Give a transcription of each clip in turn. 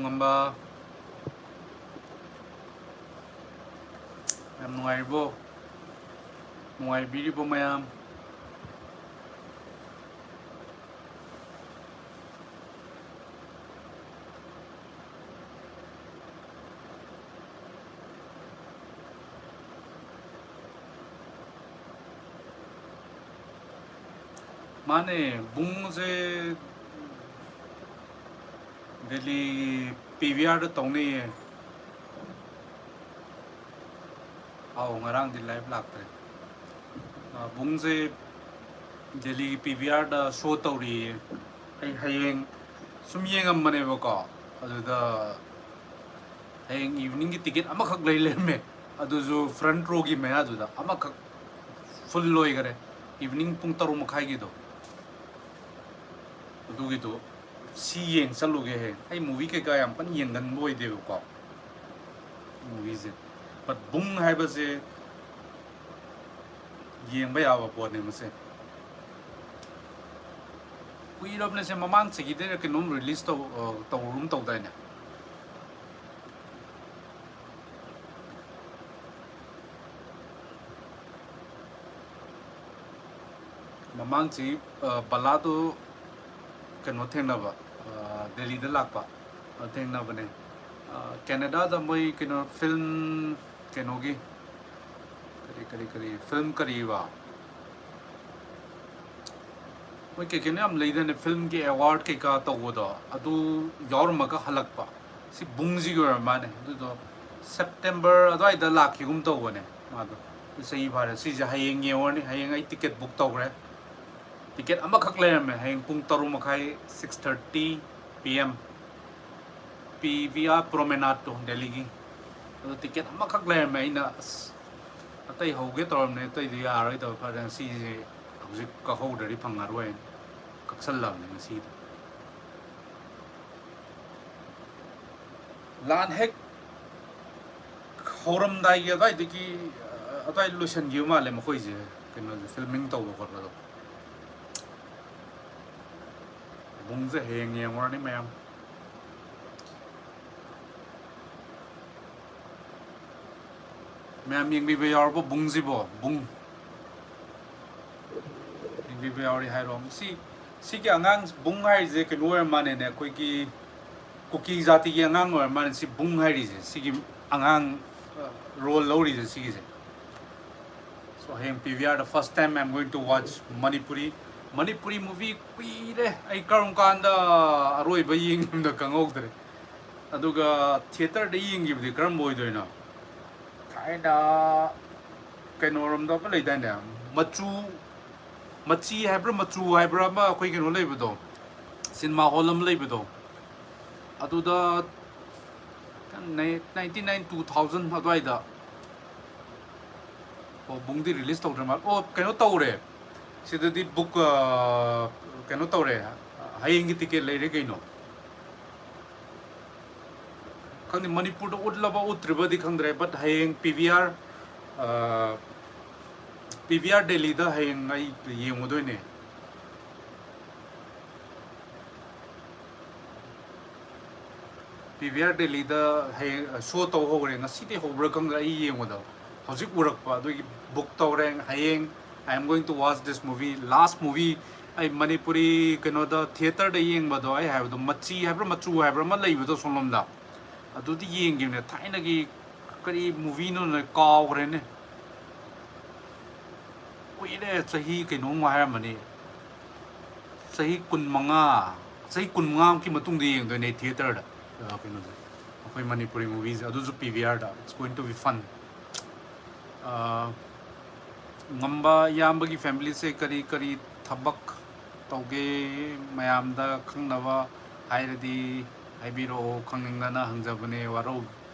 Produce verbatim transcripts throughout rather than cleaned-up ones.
ꯉꯝꯕ꯫ ꯌꯥꯝ ꯅꯨꯡꯉꯥꯏꯔꯤꯕꯣ? ꯅꯨꯡꯉꯥꯏꯕꯤꯔꯤꯕꯣ ꯃꯌꯥꯝ? ꯃꯥꯅꯦ, ꯕꯨꯡꯁꯦ ꯗꯦꯜꯂꯤ ꯄꯤ ꯚꯤ ꯑꯥꯔꯗ ꯇꯧꯅꯩꯌꯦ꯫ ꯑꯥꯎ, ꯉꯔꯥꯡꯗꯤ ꯂꯥꯏꯚ ꯂꯥꯛꯇ꯭ꯔꯦ꯫ ꯑ, ꯕꯨꯡꯁꯦ ꯗꯦꯜꯂꯤꯒꯤ ꯄꯤ ꯚꯤ ꯑꯥꯔꯗ ꯁꯣ ꯇꯧꯔꯤꯌꯦ꯫ ꯑꯩ ꯍꯌꯦꯡ ꯁꯨꯝ ꯌꯦꯡꯉꯝꯕꯅꯦꯕꯀꯣ, ꯑꯗꯨꯗ ꯍꯌꯦꯡ ꯏꯚꯤꯅꯤꯡꯒꯤ ꯇꯤꯀꯦꯠ ꯑꯃꯈꯛ ꯂꯩ ꯂꯩꯔꯝꯃꯦ, ꯑꯗꯨꯁꯨ ꯐ꯭ꯔꯟ ꯔꯣꯒꯤ ꯃꯌꯥꯗꯨꯗ ꯑꯃꯈꯛ ꯐꯨꯜ ꯂꯣꯏꯈꯔꯦ, ꯏꯚꯤꯅꯤꯡ ꯄꯨꯡ ꯇꯔꯨꯛ ꯃꯈꯥꯏꯒꯤꯗꯣ꯫ ꯑꯗꯨꯒꯤꯗꯣ ꯁꯤ ꯌꯦꯡ ꯆꯠꯂꯨꯒꯦ ꯍꯌꯦꯡ꯫ ꯑꯩ ꯃꯨꯚꯤ ꯀꯩꯀꯥ ꯌꯥꯝ ꯀꯟꯅ ꯌꯦꯡꯒꯟꯕ ꯑꯣꯏꯗꯦꯕꯀꯣ, ꯃꯨꯚꯤꯁꯦ꯫ ꯕꯠ ꯕꯨꯡ ꯍꯥꯏꯕꯁꯦ ꯌꯦꯡꯕ ꯌꯥꯕ ꯄꯣꯠꯅꯦ ꯃꯁꯦ꯫ ꯀꯨꯏꯔꯕꯅꯦ ꯁꯦ, ꯃꯃꯥꯡ ꯆꯍꯤꯗꯩꯔ ꯀꯩꯅꯣꯝ ꯔꯤꯂꯤꯁ ꯇꯧ-, ꯑ, ꯇꯧꯔꯨꯝ ꯇꯧꯗꯥꯏꯅꯦ? ꯃꯃꯥꯡ ꯆꯍꯤ, ꯑ, ꯕꯂꯥꯗꯣ ꯀꯩꯅꯣ ꯊꯦꯡꯅꯕ, ꯑ, ꯗꯦꯜꯂꯤꯗ ꯂꯥꯛꯄ, ꯑ, ꯊꯦꯡꯅꯕꯅꯦ꯫ ꯑ, ꯀꯦꯅꯦꯗꯥꯗ ꯃꯣꯏ ꯀꯩꯅꯣ ꯐꯤꯜꯝ ꯀꯩꯅꯣꯒꯤ ꯀꯔꯤ, ꯀꯔꯤ, ꯀꯔꯤ ꯐꯤꯜꯝ ꯀꯔꯤꯕ? ꯃꯣꯏ ꯀꯩ ꯀꯩꯅꯣ ꯌꯥꯝ ꯂꯩꯗꯅꯦ, ꯐꯤꯜꯝꯒꯤ ꯑꯦꯋꯥꯔꯗ ꯀꯩꯀꯥ ꯇꯧꯕꯗꯣ, ꯑꯗꯨ ꯌꯥꯎꯔꯝꯃꯒ ꯍꯜꯂꯛꯄ꯫ ꯁꯤ ꯕꯨꯡꯁꯤꯒꯤ ꯑꯣꯏꯔ ꯃꯥꯅꯦ꯫ ꯑꯗꯨꯗꯣ ꯁꯦꯞꯇꯦꯝꯕꯔ ꯑꯗꯨꯋꯥꯏꯗ ꯂꯥꯛꯈꯤꯒꯨꯝ ꯇꯧꯕꯅꯦ ꯃꯥꯗꯣ꯫ ꯑꯗꯨ ꯆꯍꯤ ꯐꯥꯔꯦ꯫ ꯁꯤꯁꯦ ꯍꯌꯦꯡ ꯌꯦꯡꯉꯨꯔꯅꯤ꯫ ꯍꯌꯦꯡ ꯑꯩ ꯇꯤꯀꯦꯠ ꯕꯨꯛ ꯇꯧꯈ꯭ꯔꯦ꯫ ꯇꯤꯀꯦꯠ ꯑꯃꯈꯛ ꯂꯩꯔꯝꯃꯦ꯫ ꯍꯌꯦꯡ ꯄꯨꯡ ꯇꯔꯨꯛ ꯃꯈꯥꯏ, six thirty P M, P V R ꯄ꯭ꯔꯣꯃꯦꯅꯥꯠꯇꯣ, ꯗꯦꯜꯂꯤꯒꯤ꯫ ꯑꯗꯣ ꯇꯤꯀꯦꯠ ꯑꯃꯈꯛ ꯂꯩꯔꯝꯃꯦ꯫ ꯑꯩꯅ, "ꯑꯁ, ꯑꯇꯩ ꯍꯧꯒꯦ ꯇꯧꯔꯝꯅꯦ, ꯑꯇꯩꯗꯤ ꯌꯥꯔꯣꯏꯗꯕ꯫ ꯐꯔꯦ, ꯉꯁꯤꯁꯦ ꯍꯧꯖꯤꯛ ꯀꯛꯍꯧꯗ꯭ꯔꯗꯤ ꯐꯪꯉꯔꯣꯏꯅ" ꯀꯛꯁꯜꯂꯕꯅꯦ ꯉꯁꯤꯗꯤ꯫ ꯂꯥꯟ ꯍꯦꯛ ꯍꯧꯔꯝꯗꯥꯏꯒꯤ ꯑꯗꯨꯋꯥꯏꯗꯒꯤ, ꯑ, ꯑꯗꯨꯋꯥꯏ ꯂꯣꯏꯁꯤꯟꯈꯤꯕ ꯃꯥꯜꯂꯦ ꯃꯈꯣꯏꯁꯦ, ꯀꯩꯅꯣꯁꯦ, ꯐꯤꯜꯃꯤꯡ ꯇꯧꯕ ꯈꯣꯠꯄꯗꯣ꯫ ꯕꯨꯡꯁꯦ ꯍꯌꯦꯡ ꯌꯦꯡꯉꯨꯔꯅꯤ ꯃꯌꯥꯝ꯫ ꯃꯌꯥꯝ ꯌꯦꯡꯕꯤꯕ ꯌꯥꯎꯔꯕꯣ ꯕꯨꯡꯁꯤꯕꯣ? ꯕꯨꯡ ꯌꯦꯡꯕꯤꯕ ꯌꯥꯎꯔꯤ ꯍꯥꯏꯔꯣ? ꯁꯤ, ꯁꯤꯒꯤ ꯑꯉꯥꯡ ꯕꯨꯡ ꯍꯥꯏꯔꯤꯁꯦ ꯀꯩꯅꯣ ꯑꯣꯏꯔ ꯃꯥꯜꯂꯦꯅꯦ, ꯑꯩꯈꯣꯏꯒꯤ ꯀꯨꯀꯤ ꯖꯥꯇꯤꯒꯤ ꯑꯉꯥꯡ ꯑꯣꯏꯔ ꯃꯥꯜꯂꯦ ꯁꯤ ꯕꯨꯡ ꯍꯥꯏꯔꯤꯁꯦ, ꯁꯤꯒꯤ ꯑꯉꯥꯡ ꯔꯣꯜ ꯂꯧꯔꯤꯁꯦ ꯁꯤꯒꯤꯁꯦ꯫ So ꯍꯌꯦꯡ P V R the first time I'm going to watch Manipuri, Manipuri movie ꯀꯨꯏꯔꯦ ꯑꯩ ꯀꯔꯝ ꯀꯥꯟꯗ ꯑꯔꯣꯏꯕ ꯌꯦꯡꯈꯤꯕꯅꯣ ꯈꯪꯍꯧꯗ꯭ꯔꯦ꯫ ꯑꯗꯨꯒ ꯊꯤꯌꯦꯇꯔꯗ ꯌꯦꯡꯈꯤꯕꯗꯤ ꯀꯔꯝꯕ ꯑꯣꯏꯗꯣꯏꯅꯣ? ꯊꯥꯏꯅ ꯀꯩꯅꯣꯔꯣꯝꯗ ꯑꯃ ꯂꯩꯗꯥꯏꯅꯦ, ꯃꯆꯨ, ꯃꯆꯤ ꯍꯥꯏꯕ꯭ꯔꯥ ꯃꯆꯨ ꯍꯥꯏꯕ꯭ꯔꯥ ꯑꯃ ꯑꯩꯈꯣꯏ ꯀꯩꯅꯣ ꯂꯩꯕꯗꯣ, ꯁꯤꯅꯦꯃꯥ ꯍꯣꯜ ꯑꯃ ꯂꯩꯕꯗꯣ, ꯑꯗꯨꯗ nineteen ninety two thousand ꯑꯗꯨꯋꯥꯏꯗ꯫ ꯑꯣ, ꯕꯨꯡꯗꯤ ꯔꯤꯂꯤꯁ ꯇꯧꯗ꯭ꯔ ꯃꯥꯜꯂꯦ꯫ ꯑꯣ, ꯀꯩꯅꯣ ꯇꯧꯔꯦ ꯁꯤꯗꯗꯤ ꯕꯨꯛ, ꯀꯩꯅꯣ ꯇꯧꯔꯦ, ꯍꯌꯦꯡꯒꯤ ꯇꯤꯀꯦꯠ ꯂꯩꯔꯦ ꯀꯩꯅꯣ꯫ ꯈꯪꯗꯦ ꯃꯅꯤꯄꯨꯔꯗ ꯎꯠꯂꯕ ꯎꯠꯇ꯭ꯔꯤꯕꯗꯤ ꯈꯪꯗ꯭ꯔꯦ, but ꯍꯌꯦꯡ P V R, P V R ꯗꯦꯜꯂꯤꯗ ꯍꯌꯦꯡ ꯑꯩ ꯌꯦꯡꯉꯨꯗꯣꯏꯅꯦ꯫ P V R ꯗꯦꯜꯂꯤꯗ ꯍꯌꯦꯡ ꯁꯣ ꯇꯧ ꯍꯧꯈ꯭ꯔꯦ, ꯉꯁꯤꯗꯤ ꯍꯧꯕ꯭ꯔꯥ ꯈꯪꯗ꯭ꯔꯦ, ꯑꯩ ꯌꯦꯡꯕꯗꯣ ꯍꯧꯖꯤꯛ ꯎꯔꯛꯄ ꯑꯗꯨꯒꯤ ꯕꯨꯛ ꯇꯧꯔꯦ꯫ ꯍꯌꯦꯡ I am going to watch this movie, last movie꯫ ꯑꯩ ꯃꯅꯤꯄꯨꯔꯤ ꯀꯩꯅꯣꯗ ꯊꯤꯌꯦꯇꯔꯗ ꯌꯦꯡꯕꯗꯣ, ꯑꯩ ꯍꯥꯏꯕꯗꯣ ꯃꯆꯤ ꯍꯥꯏꯕ꯭ꯔꯥ ꯃꯆꯨ ꯍꯥꯏꯕ꯭ꯔꯥ ꯑꯃ ꯂꯩꯕꯗꯣ ꯁꯣꯝꯂꯣꯝꯗ, ꯑꯗꯨꯗꯤ ꯌꯦꯡꯈꯤꯕꯅꯦ ꯊꯥꯏꯅꯒꯤ꯫ ꯀꯔꯤ movieꯅꯣꯅꯦ, ꯀꯥꯎꯈ꯭ꯔꯦꯅꯦ꯫ ꯀꯨꯏꯔꯦ, ꯆꯍꯤ ꯀꯩꯅꯣꯝ ꯍꯥꯏꯔꯝꯃꯅꯤ, ꯆꯍꯤ ꯀꯨꯟꯃꯉꯥ, ꯆꯍꯤ ꯀꯨꯟꯃꯉꯥꯃꯨꯛꯀꯤ ꯃꯇꯨꯡꯗ ꯌꯦꯡꯗꯣꯏꯅꯦ ꯊꯤꯌꯦꯇꯔꯗ꯫ ꯑ, ꯀꯩꯅꯣꯁꯦ, ꯑꯩꯈꯣꯏ ꯃꯅꯤꯄꯨꯔꯤ movieꯁꯦ, ꯑꯗꯨꯁꯨ P V Rꯗ꯫ It's going to be fun꯫ ꯑ, ꯉꯝꯕ ꯏꯌꯥꯝꯕꯒꯤ familyꯁꯦ ꯀꯔꯤ ꯀꯔꯤ ꯊꯕꯛ ꯇꯧꯒꯦ? ꯃꯌꯥꯝꯗ ꯈꯪꯅꯕ ꯍꯥꯏꯔꯗꯤ ꯍꯥꯏꯕꯤꯔꯛꯑꯣ, ꯈꯪꯅꯤꯡꯗꯅ ꯍꯪꯖꯕꯅꯦ꯫ ꯋꯥꯔꯧ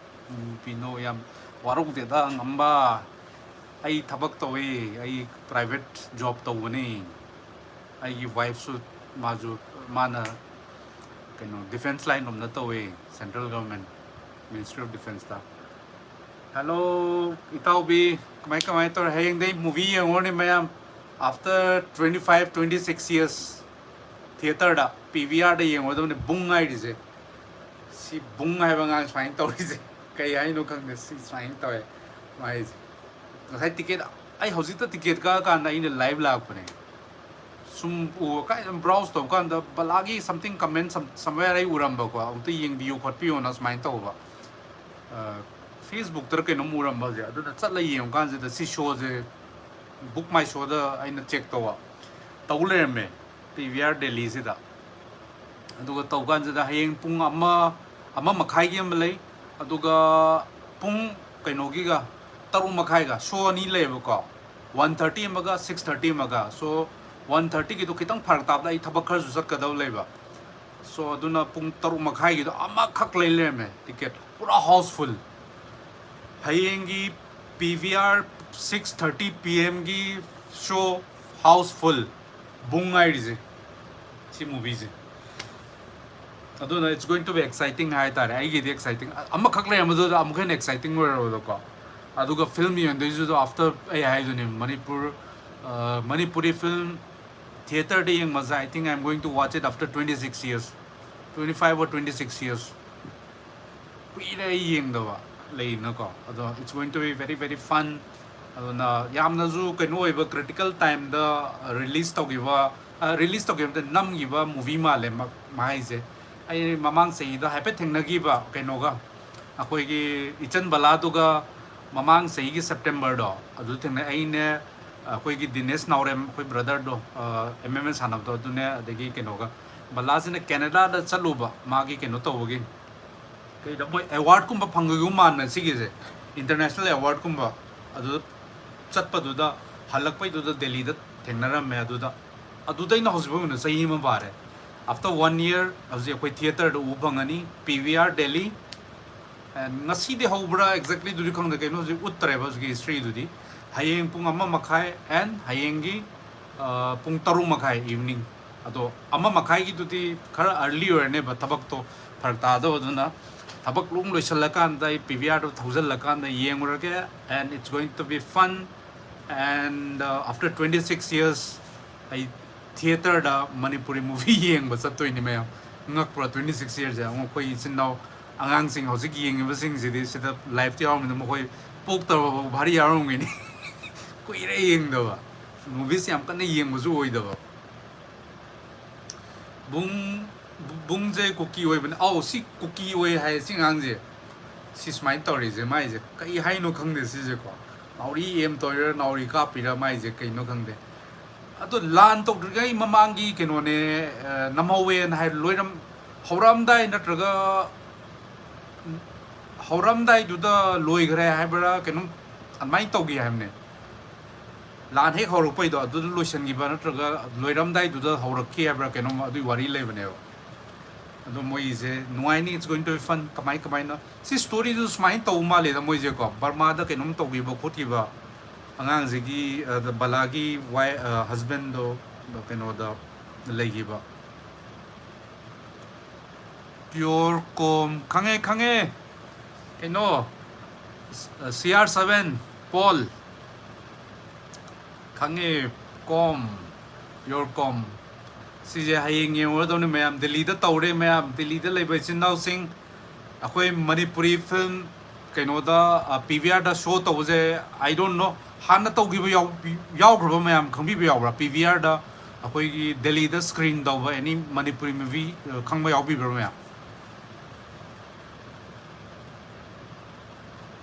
ꯎꯝ, ꯄꯤꯅꯣ ꯌꯥꯝ ꯋꯥꯔꯧꯗꯦꯗ ꯉꯝꯕ꯫ ꯑꯩ ꯊꯕꯛ ꯇꯧꯋꯦ, ꯑꯩ private job ꯇꯧꯕꯅꯤ꯫ ꯑꯩꯒꯤ wifeꯁꯨ, ꯃꯥꯁꯨ, ꯃꯥꯅ ꯀꯩꯅꯣ defence line ꯂꯣꯝꯗ ꯇꯧꯋꯦ, central government, Ministry of Defenceꯇ꯫ Hello ꯏꯇꯥꯎꯕꯤ, ꯀꯃꯥꯏ ꯀꯃꯥꯏ ꯇꯧꯔꯦ? ꯍꯌꯦꯡꯗꯩ movie ꯌꯦꯡꯉꯨꯔꯅꯤ ꯃꯌꯥꯝ, after twenty five twenty six years꯫ Theatreꯗ, P V Rꯗ ꯌꯦꯡꯉꯨꯗꯕꯅꯤ ꯕꯨꯡ ꯍꯥꯏꯔꯤꯁꯦ꯫ ꯁꯤ ꯕꯨꯡ ꯍꯥꯏꯕ ꯑꯉꯥꯡ ꯁꯨꯃꯥꯏꯅ ꯇꯧꯔꯤꯁꯦ ꯀꯩ ꯍꯥꯏꯅꯣ ꯈꯪꯗꯦ꯫ ꯁꯤ ꯁꯨꯃꯥꯏꯅ ꯇꯧꯋꯦ꯫ ꯃꯥꯏꯁꯦ ꯉꯁꯥꯏ ꯇꯤꯀꯦꯠ, ꯑꯩ ꯍꯧꯖꯤꯛꯇ ꯇꯤꯀꯦꯠ ꯀꯛꯑꯀꯥꯟꯗ ꯑꯩꯅ ꯂꯥꯏꯚ ꯂꯥꯛꯄꯅꯦ꯫ ꯁꯨꯝ ꯎ ꯀꯥꯏ ꯕ꯭ꯔꯥꯎꯁ ꯇꯧꯕ ꯀꯥꯟꯗ ꯕꯂꯥꯒꯤ something comment somewhere ꯑꯩ ꯎꯔꯝꯕꯀꯣ, ꯑꯃꯨꯛꯇ ꯌꯦꯡꯕꯤꯌꯨ ꯈꯣꯠꯄꯤꯌꯣꯅ ꯁꯨꯃꯥꯏꯅ ꯇꯧꯕ꯫ ꯐꯦꯁꯕꯨꯛꯇꯔ ꯀꯩꯅꯣꯝ ꯎꯔꯝꯕꯁꯦ, ꯑꯗꯨꯅ ꯆꯠꯂ ꯌꯦꯡꯉꯨ ꯀꯥꯟꯁꯤꯗ ꯁꯤ ꯁꯣꯁꯦ ꯕꯨꯛ ꯃꯥꯏ ꯁꯣꯗ ꯑꯩꯅ ꯆꯦꯛ ꯇꯧꯕ ꯇꯧ ꯂꯩꯔꯝꯃꯦ ꯄꯤ ꯚꯤ ꯑꯥꯔ ꯗꯦꯜꯂꯤꯁꯤꯗ꯫ ꯑꯗꯨꯒ ꯇꯧ ꯀꯥꯟꯁꯤꯗ ꯍꯌꯦꯡ ꯄꯨꯡ ꯑꯃ, ꯑꯃ ꯃꯈꯥꯏꯒꯤ ꯑꯃ ꯂꯩ, ꯑꯗꯨꯒ ꯄꯨꯡ ꯀꯩꯅꯣꯒꯤꯒ, ꯇꯔꯨꯛ ꯃꯈꯥꯏꯒ ꯁꯣ ꯑꯅꯤ ꯂꯩꯌꯦꯕꯀꯣ, ꯋꯥꯟ ꯊꯥꯔꯇꯤ ꯑꯃꯒ ꯁꯤꯛꯁ ꯊꯥꯔꯇꯤ ꯑꯃꯒ꯫ ꯁꯣ ꯋꯥꯟ ꯊꯥꯔꯇꯤꯒꯤꯗꯣ ꯈꯤꯇꯪ ꯐꯔꯛ ꯇꯥꯕꯗ ꯑꯩ ꯊꯕꯛ ꯈꯔꯁꯨ ꯆꯠꯀꯗꯕ ꯂꯩꯕ꯫ ꯁꯣ ꯑꯗꯨꯅ ꯄꯨꯡ ꯇꯔꯨꯛ ꯃꯈꯥꯏꯒꯤꯗꯣ ꯑꯃꯈꯛ ꯂꯩ ꯂꯩꯔꯝꯃꯦ ꯇꯤꯀꯦꯠ, ꯄꯨꯔꯥ ꯍꯥꯎꯁꯐꯨꯜ꯫ ꯍꯌꯦꯡꯒꯤ P V R six thirty P ꯑꯦꯝꯒꯤ ꯁꯣ ꯍꯥꯎꯁꯐꯨꯜ꯫ ꯕꯨꯡ ꯍꯥꯏꯔꯤꯁꯦ ꯁꯤ ꯃꯨꯚꯤꯁꯦ꯫ ꯑꯗꯨꯅ it's going to be exciting ꯍꯥꯏꯇꯥꯔꯦ꯫ ꯑꯩꯒꯤꯗꯤ ꯑꯦꯛꯁꯥꯏꯇꯤꯡ ꯑꯃꯈꯛ ꯂꯩꯔꯝꯕꯗꯨꯗ ꯑꯃꯨꯛ ꯍꯦꯟꯅ ꯑꯦꯛꯁꯥꯏꯇꯤꯡ ꯑꯣꯏꯔꯕꯗꯣꯀꯣ꯫ ꯑꯗꯨꯒ ꯐꯤꯂꯝ ꯌꯦꯡꯗꯣꯏꯁꯤꯁꯨ ꯑꯥꯐꯇꯔ, ꯑꯩ ꯍꯥꯏꯗꯨꯅꯦ, ꯃꯅꯤꯄꯨꯔ, ꯃꯅꯤꯄꯨꯔꯤ ꯐꯤꯂꯝ ꯊꯤꯌꯦꯇꯔꯗ ꯌꯦꯡꯕꯁꯦ, I think I am going to watch it after twenty six years, twenty five or twenty six years꯫ ꯀꯨꯏꯔꯦ ꯑꯩ ꯌꯦꯡꯗꯕ, ꯂꯩꯅꯀꯣ꯫ ꯑꯗꯣ it's going to be very very fun꯫ ꯑꯗꯨꯅ ꯌꯥꯝꯅꯁꯨ ꯀꯩꯅꯣ ꯑꯣꯏꯕ, ꯀ꯭ꯔꯤꯇꯤꯀꯦꯜ ꯇꯥꯏꯝꯗ ꯔꯤꯂꯤꯁ ꯇꯧꯈꯤꯕ, ꯔꯤꯂꯤꯁ ꯇꯧꯈꯤꯕ ꯅꯠꯇꯦ, ꯅꯝꯈꯤꯕ ꯃꯨꯚꯤ ꯃꯥꯜꯂꯦ ꯃꯥ- ꯃꯥ ꯍꯥꯏꯁꯦ꯫ ꯑꯩ ꯃꯃꯥꯡ ꯆꯍꯤꯗ ꯍꯥꯏꯐꯦꯠ ꯊꯦꯡꯅꯈꯤꯕ ꯀꯩꯅꯣꯒ, ꯑꯩꯈꯣꯏꯒꯤ ꯏꯆꯟ ꯕꯂꯥꯗꯨꯒ ꯃꯃꯥꯡ ꯆꯍꯤꯒꯤ ꯁꯦꯞꯇꯦꯝꯕꯔꯗꯣ ꯑꯗꯨ ꯊꯦꯡꯅꯩ꯫ ꯑꯩꯅꯦ, ꯑꯩꯈꯣꯏꯒꯤ ꯗꯤꯅꯦꯁ ꯅꯥꯎꯔꯦꯝ, ꯑꯩꯈꯣꯏ ꯕ꯭ꯔꯗꯔꯗꯣ, ꯑꯦꯝ ꯑꯦꯝ ꯑꯦ ꯁꯥꯟꯅꯕꯗꯣ, ꯑꯗꯨꯅꯦ, ꯑꯗꯒꯤ ꯀꯩꯅꯣꯒ, ꯕꯂꯥꯁꯤꯅ ꯀꯦꯅꯦꯗꯥꯗ ꯆꯠꯂꯨꯕ ꯃꯥꯒꯤ ꯀꯩꯅꯣ ꯇꯧꯕꯒꯤ, ꯀꯩꯗ ꯃꯣꯏ ꯑꯦꯋꯥꯔꯗꯀꯨꯝꯕ ꯐꯪꯕꯒꯨꯝ ꯃꯥꯟꯅ ꯁꯤꯒꯤꯁꯦ, ꯏꯟꯇꯔꯅꯦꯁꯅꯦꯜ ꯑꯦꯋꯥꯔꯗꯀꯨꯝꯕ꯫ ꯑꯗꯨ ꯆꯠꯄꯗꯨꯗ, ꯍꯜꯂꯛꯄꯩꯗꯨꯗ ꯗꯦꯜꯂꯤꯗ ꯊꯦꯡꯅꯔꯝꯃꯦ꯫ ꯑꯗꯨꯗ, ꯑꯗꯨꯗꯩꯅ ꯍꯧꯖꯤꯛ ꯐꯥꯎ ꯆꯍꯤ ꯑꯃ ꯐꯥꯔꯦ꯫ After one year ꯍꯧꯖꯤꯛ ꯑꯩꯈꯣꯏ ꯊꯤꯌꯦꯇꯔꯗ ꯎꯕ ꯐꯪꯉꯅꯤ, ꯄꯤ ꯚꯤ ꯑꯥꯔ ꯗꯦꯜꯂꯤ꯫ And ꯉꯁꯤꯗꯤ ꯍꯧꯕ꯭ꯔꯥ exactly ꯗꯨꯗꯤ ꯈꯪꯗꯦ, ꯀꯩꯅꯣ ꯍꯧꯖꯤꯛ ꯎꯠꯇ꯭ꯔꯦꯕ ꯍꯧꯖꯤꯛꯀꯤ ꯍꯤꯁꯇ꯭ꯔꯤꯗꯨꯗꯤ꯫ ꯍꯌꯦꯡ ꯄꯨꯡ ꯑꯃ ꯃꯈꯥꯏ and ꯍꯌꯦꯡꯒꯤ, ꯑ, ꯄꯨꯡ ꯇꯔꯨꯛ ꯃꯈꯥꯏ evening꯫ ꯑꯗꯣ ꯑꯃ ꯃꯈꯥꯏꯒꯤꯗꯨꯗꯤ ꯈꯔ ꯑꯥꯔꯂꯤ ꯑꯣꯏꯔꯅꯦꯕ, ꯊꯕꯛꯇꯣ ꯐꯔꯛ ꯇꯥꯗꯕ꯫ ꯑꯗꯨꯅ ꯊꯕꯛ ꯂꯣꯏ ꯂꯣꯏꯁꯤꯜꯂꯀꯥꯟꯗ ꯑꯩ ꯄꯤ ꯚꯤ ꯑꯥꯔꯗꯣ ꯊꯧꯖꯤꯜꯂꯀꯥꯟꯗ ꯌꯦꯡꯉꯨꯔꯒꯦ꯫ And it's going to be fun꯫ And, uh, after twenty six years ꯑꯩ ꯊꯤꯌꯦꯇꯔꯗ ꯃꯅꯤꯄꯨꯔꯤ ꯃꯨꯚꯤ ꯌꯦꯡꯕ ꯆꯠꯇꯣꯏꯅꯤ ꯃꯌꯥꯝ꯫ ꯉꯛꯄ꯭ꯔꯥ? Twenty six yearsꯁꯦ ꯑꯃꯨꯛ ꯑꯩꯈꯣꯏ ꯏꯆꯤꯟ ꯏꯅꯥꯎ ꯑꯉꯥꯡꯁꯤꯡ ꯍꯧꯖꯤꯛ ꯌꯦꯡꯉꯤꯕꯁꯤꯡꯁꯤꯗꯤ ꯁꯤꯗ ꯂꯥꯏꯞꯇ ꯌꯥꯎꯔꯕꯅꯤꯅ ꯃꯈꯣꯏ ꯄꯣꯛꯇꯕ ꯐꯥꯎ ꯚꯥꯔꯤ ꯌꯥꯎꯔꯝꯒꯅꯤ꯫ ꯀꯨꯏꯔꯦ ꯌꯦꯡꯗꯕ꯫ ꯃꯨꯚꯤꯁ ꯌꯥꯝ ꯀꯟꯅ ꯌꯦꯡꯕꯁꯨ ꯑꯣꯏꯗꯕ꯫ ꯕꯨꯡ ꯕꯨꯡꯁꯦ ꯀꯨꯀꯤ ꯑꯣꯏꯕꯅꯦ꯫ ꯑꯧ, ꯁꯤ ꯀꯨꯀꯤ ꯑꯣꯏ ꯍꯥꯏ ꯁꯤ ꯑꯉꯥꯡꯁꯦ꯫ ꯁꯤ ꯁꯨꯃꯥꯏꯅ ꯇꯧꯔꯤꯁꯦ ꯃꯥꯏꯁꯦ ꯀꯩ ꯍꯥꯏꯅꯣ ꯈꯪꯗꯦ ꯁꯤꯁꯦꯀꯣ꯫ ꯅꯥꯎꯔꯤ ꯑꯦꯝ ꯇꯧꯔꯤꯔꯥ ꯅꯥꯎꯔꯤ ꯀꯥꯞꯄꯤꯔꯥ ꯃꯥꯏꯁꯦ ꯀꯩꯅꯣ ꯈꯪꯗꯦ꯫ ꯑꯗꯣ ꯂꯥꯟ ꯇꯧꯗ꯭ꯔꯤꯉꯩ ꯃꯃꯥꯡꯒꯤ ꯀꯩꯅꯣꯅꯦ, ꯑ, ꯅꯝꯍꯧꯋꯦꯅ ꯍꯥꯏ ꯂꯣꯏꯔꯝ ꯍꯧꯔꯛꯑꯝꯗꯥꯏ ꯅꯠꯇ꯭ꯔꯒ ꯍꯧꯔꯝꯗꯥꯏꯗꯨꯗ ꯂꯣꯏꯈ꯭ꯔꯦ ꯍꯥꯏꯕ꯭ꯔꯥ ꯀꯩꯅꯣꯝ ꯑꯗꯨꯃꯥꯏꯅ ꯇꯧꯈꯤ ꯍꯥꯏꯕꯅꯦ꯫ ꯂꯥꯟ ꯍꯦꯛ ꯍꯧꯔꯛꯄꯩꯗꯣ ꯑꯗꯨꯗ ꯂꯣꯏꯁꯤꯟꯈꯤꯕ ꯅꯠꯇ꯭ꯔꯒ ꯂꯣꯏꯔꯝꯗꯥꯏꯗꯨꯗ ꯍꯧꯔꯛꯈꯤ ꯍꯥꯏꯕ꯭ꯔꯥ ꯀꯩꯅꯣꯝ ꯑꯗꯨꯒꯤ ꯋꯥꯔꯤ ꯂꯩꯕꯅꯦꯕ꯫ ꯑꯗꯣ ꯃꯣꯏꯁꯦ ꯅꯨꯡꯉꯥꯏꯅꯤ, it's going to be fun꯫ ꯀꯃꯥꯏ ꯀꯃꯥꯏꯅ ꯁꯤ ꯁ꯭ꯇꯣꯔꯤꯗꯨ ꯁꯨꯃꯥꯏꯅ ꯇꯧꯕ ꯃꯥꯜꯂꯦꯗ ꯃꯣꯏꯁꯦꯀꯣ, ꯕꯔꯃꯥꯗ ꯀꯩꯅꯣꯝ ꯇꯧꯈꯤꯕ ꯈꯣꯠꯈꯤꯕ, ꯑꯉꯥꯡꯁꯤꯒꯤ, ꯑ, ꯕꯂꯥꯒꯤ ꯋꯥꯏ-, ꯑ, ꯍꯁꯕꯦꯟꯗꯣ ꯀꯩꯅꯣꯗ ꯂꯩꯈꯤꯕ꯫ ꯄꯤꯌꯣꯔ ꯀꯣꯝ ꯈꯪꯉꯦ ꯈꯪꯉꯦ꯫ ꯀꯩꯅꯣ, ꯁꯤ ꯑꯥꯔ ꯁꯕꯦꯟ ꯄꯣꯜ꯫ ꯈꯪꯉꯦ꯫ ꯀꯣꯝ, ꯄꯤꯌꯣꯔ ꯀꯣꯝ꯫ ꯁꯤꯁꯦ ꯍꯌꯦꯡ ꯌꯦꯡꯉꯨꯔꯗꯧꯅꯤ ꯃꯌꯥꯝ꯫ ꯗꯦꯜꯂꯤꯗ ꯇꯧꯔꯦ ꯃꯌꯥꯝ꯫ ꯗꯦꯜꯂꯤꯗ ꯂꯩꯕ ꯏꯆꯤꯟ ꯏꯅꯥꯎꯁꯤꯡ, ꯑꯩꯈꯣꯏ ꯃꯅꯤꯄꯨꯔꯤ ꯐꯤꯂꯝ ꯀꯩꯅꯣꯗ, ꯄꯤ ꯚꯤ ꯑꯥꯔꯗ ꯁꯣ ꯇꯧꯕꯁꯦ, I don't know, ꯍꯥꯟꯅ ꯇꯧꯈꯤꯕ ꯌꯥꯎ-, ꯌꯥꯎꯈ꯭ꯔꯕ ꯃꯌꯥꯝ ꯈꯪꯕꯤꯕ ꯌꯥꯎꯕ꯭ꯔꯥ? ꯄꯤ ꯚꯤ ꯑꯥꯔꯗ ꯑꯩꯈꯣꯏꯒꯤ ꯗꯦꯜꯂꯤꯗ ꯁ꯭ꯀ꯭ꯔꯤꯟ ꯇꯧꯕ ꯑꯦꯅꯤ ꯃꯅꯤꯄꯨꯔꯤ ꯃꯨꯚꯤ, ꯑ, ꯈꯪꯕ ꯌꯥꯎꯕꯤꯕ꯭ꯔꯥ ꯃꯌꯥꯝ?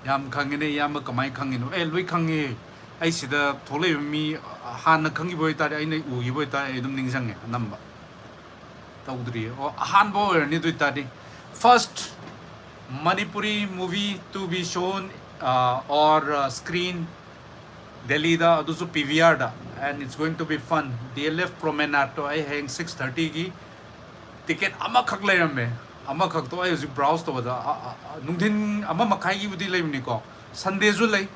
ꯌꯥꯝ ꯈꯪꯉꯤꯅꯦ ꯏꯌꯥꯝꯕ, ꯀꯃꯥꯏꯅ ꯈꯪꯉꯤꯅꯣ? ꯑꯦ, ꯂꯣꯏ ꯈꯪꯉꯦ꯫ ꯑꯩ ꯁꯤꯗ ꯊꯣꯛꯂꯛꯏꯕ ꯃꯤ ꯍꯥꯟꯅ ꯈꯪꯈꯤꯕ ꯑꯣꯏꯇꯥꯔꯗꯤ, ꯑꯩꯅ ꯎꯈꯤꯕ ꯑꯣꯏꯇꯥꯔꯗꯤ ꯑꯩ ꯑꯗꯨꯝ ꯅꯤꯡꯁꯤꯡꯉꯦ ꯑꯅꯝꯕ꯫ ꯇꯧꯗ꯭ꯔꯤꯌꯦ꯫ ꯑꯣ, ꯑꯍꯥꯟꯕ ꯑꯣꯏꯔꯅꯤ ꯑꯗꯨ ꯑꯣꯏꯇꯥꯔꯗꯤ꯫ First Manipuri movie to be shown, uh, or, uh, screen ꯗꯦꯜꯂꯤꯗ, ꯑꯗꯨꯁꯨ ꯄꯤ ꯚꯤ ꯑꯥꯔꯗ, and it's going to be fun꯫ D L F ꯄ꯭ꯔꯣꯃꯦꯅꯥꯠꯇꯣ ꯑꯩ ꯍꯌꯦꯡ ꯁꯤꯛꯁ ꯊꯥꯔꯇꯤꯒꯤ ꯇꯤꯀꯦꯠ ꯑꯃꯈꯛ ꯂꯩꯔꯝꯃꯦ꯫ ꯑꯃꯈꯛꯇꯣ ꯑꯩ ꯍꯧꯖꯤꯛ ꯕ꯭ꯔꯥꯎꯖ ꯇꯧꯕꯗ, ꯑ, ꯑ, ꯑ, ꯅꯨꯡꯊꯤꯟ ꯑꯃ ꯃꯈꯥꯏꯒꯤꯕꯨꯗꯤ ꯂꯩꯕꯅꯤꯀꯣ, ꯁꯟꯗꯦꯁꯨ ꯂꯩ꯫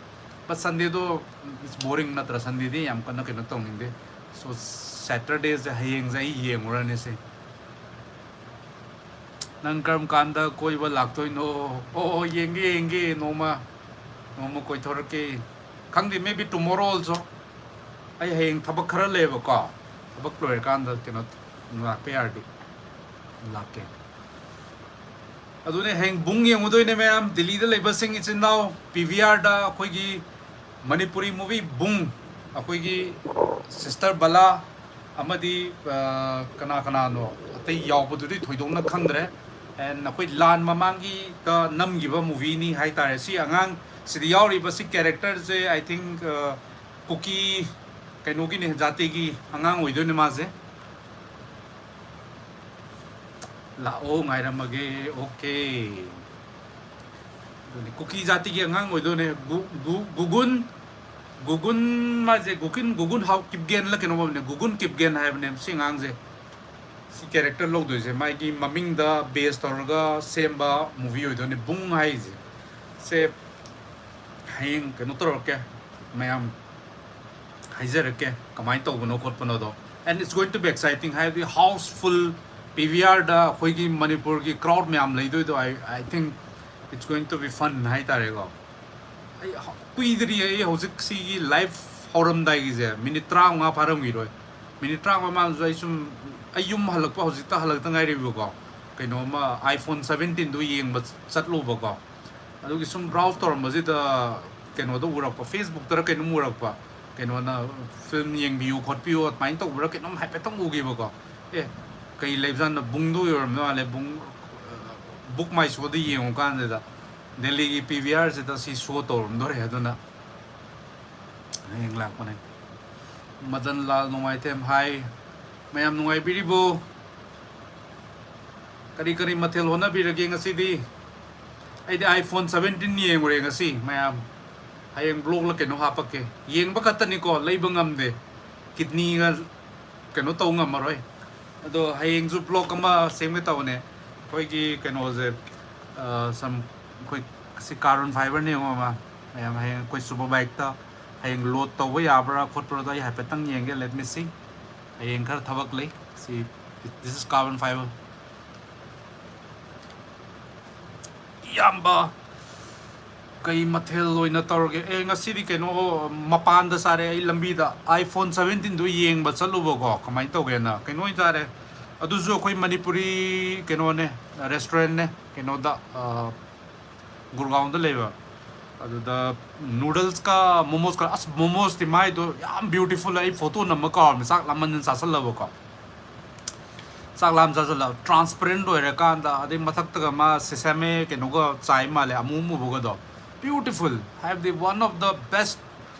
But ꯁꯟꯗꯦꯗꯣ it's boring ꯅꯠꯇ꯭ꯔꯥ? ꯁꯟꯗꯦꯗꯤ ꯌꯥꯝ ꯀꯟꯅ ꯀꯩꯅꯣ ꯇꯧꯅꯤꯡꯗꯦ꯫ So ꯁꯦꯇꯔꯗꯦꯁꯦ, ꯍꯌꯦꯡꯁꯦ ꯑꯩ ꯌꯦꯡꯉꯨꯔꯅꯤ ꯁꯤ꯫ ꯅꯪ ꯀꯔꯝ ꯀꯥꯟꯗ ꯀꯣꯏꯕ ꯂꯥꯛꯇꯣꯏꯅꯣ? ꯑꯣ, ꯌꯦꯡꯒꯦ, ꯌꯦꯡꯒꯦ, ꯅꯣꯡꯃ, ꯅꯣꯡꯃ ꯀꯣꯏꯊꯣꯔꯛꯀꯦ꯫ ꯈꯪꯗꯦ, maybe tomorrow also꯫ ꯑꯩ ꯍꯌꯦꯡ ꯊꯕꯛ ꯈꯔ ꯂꯩꯌꯦꯕꯀꯣ, ꯊꯕꯛ ꯂꯣꯏꯔꯀꯥꯟꯗ ꯀꯩꯅꯣ ꯂꯥꯛꯄ ꯌꯥꯔꯗꯤ ꯂꯥꯛꯀꯦ꯫ ꯑꯗꯨꯅꯦ, ꯍꯌꯦꯡ ꯕꯨꯡ ꯌꯦꯡꯉꯨꯗꯣꯏꯅꯦ ꯃꯌꯥꯝ, ꯗꯤꯜꯂꯤꯗ ꯂꯩꯕꯁꯤꯡ ꯏꯆꯤꯟ ꯏꯅꯥꯎ꯫ ꯄꯤ ꯚꯤ ꯑꯥꯔꯗ ꯑꯩꯈꯣꯏꯒꯤ ꯃꯅꯤꯄꯨꯔꯤ movie ꯕꯨꯡ, ꯑꯩꯈꯣꯏꯒꯤ Sister ꯕꯂꯥ ꯑꯃꯗꯤ, ꯑ, ꯀꯅꯥ ꯀꯅꯥꯅꯣ ꯑꯇꯩ ꯌꯥꯎꯕꯗꯨꯗꯤ ꯊꯣꯏꯗꯣꯛꯅ ꯈꯪꯗ꯭ꯔꯦ꯫ And ꯑꯩꯈꯣꯏ ꯂꯥꯟ ꯃꯃꯥꯡꯒꯤꯗ ꯅꯝꯈꯤꯕ movieꯅꯤ ꯍꯥꯏꯇꯥꯔꯦ꯫ ꯁꯤ ꯑꯉꯥꯡ, ꯁꯤꯗ ꯌꯥꯎꯔꯤꯕ ꯁꯤ characterꯁꯦ, I think, ꯑ, ꯀꯨꯀꯤ ꯀꯩꯅꯣꯒꯤꯅꯦ, ꯖꯥꯇꯤꯒꯤ ꯑꯉꯥꯡ ꯑꯣꯏꯗꯣꯏꯅꯦ ꯃꯥꯁꯦ꯫ ꯂꯥꯛꯑꯣ, ꯉꯥꯏꯔꯝꯃꯒꯦ꯫ Okay꯫ ꯑꯗꯨꯅꯤ, ꯀꯨꯀꯤ ꯖꯥꯇꯤꯒꯤ ꯑꯉꯥꯡ ꯑꯣꯏꯗꯣꯏꯅꯦ꯫ ꯒꯨ-, ꯒꯨ-, ꯒꯨꯒꯨꯟ, ꯒꯨꯒꯨꯟ ꯃꯥꯁꯦ, ꯒꯨꯀꯤꯟ, ꯒꯨꯒꯨꯟ ꯍꯥꯎ ꯀꯤꯞꯒꯦꯟꯂ ꯀꯩꯅꯣꯝ ꯑꯣꯏꯕꯅꯦ, ꯒꯨꯒꯨꯟ ꯀꯤꯞꯒꯦꯟ ꯍꯥꯏꯕꯅꯦ ꯁꯤ ꯑꯉꯥꯡꯁꯦ꯫ ꯁꯤ character ꯂꯧꯗꯣꯏꯁꯦ ꯃꯥꯒꯤ ꯃꯃꯤꯡꯗ base ꯇꯧꯔꯒ ꯁꯦꯝꯕ movie ꯑꯣꯏꯗꯣꯏꯅꯦ, ꯕꯨꯡ ꯍꯥꯏꯁꯦ꯫ ꯁꯦ ꯍꯌꯦꯡ ꯀꯩꯅꯣ ꯇꯧꯔꯛꯀꯦ ꯃꯌꯥꯝ, ꯍꯥꯏꯖꯔꯛꯀꯦ ꯀꯃꯥꯏꯅ ꯇꯧꯕꯅꯣ ꯈꯣꯠꯄꯅꯣꯗꯣ꯫ And it's going to be exciting, ꯍꯥꯏꯕꯗꯤ housefull, ꯄꯤ ꯚꯤ ꯑꯥꯔꯗ ꯑꯩꯈꯣꯏꯒꯤ ꯃꯅꯤꯄꯨꯔꯒꯤ crowd ꯃꯌꯥꯝ ꯂꯩꯗꯣꯏꯗꯣ, I, I think it's going to be fun ꯍꯥꯏꯇꯥꯔꯦꯀꯣ꯫ ꯑꯩ ꯍ-, ꯀꯨꯏꯗ꯭ꯔꯤ, ꯑꯩ ꯍꯧꯖꯤꯛ ꯁꯤꯒꯤ live ꯍꯧꯔꯝꯗꯥꯏꯒꯤꯁꯦ minute ꯇꯔꯥꯃꯉꯥ ꯐꯥꯔꯝꯈꯤꯔꯣꯏ꯫ Minute ꯇꯔꯥꯃꯉꯥ ꯃꯃꯥꯡꯗꯁꯨ ꯑꯩ ꯁꯨꯝ, ꯑꯩ ꯌꯨꯝ ꯍꯜꯂꯛꯄ ꯍꯧꯖꯤꯛꯇ ꯍꯜꯂꯛꯇ ꯉꯥꯏꯔꯤꯕꯀꯣ, ꯀꯩꯅꯣꯝꯃ iPhone seventeenꯗꯨ ꯌꯦꯡꯕ ꯆꯠꯂꯨꯕꯀꯣ꯫ ꯑꯗꯨꯒꯤ ꯁꯨꯝ browse ꯇꯧꯔꯝꯕꯁꯤꯗ ꯀꯩꯅꯣꯗ ꯎꯔꯛꯄ, Facebookꯇꯔ ꯀꯩꯅꯣꯝ ꯎꯔꯛꯄ, ꯀꯩꯅꯣꯅ film ꯌꯦꯡꯕꯤꯌꯨ ꯈꯣꯠꯄꯤꯌꯨ ꯑꯗꯨꯃꯥꯏꯅ ꯇꯧꯕ꯭ꯔꯥ ꯀꯩꯅꯣꯝ ꯍꯥꯏꯐꯦꯠꯇꯪ ꯎꯈꯤꯕꯀꯣ꯫ ꯑꯦ, ꯀꯩ ꯂꯩꯕꯖꯥꯠꯅꯣ, ꯕꯨꯡꯗꯣ ꯑꯣꯏꯔꯝꯗꯧ ꯃꯥꯜꯂꯦ, ꯕꯨꯡ, Book My Showꯗ ꯌꯦꯡꯉꯨ ꯀꯥꯟꯁꯤꯗ ꯗꯦꯜꯂꯤꯒꯤ ꯄꯤ ꯚꯤ ꯑꯥꯔꯁꯤꯗ ꯁꯤ show ꯇꯧꯔꯝꯗꯣꯔꯦ꯫ ꯑꯗꯨꯅ ꯍꯌꯦꯡ ꯂꯥꯛꯄꯅꯦ꯫ ꯃꯗꯟ ꯂꯥꯜ ꯅꯣꯡꯃꯥꯏꯊꯦꯝ, hi꯫ ꯃꯌꯥꯝ ꯅꯨꯡꯉꯥꯏꯕꯤꯔꯤꯕꯣ? ꯀꯔꯤ ꯀꯔꯤ ꯃꯊꯦꯜ ꯍꯣꯠꯅꯕꯤꯔꯒꯦ ꯉꯁꯤꯗꯤ? ꯑꯩꯗꯤ iPhone seventeen ꯌꯦꯡꯉꯨꯔꯦ ꯉꯁꯤ ꯃꯌꯥꯝ꯫ ꯍꯌꯦꯡ vlogꯂ ꯀꯩꯅꯣ ꯍꯥꯞꯄꯛꯀꯦ꯫ ꯌꯦꯡꯕ ꯈꯛꯇꯅꯤꯀꯣ, ꯂꯩꯕ ꯉꯝꯗꯦ꯫ Kidneyꯒ ꯀꯩꯅꯣ ꯇꯧ ꯉꯝꯃꯔꯣꯏ꯫ ꯑꯗꯣ ꯍꯌꯦꯡꯁꯨ vlog ꯑꯃ ꯁꯦꯝꯒꯦ ꯇꯧꯕꯅꯦ꯫ ꯑꯩꯈꯣꯏꯒꯤ ꯀꯩꯅꯣꯁꯦ, ꯑ, some, ꯑꯩꯈꯣꯏ ꯑꯁꯤ carbon fiberꯅꯦ ꯌꯦꯡꯉꯣ ꯑꯃ꯫ ꯃꯌꯥꯝ ꯍꯌꯦꯡ ꯑꯩꯈꯣꯏ super bikeꯇ ꯍꯌꯦꯡ load ꯇꯧꯕ ꯌꯥꯕ꯭ꯔꯥ ꯈꯣꯠꯄ꯭ꯔꯥꯗꯣ ꯑꯩ ꯍꯥꯏꯐꯦꯠꯇꯪ ꯌꯦꯡꯒꯦ, let me see꯫ ꯍꯌꯦꯡ ꯈꯔ ꯊꯕꯛ ꯂꯩ꯫ ꯁꯤ, this is carbon fiber꯫ ꯏꯌꯥꯝꯕ, ꯀꯩ ꯃꯊꯦꯜ ꯑꯣꯏꯅ ꯇꯧꯔꯒꯦ? ꯑꯦ, ꯉꯁꯤꯗꯤ ꯀꯩꯅꯣ, ꯃꯄꯥꯟꯗ ꯆꯥꯔꯦ꯫ ꯑꯩ ꯂꯝꯕꯤꯗ iPhone seventeenꯗꯨ ꯌꯦꯡꯕ ꯆꯠꯂꯨꯕꯀꯣ, ꯀꯃꯥꯏꯅ ꯇꯧꯒꯦꯅ꯫ ꯀꯩꯅꯣ ꯑꯣꯏꯅ ꯆꯥꯔꯦ, ꯑꯗꯨꯁꯨ ꯑꯩꯈꯣꯏ ꯃꯅꯤꯄꯨꯔꯤ ꯀꯩꯅꯣꯅꯦ, ꯔꯦꯁꯇꯨꯔꯦꯟꯅꯦ, ꯀꯩꯅꯣꯗ, ꯑ, ꯒꯨꯔꯒꯥꯎꯟꯗ ꯂꯩꯕ꯫ ꯑꯗꯨꯗ ꯅꯨꯗꯜꯁꯀ ꯃꯣꯃꯣꯁꯀ, ꯑꯁ, ꯃꯣꯃꯣꯁꯇꯤ ꯃꯥꯏꯗꯣ ꯌꯥꯝ ꯕ꯭ꯌꯨꯇꯤꯐꯨꯜ꯫ ꯑꯩ ꯐꯣꯇꯣ ꯅꯝꯕ ꯀꯥꯎꯔꯝꯃꯦ, ꯆꯥꯛ ꯂꯥꯝꯃꯟꯗꯅ ꯆꯥꯁꯜꯂꯕꯀꯣ꯫ ꯆꯥꯛ ꯂꯥꯝ ꯆꯥꯁꯜꯂ ꯇ꯭ꯔꯥꯟꯁꯄꯦꯔꯦꯟ ꯑꯣꯏꯔꯀꯥꯟꯗ, ꯑꯗꯩ ꯃꯊꯛꯇꯒ ꯃꯥ ꯁꯦꯁꯦꯃꯦ ꯀꯩꯅꯣꯒ ꯆꯥꯏ ꯃꯥꯜꯂꯦ, ꯑꯃꯨ ꯑꯃꯨꯕꯒꯗꯣ꯫ ꯕ꯭ꯌꯨꯇꯤꯐꯨꯜ ꯍꯥꯏꯕꯗꯤ one of the best,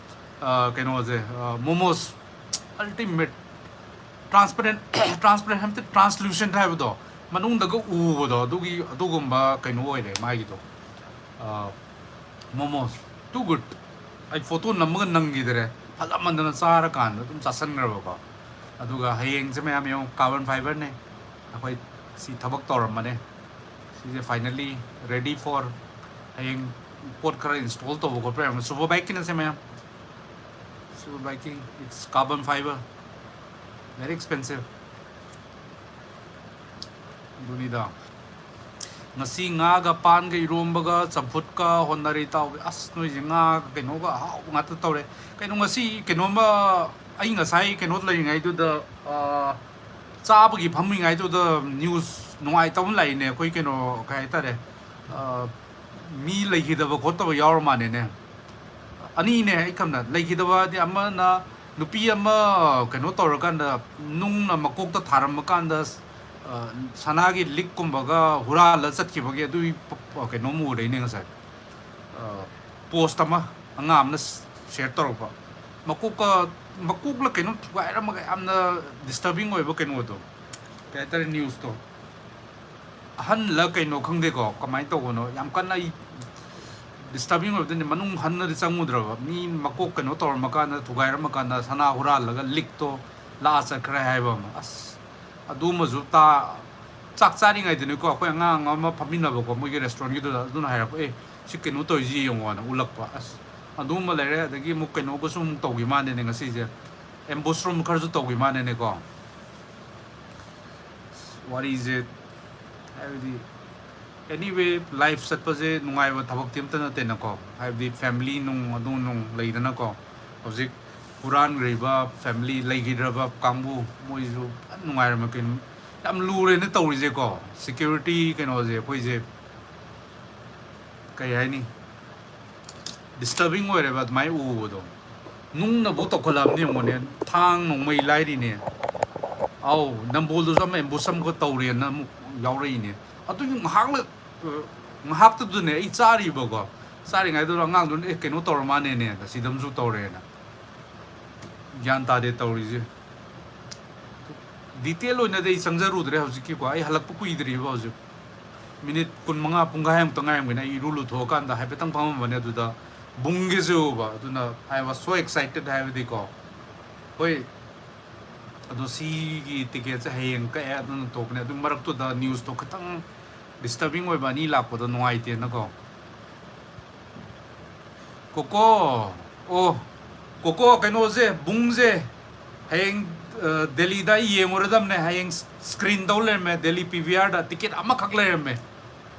ꯑ, ꯀꯩꯅꯣꯁꯦ, ꯃꯣꯃꯣꯁ, ꯑꯜꯇꯤꯃꯦꯠ꯫ ꯇ꯭ꯔꯥꯟꯁꯄꯦꯔꯦꯟ, ꯇ꯭ꯔꯥꯟꯁꯄꯦꯔꯦꯟ ꯍꯥꯏꯕꯗꯤ ꯇ꯭ꯔꯥꯟꯁꯂꯨꯁꯦꯟ ꯍꯥꯏꯕꯗꯣ, ꯃꯅꯨꯡꯗꯒ ꯎꯕꯗꯣ, ꯑꯗꯨꯒꯤ, ꯑꯗꯨꯒꯨꯝꯕ ꯀꯩꯅꯣ ꯑꯣꯏꯔꯦ ꯃꯥꯒꯤꯗꯣ꯫ Momos, too good꯫ ꯑꯩ ꯐꯣꯇꯣ ꯅꯝꯃꯒ ꯅꯪꯈꯤꯗ꯭ꯔꯦ, ꯐꯖꯃꯟꯗꯅ ꯆꯥꯔꯀꯥꯟꯗ ꯑꯗꯨꯝ ꯆꯥꯁꯟꯈ꯭ꯔꯕꯀꯣ꯫ ꯑꯗꯨꯒ ꯍꯌꯦꯡꯁꯦ ꯃꯌꯥꯝ ꯌꯦꯡꯉꯣ, ꯀꯥꯔꯕꯟ ꯐꯥꯏꯕꯔꯅꯦ꯫ ꯑꯩꯈꯣꯏ ꯁꯤ ꯊꯕꯛ ꯇꯧꯔꯝꯕꯅꯦ꯫ ꯁꯤꯁꯦ finally ready for ꯍꯌꯦꯡ ꯄꯣꯠ ꯈꯔ ꯏꯟꯁꯇꯣꯜ ꯇꯧꯕ ꯈꯣꯠꯄ ꯌꯥꯝ꯫ ꯁꯨꯄꯔ ꯕꯥꯏꯛꯀꯤꯅ ꯁꯦ ꯃꯌꯥꯝ, ꯁꯨꯄꯔ ꯕꯥꯏꯛꯀꯤ, it's carbon fiber, very expensive꯫ ꯑꯗꯨꯅꯤꯗ꯫ ꯉꯁꯤ ꯉꯥꯒ ꯄꯥꯟꯒ ꯏꯔꯣꯝꯕꯒ ꯆꯝꯐꯨꯠꯀ ꯍꯣꯠꯅꯔꯦ ꯏꯇꯥꯎ꯫ ꯑꯁ, ꯅꯣꯏꯁꯦ ꯉꯥꯒ ꯀꯩꯅꯣꯒ ꯑꯍꯥꯎꯕ ꯉꯥꯛꯇ ꯇꯧꯔꯦ꯫ ꯀꯩꯅꯣ, ꯉꯁꯤ ꯀꯩꯅꯣꯝꯃ, ꯑꯩ ꯉꯁꯥꯏ ꯀꯩꯅꯣ ꯂꯩꯔꯤꯉꯩꯗꯨꯗ, ꯑ, ꯆꯥꯕꯒꯤ ꯐꯝꯃꯤꯉꯩꯗꯨꯗ ꯅ꯭ꯌꯨꯁ ꯅꯨꯡꯉꯥꯏꯇꯕ ꯑꯃ ꯂꯥꯛꯏꯅꯦ꯫ ꯑꯩꯈꯣꯏ ꯀꯩꯅꯣ, ꯀꯩ ꯍꯥꯏꯇꯥꯔꯦ, ꯑ, ꯃꯤ ꯂꯩꯈꯤꯗꯕ ꯈꯣꯠꯇꯕ ꯌꯥꯎꯔ ꯃꯥꯜꯂꯦꯅꯦ꯫ ꯑꯅꯤꯅꯦ ꯑꯩ ꯈꯟꯕꯗ ꯂꯩꯈꯤꯗꯕꯗꯤ, ꯑꯃꯅ ꯅꯨꯄꯤ ꯑꯃ ꯀꯩꯅꯣ ꯇꯧꯔꯀꯥꯟꯗ, ꯅꯨꯡꯅ ꯃꯀꯣꯛꯇ ꯊꯥꯔꯝꯕ ꯀꯥꯟꯗ, ꯑ, ꯁꯅꯥꯒꯤ ꯂꯤꯛꯀꯨꯝꯕꯒ ꯍꯨꯔꯥꯜꯂ ꯆꯠꯈꯤꯕꯒꯤ ꯑꯗꯨꯒꯤ ꯄ-, ꯄ-, ꯀꯩꯅꯣꯝ ꯎꯔꯦꯅꯦ ꯉꯁꯥꯏ꯫ ꯑ, ꯄꯣꯁ ꯑꯃ ꯑꯉꯥꯡ ꯑꯃꯅ ꯁꯤꯌꯔ ꯇꯧꯔꯛꯄ꯫ ꯃꯀꯣꯛꯀ, ꯃꯀꯣꯛꯂ ꯀꯩꯅꯣꯝ ꯊꯨꯒꯥꯏꯔꯝꯃꯒ ꯌꯥꯝꯅ ꯗꯤꯁꯇꯔꯕꯤꯡ ꯑꯣꯏꯕ ꯀꯩꯅꯣꯗꯣ, ꯀꯩ ꯍꯥꯏꯇꯥꯔꯦ, ꯅ꯭ꯌꯨꯁꯇꯣ꯫ ꯑꯍꯟꯂ ꯀꯩꯅꯣ ꯈꯪꯗꯦꯀꯣ, ꯀꯃꯥꯏꯅ ꯇꯧꯕꯅꯣ, ꯌꯥꯝ ꯀꯟꯅ ꯑꯩ ꯗꯤꯁꯇꯔꯕꯤꯡ ꯑꯣꯏꯕꯗꯨꯅꯤ꯫ ꯃꯅꯨꯡ ꯍꯟꯅꯗꯤ ꯆꯪꯉꯨꯗ꯭ꯔꯕ, ꯃꯤ ꯃꯀꯣꯛ ꯀꯩꯅꯣ ꯇꯧꯔꯝꯃꯀꯥꯟꯗ, ꯊꯨꯒꯥꯏꯔꯝꯃꯀꯥꯟꯗ ꯁꯅꯥ ꯍꯨꯔꯥꯜꯂꯒ ꯂꯤꯛꯇꯣ ꯂꯥꯛꯑ ꯆꯠꯈ꯭ꯔꯦ ꯍꯥꯏꯕ ꯑꯃ꯫ ꯑꯁ, ꯑꯗꯨꯃꯁꯨ ꯇꯥ-, ꯆꯥꯛ ꯆꯥꯔꯤꯉꯩꯗꯅꯤꯀꯣ, ꯑꯩꯈꯣꯏ ꯑꯉꯥꯡ ꯑꯃ ꯐꯝꯃꯤꯟꯅꯕꯀꯣ, ꯃꯣꯏꯒꯤ ꯔꯦꯁꯇꯨꯔꯦꯟꯒꯤꯗꯨꯗ, ꯑꯗꯨꯅ ꯍꯥꯏꯔꯛꯄ, "ꯑꯦ, ꯁꯤ ꯀꯩꯅꯣ ꯇꯧꯔꯤꯁꯤ ꯌꯦꯡꯉꯣꯅ" ꯎꯠꯂꯛꯄ꯫ ꯑꯁ, ꯑꯗꯨꯝꯕ ꯂꯩꯔꯦ꯫ ꯑꯗꯒꯤ ꯑꯃꯨꯛ ꯀꯩꯅꯣꯒꯁꯨ ꯑꯃꯨꯛ ꯇꯧꯈꯤ ꯃꯥꯅꯦꯅꯦ ꯉꯁꯤꯁꯦ, ꯑꯦꯝꯕꯨꯁ ꯔꯨꯝ ꯈꯔꯁꯨ ꯇꯧꯈꯤ ꯃꯥꯅꯦꯅꯦꯀꯣ꯫ ꯋꯥꯔꯤꯁꯦ, ꯍꯥꯏꯕꯗꯤ, ꯑꯦꯅꯤꯋꯦ, ꯂꯥꯏꯐ ꯆꯠꯄꯁꯦ ꯅꯨꯡꯉꯥꯏꯕ ꯊꯕꯛꯇꯤ ꯑꯝꯇ ꯅꯠꯇꯦꯅꯀꯣ꯫ ꯍꯥꯏꯕꯗꯤ ꯐꯦꯃꯤꯂꯤ ꯅꯨꯡ ꯑꯗꯨ ꯅꯨꯡ ꯂꯩꯗꯅꯀꯣ꯫ ꯍꯧꯖꯤꯛ ꯍꯨꯔꯥꯟꯈ꯭ꯔꯤꯕ ꯐꯦꯃꯤꯂꯤ, ꯂꯩꯈꯤꯗ꯭ꯔꯕ ꯀꯥꯡꯕꯨ, ꯃꯣꯏꯁꯨ ꯐꯖꯅ ꯅꯨꯡꯉꯥꯏꯔꯝꯃ-, ꯀꯩꯅꯣ, ꯌꯥꯝ ꯂꯨꯔꯦꯅ ꯇꯧꯔꯤꯁꯦꯀꯣ꯫ ꯁꯦꯀ꯭ꯌꯨꯔꯤꯇꯤ ꯀꯩꯅꯣꯁꯦ ꯑꯩꯈꯣꯏꯁꯦ ꯀꯩ ꯍꯥꯏꯅꯤ, ꯗꯤꯁꯇꯔꯕꯤꯡ ꯑꯣꯏꯔꯦꯕ ꯑꯗꯨꯃꯥꯏꯅ ꯎꯕꯗꯣ꯫ ꯅꯨꯡꯅꯕꯨ ꯇꯧꯈꯠꯂꯛꯑꯕꯅꯤ ꯌꯦꯡꯉꯣꯅꯦ, ꯊꯥꯡ ꯅꯣꯡꯃꯩ ꯂꯥꯏꯔꯤꯅꯦ꯫ ꯑꯧ, ꯅꯝꯕꯣꯜꯗꯨꯁꯨ ꯑꯃ ꯑꯦꯝꯕꯨꯁ ꯑꯃꯈꯛ ꯇꯧꯔꯦꯅ ꯑꯃꯨꯛ ꯌꯥꯎꯔꯛꯏꯅꯦ꯫ ꯑꯗꯨꯒꯤ ꯉꯥꯏꯍꯥꯛ, ꯉꯥꯏꯍꯥꯛꯇꯨꯗꯨꯅꯦ ꯑꯩ ꯆꯥꯔꯤꯕꯀꯣ꯫ ꯆꯥꯔꯤꯉꯩꯗꯨꯗ ꯑꯉꯥꯡꯗꯨꯅ "ꯑꯦ, ꯀꯩꯅꯣ ꯇꯧꯔ ꯃꯥꯅꯦꯅꯦ, ꯁꯤꯗ ꯑꯃꯁꯨ ꯇꯧꯔꯦꯅ"꯫ ꯒ꯭ꯌꯥꯟ ꯇꯥꯗꯦ ꯇꯧꯔꯤꯁꯦ꯫ ꯗꯤꯇꯦꯜ ꯑꯣꯏꯅꯗꯤ ꯑꯩ ꯆꯪꯖꯔꯨꯗ꯭ꯔꯦ ꯍꯧꯖꯤꯛꯀꯤꯀꯣ꯫ ꯑꯩ ꯍꯜꯂꯛꯄ ꯀꯨꯏꯗ꯭ꯔꯤꯕ ꯍꯧꯖꯤꯛ꯫ ꯃꯤꯅꯤꯠ ꯀꯨꯟꯃꯉꯥ, ꯄꯨꯡꯈꯥꯏꯃꯨꯛꯇ ꯉꯥꯏꯔꯝꯒꯅꯤ꯫ ꯑꯩ ꯏꯔꯨ ꯂꯨꯊꯣꯛꯑꯀꯥꯟꯗ ꯍꯥꯏꯐꯦꯠꯇꯪ ꯐꯝꯃꯝꯕꯅꯦ, ꯑꯗꯨꯗ ꯕꯨꯡꯒꯤꯁꯦ ꯎꯕ꯫ ꯑꯗꯨꯅ I was so excited ꯍꯥꯏꯕꯗꯤꯀꯣ꯫ ꯍꯣꯏ, ꯑꯗꯣ ꯁꯤꯒꯤ ꯇꯤꯀꯦꯠꯁꯦ ꯍꯌꯦꯡ ꯀꯛꯑꯦ, ꯑꯗꯨꯅ ꯇꯣꯛꯄꯅꯦ꯫ ꯑꯗꯨ ꯃꯔꯛꯇꯨꯗ ꯅ꯭ꯌꯨꯁꯇꯣ ꯈꯤꯇꯪ ꯗꯤꯁꯇꯔꯕꯤꯡ ꯑꯣꯏꯕ ꯑꯅꯤ ꯂꯥꯛꯄꯗꯣ ꯅꯨꯡꯉꯥꯏꯇꯦꯅꯀꯣ꯫ ꯀꯣꯀꯣ, ꯑꯣ, ꯀꯣꯀꯣ, ꯀꯩꯅꯣꯁꯦ, ꯕꯨꯡꯁꯦ ꯍꯌꯦꯡ, ꯑ, ꯗꯦꯜꯂꯤꯗ ꯑꯩ ꯌꯦꯡꯉꯨꯔꯗꯕꯅꯦ꯫ ꯍꯌꯦꯡ ꯁ꯭ꯀ꯭ꯔꯤꯟ ꯇꯧ ꯂꯩꯔꯝꯃꯦ, ꯗꯦꯜꯂꯤ ꯄꯤ ꯚꯤ ꯑꯥꯔꯗ ꯇꯤꯀꯦꯠ ꯑꯃꯈꯛ ꯂꯩꯔꯝꯃꯦ꯫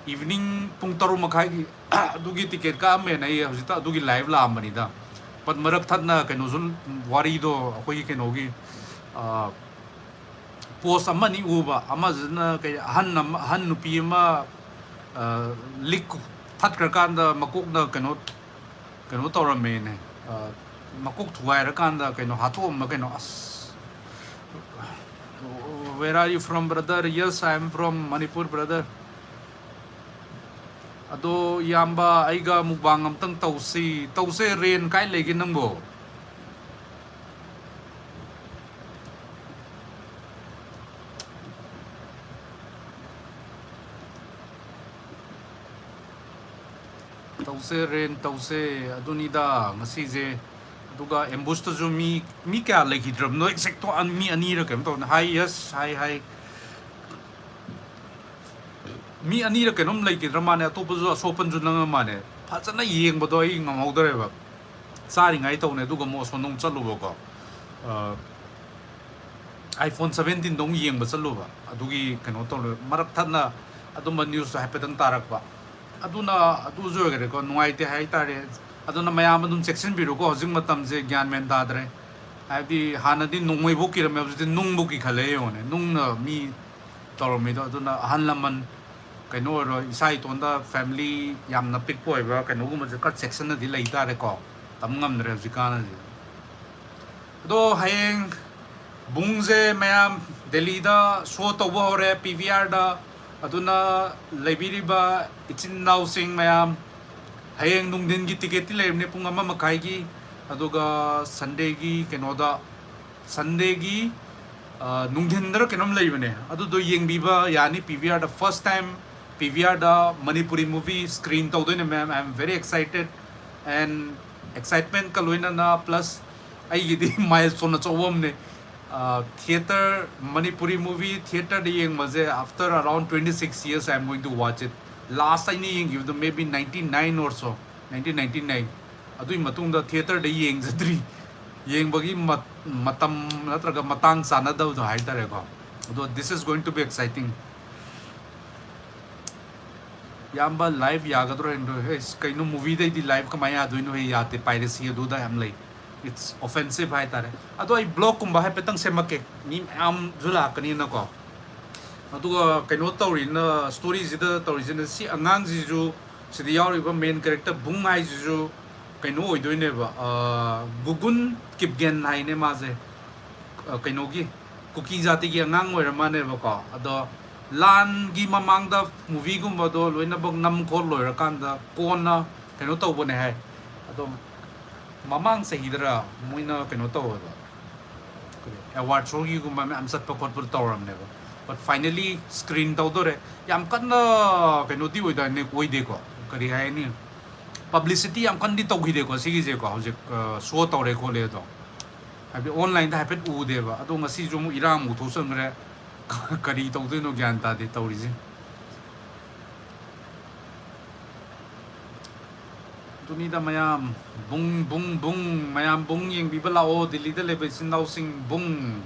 ꯏꯚꯤꯅꯤꯡ ꯄꯨꯡ ꯇꯔꯨꯛ ꯃꯈꯥꯏꯒꯤ ꯑꯗꯨꯒꯤ ꯇꯤꯀꯦꯠ ꯀꯛꯑꯝꯃꯦꯅ ꯑꯩ ꯍꯧꯖꯤꯛꯇ ꯑꯗꯨꯒꯤ ꯂꯥꯏꯚ ꯂꯥꯛꯑꯝꯕꯅꯤꯗ꯫ ꯕꯠ ꯃꯔꯛ ꯊꯠꯅ ꯀꯩꯅꯣꯁꯨ, ꯋꯥꯔꯤꯗꯣ ꯑꯩꯈꯣꯏꯒꯤ ꯀꯩꯅꯣꯒꯤ, ꯑ, ꯄꯣꯁ ꯑꯃꯅꯤ ꯎꯕ꯫ ꯑꯃꯁꯤꯅ ꯀꯩ, ꯑꯍꯟ ꯑꯃ, ꯑꯍꯟ ꯅꯨꯄꯤ ꯑꯃ, ꯑ, ꯂꯤꯛ ꯊꯠꯈ꯭ꯔꯀꯥꯟꯗ ꯃꯀꯣꯛꯅ ꯀꯩꯅꯣ, ꯀꯩꯅꯣ ꯇꯧꯔꯝꯃꯦꯅꯦ꯫ ꯑ, ꯃꯀꯣꯛ ꯊꯨꯒꯥꯏꯔꯀꯥꯟꯗ ꯀꯩꯅꯣ ꯍꯥꯠꯇꯣꯛꯑꯝꯕ ꯀꯩꯅꯣ꯫ ꯑꯁ, "Where are you from, brother?" "Yes, I am from Manipur, brother." ꯑꯗꯣ ꯏꯌꯥꯝꯕ, ꯑꯩꯒ ꯃꯨꯛꯕꯥꯡ ꯑꯝꯇꯪ ꯇꯧꯁꯤ꯫ ꯇꯧꯁꯦ, ꯔꯦꯟ ꯀꯥꯏ ꯂꯩꯒꯦ ꯅꯪꯕꯣ? ꯇꯧꯁꯦ, ꯔꯦꯟ ꯇꯧꯁꯦ꯫ ꯑꯗꯨꯅꯤꯗ ꯉꯁꯤꯁꯦ꯫ ꯑꯗꯨꯒ ꯑꯦꯝꯕꯨꯁꯇꯁꯨ ꯃꯤ, ꯃꯤ ꯀꯌꯥ ꯂꯩꯈꯤꯗ꯭ꯔꯕꯅꯣ? ꯑꯦꯛꯖꯦꯛꯇꯣ ꯑꯟ-, ꯃꯤ ꯑꯅꯤꯔ ꯀꯩꯅꯣ ꯇꯧꯕꯅꯦ꯫ ꯍꯥꯏ, ꯌꯦꯁ, ꯍꯥꯏ, ꯍꯥꯏ꯫ ꯃꯤ ꯑꯅꯤꯔ ꯀꯩꯅꯣꯝ ꯂꯩꯈꯤꯗ꯭ꯔ ꯃꯥꯅꯦ꯫ ꯑꯇꯣꯞꯄꯁꯨ ꯑꯁꯣꯛꯄꯟꯁꯨ ꯅꯪꯉ ꯃꯥꯅꯦ꯫ ꯐꯖꯅ ꯌꯦꯡꯕꯗꯣ ꯑꯩ ꯉꯝꯍꯧꯗ꯭ꯔꯦꯕ꯫ ꯆꯥꯔꯤꯉꯥꯏ ꯇꯧꯅꯦ, ꯑꯗꯨꯒ ꯑꯃꯨꯛ ꯑꯁꯣꯝꯗ ꯑꯃꯨꯛ ꯆꯠꯂꯨꯕꯀꯣ꯫ ꯑ, iPhone seventeenꯗꯣ ꯑꯃꯨꯛ ꯌꯦꯡꯕ ꯆꯠꯂꯨꯕ꯫ ꯑꯗꯨꯒꯤ ꯀꯩꯅꯣ ꯇꯧꯔꯦ, ꯃꯔꯛ ꯊꯠꯅ ꯑꯗꯨꯝꯕ ꯅ꯭ꯌꯨꯁꯇꯣ ꯍꯥꯏꯐꯦꯠꯇꯪ ꯇꯥꯔꯛꯄ꯫ ꯑꯗꯨꯅ ꯑꯗꯨꯁꯨ ꯑꯣꯏꯈꯔꯦꯀꯣ, ꯅꯨꯡꯉꯥꯏꯇꯦ ꯍꯥꯏꯇꯥꯔꯦ꯫ ꯑꯗꯨꯅ ꯃꯌꯥꯝ ꯑꯗꯨꯝ ꯆꯦꯛꯁꯤꯟꯕꯤꯔꯣꯀꯣ, ꯍꯧꯖꯤꯛ ꯃꯇꯝꯁꯦ ꯒ꯭ꯌꯥꯟ ꯃꯦꯟ ꯇꯥꯗ꯭ꯔꯦ꯫ ꯍꯥꯏꯕꯗꯤ ꯍꯥꯟꯅꯗꯤ ꯅꯣꯡꯃꯩꯕꯨꯛ ꯀꯤꯔꯝꯃꯦ, ꯍꯧꯖꯤꯛꯇꯤ ꯅꯨꯡꯕꯨꯛ ꯀꯤꯈꯠꯂꯛꯑꯦ ꯌꯦꯡꯉꯣꯅꯦ꯫ ꯅꯨꯡꯅ ꯃꯤ ꯇꯧꯔꯝꯃꯤꯗꯣ꯫ ꯑꯗꯨꯅ ꯑꯍꯜ ꯂꯃꯟ ꯀꯩꯅꯣ ꯑꯣꯏꯔꯣ, ꯏꯁꯥ ꯏꯇꯣꯟꯗ family ꯌꯥꯝꯅ ꯄꯤꯛꯄ ꯑꯣꯏꯕ ꯀꯩꯅꯣꯒꯨꯝꯕꯁꯦ ꯈꯔ ꯆꯦꯛꯁꯤꯟꯅꯗꯤ ꯂꯩ ꯇꯥꯔꯦꯀꯣ꯫ ꯇꯝ ꯉꯝꯗ꯭ꯔꯦ ꯍꯧꯖꯤꯛꯀꯥꯟ ꯑꯁꯤꯗꯤ꯫ ꯑꯗꯣ ꯍꯌꯦꯡ ꯕꯨꯡꯁꯦ ꯃꯌꯥꯝ ꯗꯦꯜꯂꯤꯗ show ꯇꯧꯕ ꯍꯧꯔꯦ ꯄꯤ ꯚꯤ ꯑꯥꯔꯗ꯫ ꯑꯗꯨꯅ ꯂꯩꯕꯤꯔꯤꯕ ꯏꯆꯤꯟ ꯏꯅꯥꯎꯁꯤꯡ ꯃꯌꯥꯝ, ꯍꯌꯦꯡ ꯅꯨꯡꯊꯤꯟꯒꯤ ticketꯇꯤ ꯂꯩꯔꯕꯅꯦ ꯄꯨꯡ ꯑꯃ ꯃꯈꯥꯏꯒꯤ꯫ ꯑꯗꯨꯒ Sundayꯒꯤ ꯀꯩꯅꯣꯗ, Sundayꯒꯤ ꯅꯨꯡꯊꯤꯟꯗꯔ ꯀꯩꯅꯣꯝ ꯂꯩꯕꯅꯦ, ꯑꯗꯨꯗꯣ ꯌꯦꯡꯕꯤꯕ ꯌꯥꯅꯤ꯫ ꯄꯤ ꯚꯤ ꯑꯥꯔꯗ first time ꯄꯤ ꯚꯤ ꯑꯥꯔꯗ ꯃꯅꯤꯄꯨꯔꯤ movie screen ꯇꯧꯗꯣꯏꯅꯦ ꯃꯌꯥꯝ꯫ I am very excited and excitementꯀ ꯂꯣꯏꯅꯅ, plus ꯑꯩꯒꯤꯗꯤ milestone ꯑꯆꯧꯕ ꯑꯃꯅꯦ꯫ Theatre, ꯃꯅꯤꯄꯨꯔꯤ movie theatreꯗ ꯌꯦꯡꯕꯁꯦ, after around twenty six years I am going to watch it. Last ꯑꯩꯅ ꯌꯦꯡꯈꯤꯕꯗꯣ maybe ninety nine or so, nineteen ninety nine꯫ ꯑꯗꯨꯒꯤ ꯃꯇꯨꯡꯗ theatreꯗ ꯌꯦꯡꯖꯗ꯭ꯔꯤ꯫ ꯌꯦꯡꯕꯒꯤ ꯃ-, ꯃꯇꯝ ꯅꯠꯇ꯭ꯔꯒ ꯃꯇꯥꯡ ꯆꯥꯅꯗꯕꯗꯣ ꯍꯥꯏꯇꯥꯔꯦꯀꯣ꯫ ꯑꯗꯣ this is going to be exciting꯫ ꯏꯌꯥꯝꯕ, live ꯌꯥꯒꯗ꯭ꯔꯣ? ꯍꯦꯟꯗ꯭ꯔꯣ? ꯑꯦꯁ, ꯀꯩꯅꯣ, movieꯗꯩꯗꯤ live ꯀꯃꯥꯏꯅ ꯌꯥꯗꯣꯏꯅꯣ? ꯍꯦ, ꯌꯥꯗꯦ, piracy ꯑꯗꯨꯗ ꯌꯥꯝ ꯂꯩ꯫ It's offensive ꯍꯥꯏꯇꯥꯔꯦ꯫ ꯑꯗꯣ ꯑꯩ vlogꯀꯨꯝꯕ ꯍꯥꯏꯐꯦꯠꯇꯪ ꯁꯦꯝꯃꯛꯀꯦ, ꯃꯤ ꯃꯌꯥꯝꯁꯨ ꯂꯥꯛꯀꯅꯤꯅꯀꯣ꯫ ꯑꯗꯨꯒ ꯀꯩꯅꯣ ꯇꯧꯔꯤꯅ, storyꯁꯤꯗ ꯇꯧꯔꯤꯁꯤꯅ, ꯁꯤ ꯑꯉꯥꯡꯁꯤꯁꯨ, ꯁꯤꯗ ꯌꯥꯎꯔꯤꯕ main character ꯕꯨꯡ ꯍꯥꯏꯁꯤꯁꯨ ꯀꯩꯅꯣ ꯑꯣꯏꯗꯣꯏꯅꯦꯕ, ꯑ, ꯒꯨꯒꯨꯟ ꯀꯤꯞꯒꯦꯟ ꯍꯥꯏꯅꯦ ꯃꯥꯁꯦ꯫ ꯑ, ꯀꯩꯅꯣꯒꯤ ꯀꯨꯀꯤ ꯖꯥꯇꯤꯒꯤ ꯑꯉꯥꯡ ꯑꯣꯏꯔ ꯃꯥꯜꯂꯦꯕꯀꯣ꯫ ꯑꯗꯣ ꯂꯥꯟꯒꯤ ꯃꯃꯥꯡꯗ movieꯒꯨꯝꯕꯗꯣ ꯂꯣꯏꯅꯃꯛ ꯅꯝ ꯈꯣꯠ ꯂꯣꯏꯔꯀꯥꯟꯗ ꯀꯣꯟꯅ ꯀꯩꯅꯣ ꯇꯧꯕꯅꯦ ꯍꯥꯏ꯫ ꯑꯗꯣ ꯃꯃꯥꯡ ꯆꯍꯤꯗꯔ ꯃꯣꯏꯅ ꯀꯩꯅꯣ ꯇꯧꯋꯦꯕ, award showꯒꯤꯒꯨꯝꯕ ꯃꯌꯥꯝ ꯆꯠꯄ ꯈꯣꯠꯄ ꯇꯧꯔꯝꯅꯦꯕ꯫ But finally screen ꯇꯧꯗꯣꯔꯦ꯫ ꯌꯥꯝ ꯀꯟꯅ ꯀꯩꯅꯣꯗꯤ ꯑꯣꯏꯗꯥꯏꯅꯦ, ꯑꯣꯏꯗꯦꯀꯣ, ꯀꯔꯤ ꯍꯥꯏꯅꯤ, publicity ꯌꯥꯝ ꯀꯟꯅꯗꯤ ꯇꯧꯈꯤꯗꯦꯀꯣ ꯁꯤꯒꯤꯁꯦꯀꯣ꯫ ꯍꯧꯖꯤꯛ, ꯑ, show ꯇꯧꯔꯦ ꯈꯣꯠꯂꯦ ꯑꯗꯣ, ꯍꯥꯏꯕꯗꯤ onlineꯗ ꯍꯥꯏꯐꯦꯠ ꯎꯗꯦꯕ꯫ ꯑꯗꯣ ꯉꯁꯤꯁꯨ ꯑꯃꯨꯛ ꯏꯔꯥꯡ ꯑꯃꯨꯛ ꯊꯣꯛꯆꯟꯈ꯭ꯔꯦ꯫ ꯀꯔꯤ ꯇꯧꯗꯣꯏꯅꯣ ꯒ꯭ꯌꯥꯟ ꯇꯥꯗꯦ ꯇꯧꯔꯤꯁꯦ꯫ ꯑꯗꯨꯅꯤꯗ ꯃꯌꯥꯝ, ꯕꯨꯡ, ꯕꯨꯡ, ꯕꯨꯡ, ꯃꯌꯥꯝ ꯕꯨꯡ ꯌꯦꯡꯕꯤꯕ ꯂꯥꯛꯑꯣ, ꯗꯤꯜꯂꯤꯗ ꯂꯩꯕ ꯏꯆꯤꯟ ꯏꯅꯥꯎꯁꯤꯡ, ꯕꯨꯡ,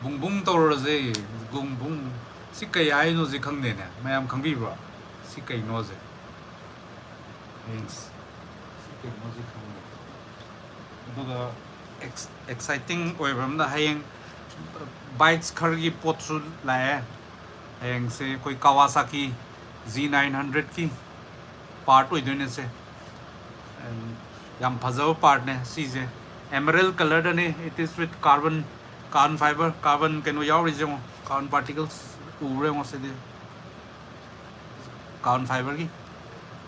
ꯕꯨꯡ, ꯕꯨꯡ ꯇꯧꯔꯁꯦ, ꯕꯨꯡ, ꯕꯨꯡ꯫ ꯁꯤ ꯀꯩ ꯍꯥꯏꯅꯣꯁꯦ ꯈꯪꯗꯦꯅꯦ, ꯃꯌꯥꯝ ꯈꯪꯕꯤꯕ꯭ꯔꯣ? ꯁꯤ ꯀꯩꯅꯣꯁꯦ? ꯌꯦꯡꯁꯤ꯫ ꯁꯤ ꯀꯩꯅꯣꯁꯦ ꯈꯪꯗꯦ꯫ ꯑꯗꯨꯒ ꯑꯦꯛꯁ-, exciting ꯑꯣꯏꯕ ꯑꯃꯅ, ꯍꯌꯦꯡ bikes ꯈꯔꯒꯤ ꯄꯣꯠꯁꯨ ꯂꯥꯛꯑꯦ꯫ ꯍꯌꯦꯡꯁꯦ ꯑꯩꯈꯣꯏ ꯀꯋꯥꯁꯥꯀꯤ ꯖꯤ ꯅꯥꯏꯟ ꯍꯟꯗ꯭ꯔꯦꯠꯀꯤ ꯄꯥꯔꯠ ꯑꯣꯏꯗꯣꯏꯅꯦ ꯁꯦ꯫ ꯌꯥꯝ ꯐꯖꯕ ꯄꯥꯔꯠꯅꯦ ꯁꯤꯁꯦ꯫ ꯑꯦꯃꯔꯦꯜ ꯀꯂꯔꯗꯅꯦ꯫ It is with carbon, carbon fiber, carbon ꯀꯩꯅꯣ ꯌꯥꯎꯔꯤꯁꯦ ꯌꯦꯡꯉꯣ, carbon particles ꯎꯕ꯭ꯔꯥ ꯌꯦꯡꯉꯣ ꯁꯤꯗꯤ꯫ Carbon fiberꯒꯤ,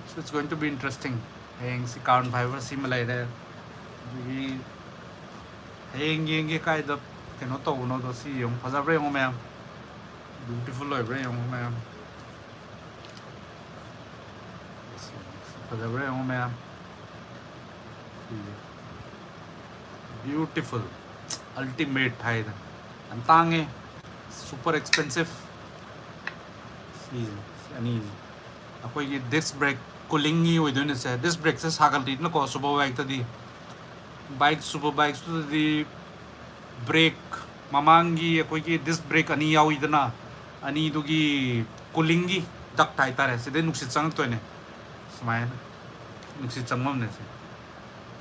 so it's going to be interesting꯫ ꯍꯌꯦꯡꯁꯤ carbon fiber ꯁꯤꯃ ꯂꯩꯔꯦ꯫ ꯑꯗꯒꯤ ꯍꯌꯦꯡ ꯌꯦꯡꯒꯦ ꯀꯥꯏꯗ ꯀꯩꯅꯣ ꯇꯧꯕꯅꯣꯗꯣ꯫ ꯁꯤ ꯌꯦꯡꯉꯨ, ꯐꯖꯕ꯭ꯔꯥ ꯌꯦꯡꯉꯨ ꯃꯌꯥꯝ, beautiful ꯑꯣꯏꯕ꯭ꯔꯥ ꯌꯦꯡꯉꯨ ꯃꯌꯥꯝ, ꯐꯖꯕ꯭ꯔꯥ ꯌꯦꯡꯉꯨ ꯃꯌꯥꯝ꯫ ꯁꯤꯁꯦ beautiful, ultimate ꯍꯥꯏꯗꯅ꯫ ꯌꯥꯝ ꯇꯥꯡꯉꯦ, super expensive꯫ ꯁꯤꯁꯦ, ꯁꯤ ꯑꯅꯤꯁꯦ꯫ ꯑꯩꯈꯣꯏꯒꯤ disc brake coolingꯒꯤ ꯑꯣꯏꯗꯣꯏꯅꯦ ꯁꯦ꯫ Disc brakeꯁꯦ ꯁꯥꯒꯠꯂꯤꯗꯅꯀꯣ super bikeꯇꯗꯤ꯫ Bike, super bikeꯇꯨꯗꯗꯤ brake, ꯃꯃꯥꯡꯒꯤ ꯑꯩꯈꯣꯏꯒꯤ disc brake ꯑꯅꯤ ꯌꯥꯎꯏꯗꯅ, ꯑꯅꯤꯗꯨꯒꯤ coolingꯒꯤ duct ꯍꯥꯏꯇꯥꯔꯦ, ꯁꯤꯗꯩ ꯅꯨꯡꯁꯤꯠ ꯆꯪꯉꯛꯇꯣꯏꯅꯦ꯫ ꯁꯨꯃꯥꯏꯅ ꯅꯨꯡꯁꯤꯠ ꯆꯪꯐꯝꯅꯦ ꯁꯤ꯫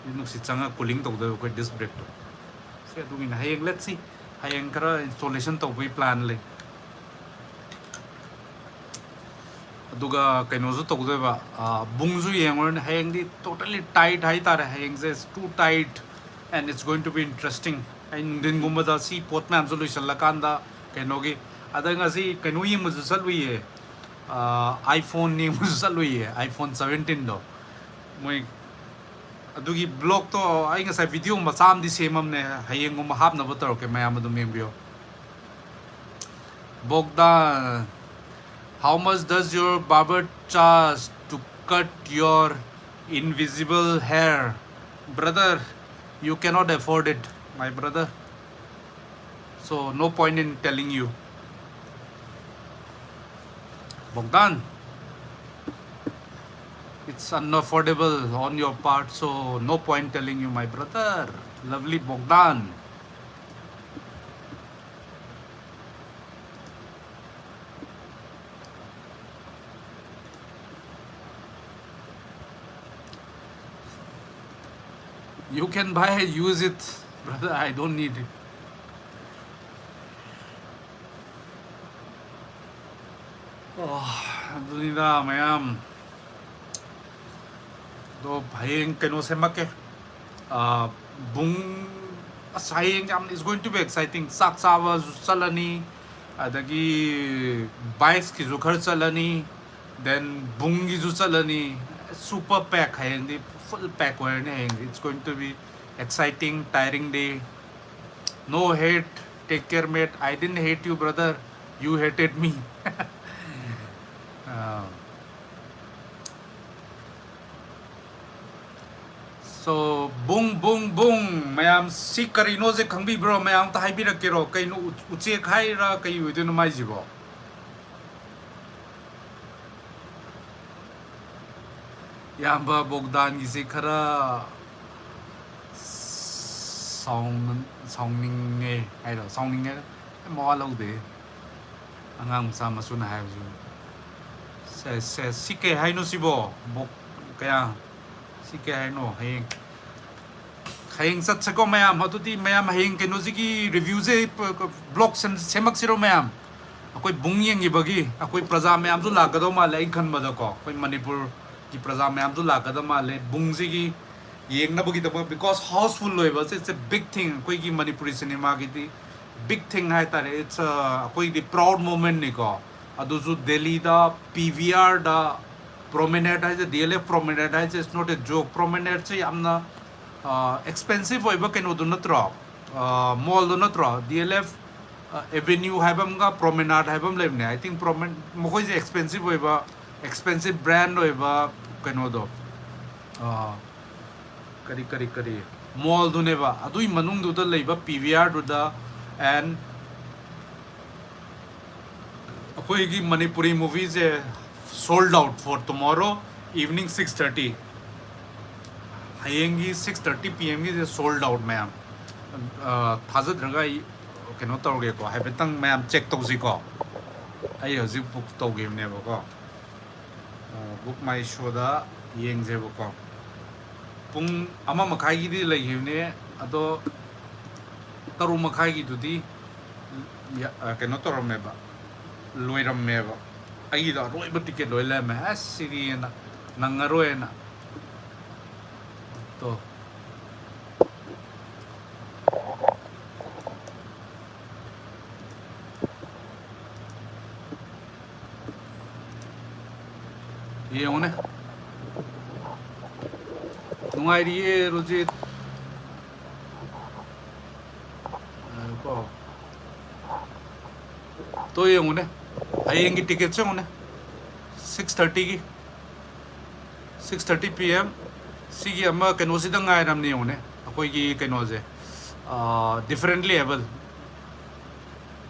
ꯁꯤ ꯅꯨꯡꯁꯤꯠ ꯆꯪꯉ cooling ꯇꯧꯗꯣꯏꯕ ꯑꯩꯈꯣꯏ disc brakeꯇꯣ꯫ ꯁꯤ ꯑꯗꯨꯒꯤꯅꯦ꯫ ꯍꯌꯦꯡ let's see, ꯍꯌꯦꯡ ꯈꯔ installation ꯇꯧꯕꯒꯤ plan ꯂꯩ꯫ ꯑꯗꯨꯒ ꯀꯩꯅꯣꯁꯨ ꯇꯧꯗꯣꯏꯕ, ꯕꯨꯡꯁꯨ ꯌꯦꯡꯉꯨꯔꯅꯤ꯫ ꯍꯌꯦꯡꯗꯤ totally tight ꯍꯥꯏꯇꯥꯔꯦ꯫ ꯍꯌꯦꯡꯁꯦ it's too tight and it's going to be interesting꯫ ꯑꯩ ꯅꯨꯡꯊꯤꯟꯒꯨꯝꯕꯗ ꯁꯤ ꯄꯣꯠ ꯃꯌꯥꯝꯁꯨ ꯂꯣꯏꯁꯤꯜꯂꯀꯥꯟꯗ ꯀꯩꯅꯣꯒꯤ, ꯑꯗ ꯉꯁꯤ ꯀꯩꯅꯣ ꯌꯦꯡꯕꯁꯨ ꯆꯠꯂꯨꯏꯌꯦ, iPhone ꯌꯦꯡꯕꯁꯨ ꯆꯠꯂꯨꯏꯌꯦ, iPhone seventeenꯗꯣ꯫ ꯃꯣꯏ ꯑꯗꯨꯒꯤ vlogꯇꯣ ꯑꯩ ꯉꯁꯥꯏ video ꯃꯆꯥ ꯑꯃꯗꯤ ꯁꯦꯝꯃꯝꯅꯦ, ꯍꯌꯦꯡꯒꯨꯝꯕ ꯍꯥꯞꯅꯕ ꯇꯧꯔꯛꯀꯦ, ꯃꯌꯥꯝ ꯑꯗꯨꯝ ꯌꯦꯡꯕꯤꯌꯣ꯫ Bogdan, how much does your barber charge to cut your invisible hair? Brother, you cannot afford it, my brother. So no point in telling you. Bogdan, it's unaffordable on your part, so no point telling you, my brother. Lovely Bogdan. You can buy, use it, brother. I don't need it. ꯑꯗꯨꯅꯤꯗ ꯃꯌꯥꯝ꯫ ꯑꯗꯣ ꯍꯌꯦꯡ ꯀꯩꯅꯣ ꯁꯦꯝꯃꯛꯀꯦ꯫ ꯑꯥ, ꯕꯨꯡ, ꯑꯁ, ꯍꯌꯦꯡ ꯌꯥꯝ, it's going to be exciting. ꯆꯥꯛ ꯆꯥꯕꯁꯨ ꯆꯠꯂꯅꯤ, ꯑꯗꯒꯤ ꯕꯥꯏꯛꯁꯀꯤꯁꯨ ꯈꯔ ꯆꯠꯂꯅꯤ, then ꯕꯨꯡꯒꯤꯁꯨ ꯆꯠꯂꯅꯤ꯫ Super pack ꯍꯌꯦꯡꯗꯤ, full pack ꯑꯣꯏꯔꯅꯤ ꯍꯌꯦꯡꯗꯤ꯫ It's going to be exciting, tiring day. No hate, take care, mate. I didn't hate you, brother. You hated me. Ah. So, ꯕꯨꯡ, ꯕꯨꯡ, ꯕꯨꯡ꯫ ꯃꯌꯥꯝ, ꯁꯤ ꯀꯔꯤꯅꯣꯁꯦ ꯈꯪꯕꯤꯕ꯭ꯔꯣ? ꯃꯌꯥꯝ ꯑꯝꯇ ꯍꯥꯏꯕꯤꯔꯛꯀꯦꯔꯣ? ꯀꯩꯅꯣ, ꯎ-, ꯎꯆꯦꯛ ꯍꯥꯏꯔꯥ ꯀꯩ ꯑꯣꯏꯗꯣꯏꯅꯣ ꯃꯥꯏꯁꯤꯕꯣ? ꯏꯌꯥꯝꯕ ꯕꯣꯒꯗꯥꯟꯒꯤꯁꯤ ꯈꯔ ꯁꯥꯎꯅ-, ꯁꯥꯎꯅꯤꯡꯉꯦ ꯍꯥꯏꯔꯣ? ꯁꯥꯎꯅꯤꯡꯉꯦ꯫ ꯃꯋꯥ ꯂꯧꯗꯦ꯫ ꯑꯉꯥꯡ ꯃꯆꯥ ꯃꯁꯨꯅ ꯍꯥꯏꯕꯁꯨ꯫ ꯁꯦ, ꯁꯦ, ꯁꯤ ꯀꯩ ꯍꯥꯏꯅꯣ ꯁꯤꯕꯣ? ꯕꯣꯛ-, ꯀꯌꯥ? ꯁꯤ ꯀꯩ ꯍꯥꯏꯅꯣ? ꯍꯌꯦꯡ, ꯍꯌꯦꯡ ꯆꯠꯁꯦꯀꯣ ꯃꯌꯥꯝ꯫ ꯑꯗꯨꯗꯤ ꯃꯌꯥꯝ ꯍꯌꯦꯡ ꯀꯩꯅꯣꯁꯤꯒꯤ reviewꯁꯦ ꯄ-, ꯀ-, vlog ꯁꯦꯝ-, ꯁꯦꯝꯃꯛꯁꯤꯔꯣ ꯃꯌꯥꯝ? ꯑꯩꯈꯣꯏ ꯕꯨꯡ ꯌꯦꯡꯈꯤꯕꯒꯤ ꯑꯩꯈꯣꯏ ꯄ꯭ꯔꯖꯥ ꯃꯌꯥꯝꯁꯨ ꯂꯥꯛꯀꯗꯧ ꯃꯥꯜꯂꯦ ꯑꯩꯅ ꯈꯟꯕꯗꯀꯣ꯫ ꯑꯩꯈꯣꯏ ꯃꯅꯤꯄꯨꯔꯒꯤ ꯄ꯭ꯔꯖꯥ ꯃꯌꯥꯝꯁꯨ ꯂꯥꯛꯀꯗꯧ ꯃꯥꯜꯂꯦ ꯕꯨꯡꯁꯤꯒꯤ ꯌꯦꯡꯅꯕꯒꯤꯗꯃꯛ, because housefull ꯑꯣꯏꯕꯁꯦ, it's a big thing ꯑꯩꯈꯣꯏꯒꯤ ꯃꯅꯤꯄꯨꯔꯤ ꯁꯤꯅꯦꯃꯥꯒꯤꯗꯤ꯫ Big thing ꯍꯥꯏꯇꯥꯔꯦ꯫ It's a, ꯑꯩꯈꯣꯏꯒꯤꯗꯤ proud momentꯅꯤꯀꯣ꯫ ꯑꯗꯨꯁꯨ ꯗꯦꯜꯂꯤꯗ, ꯄꯤ ꯚꯤ ꯑꯥꯔꯗ, Promenade ꯍꯥꯏꯁꯦ, ꯗꯤ ꯑꯦꯜ ꯑꯦꯐ Promenade ꯍꯥꯏꯁꯦ, it's not a joke. Promenadeꯁꯦ ꯌꯥꯝꯅ, ꯑ, expensive ꯑꯣꯏꯕ ꯀꯩꯅꯣꯗꯨ ꯅꯠꯇ꯭ꯔꯣ? ꯑ, mallꯗꯨ ꯅꯠꯇ꯭ꯔꯣ? ꯗꯤ ꯑꯦꯜ ꯑꯦꯐ, ꯑ, Avenue ꯍꯥꯏꯕ ꯑꯃꯒ Promenade ꯍꯥꯏꯕ ꯑꯃ ꯂꯩꯕꯅꯦ꯫ I think Promen-, ꯃꯈꯣꯏꯁꯦ expensive ꯑꯣꯏꯕ, expensive brand ꯑꯣꯏꯕ ꯀꯩꯅꯣꯗꯣ, ꯑ, ꯀꯔꯤ, ꯀꯔꯤ, ꯀꯔꯤ, mallꯗꯨꯅꯦꯕ꯫ ꯑꯗꯨꯒꯤ ꯃꯅꯨꯡꯗꯨꯗ ꯂꯩꯕ ꯄꯤ ꯚꯤ ꯑꯥꯔꯗꯨꯗ, and ꯑꯩꯈꯣꯏꯒꯤ Manipuri movieꯁꯦ sold out for tomorrow evening six thirty꯫ ꯍꯌꯦꯡꯒꯤ six thirty P Mꯒꯤꯁꯦ sold out ꯃꯌꯥꯝ꯫ ꯑ, ꯊꯥꯖꯗ꯭ꯔꯒ ꯑꯩ ꯀꯩꯅꯣ ꯇꯧꯔꯒꯦꯀꯣ, ꯍꯥꯏꯐꯦꯠꯇꯪ ꯃꯌꯥꯝ check ꯇꯧꯁꯤꯀꯣ꯫ ꯑꯩ ꯍꯧꯖꯤꯛ book ꯇꯧꯈꯤꯕꯅꯦꯕꯀꯣ꯫ ꯑ, Book My Showꯗ ꯌꯦꯡꯁꯦꯕꯀꯣ꯫ ꯄꯨꯡ ꯑꯃ ꯃꯈꯥꯏꯒꯤꯗꯤ ꯂꯩꯈꯤꯕꯅꯦ, ꯑꯗꯣ ꯇꯔꯨꯛ ꯃꯈꯥꯏꯒꯤꯗꯨꯗꯤ ꯌꯥ-, ꯑ, ꯀꯩꯅꯣ ꯇꯧꯔꯝꯃꯦꯕ, ꯂꯣꯏꯔꯝꯃꯦꯕ꯫ ꯑꯩꯒꯤꯗꯣ ꯑꯔꯣꯏꯕ ꯇꯤꯀꯦꯠ ꯂꯣꯏ ꯂꯩꯔꯝꯃꯦ꯫ ꯑꯁ, ꯁꯤꯗꯤ ꯅ-, ꯅꯪꯉꯔꯣꯏꯅ꯫ ꯇꯣ꯫ ꯌꯦꯡꯉꯨꯅꯦ꯫ ꯅꯨꯡꯉꯥꯏꯔꯤꯌꯦ, ꯔꯣꯖꯤꯠ꯫ ꯉꯥꯏꯌꯨꯀꯣ꯫ ꯇꯣ, ꯌꯦꯡꯉꯨꯅꯦ꯫ ꯍꯌꯦꯡꯒꯤ ꯇꯤꯀꯦꯠꯁꯦ ꯌꯦꯡꯉꯨꯅꯦ꯫ ꯁꯤꯛꯁ ꯊꯥꯔꯇꯤꯒꯤ꯫ Six thirty P M. ꯁꯤꯒꯤ ꯑꯃ ꯀꯩꯅꯣꯁꯤꯗ ꯉꯥꯏꯔꯝꯅꯦ ꯌꯦꯡꯉꯨꯅꯦ꯫ ꯑꯩꯈꯣꯏꯒꯤ ꯀꯩꯅꯣꯁꯦ, ꯑꯥ, differently able꯫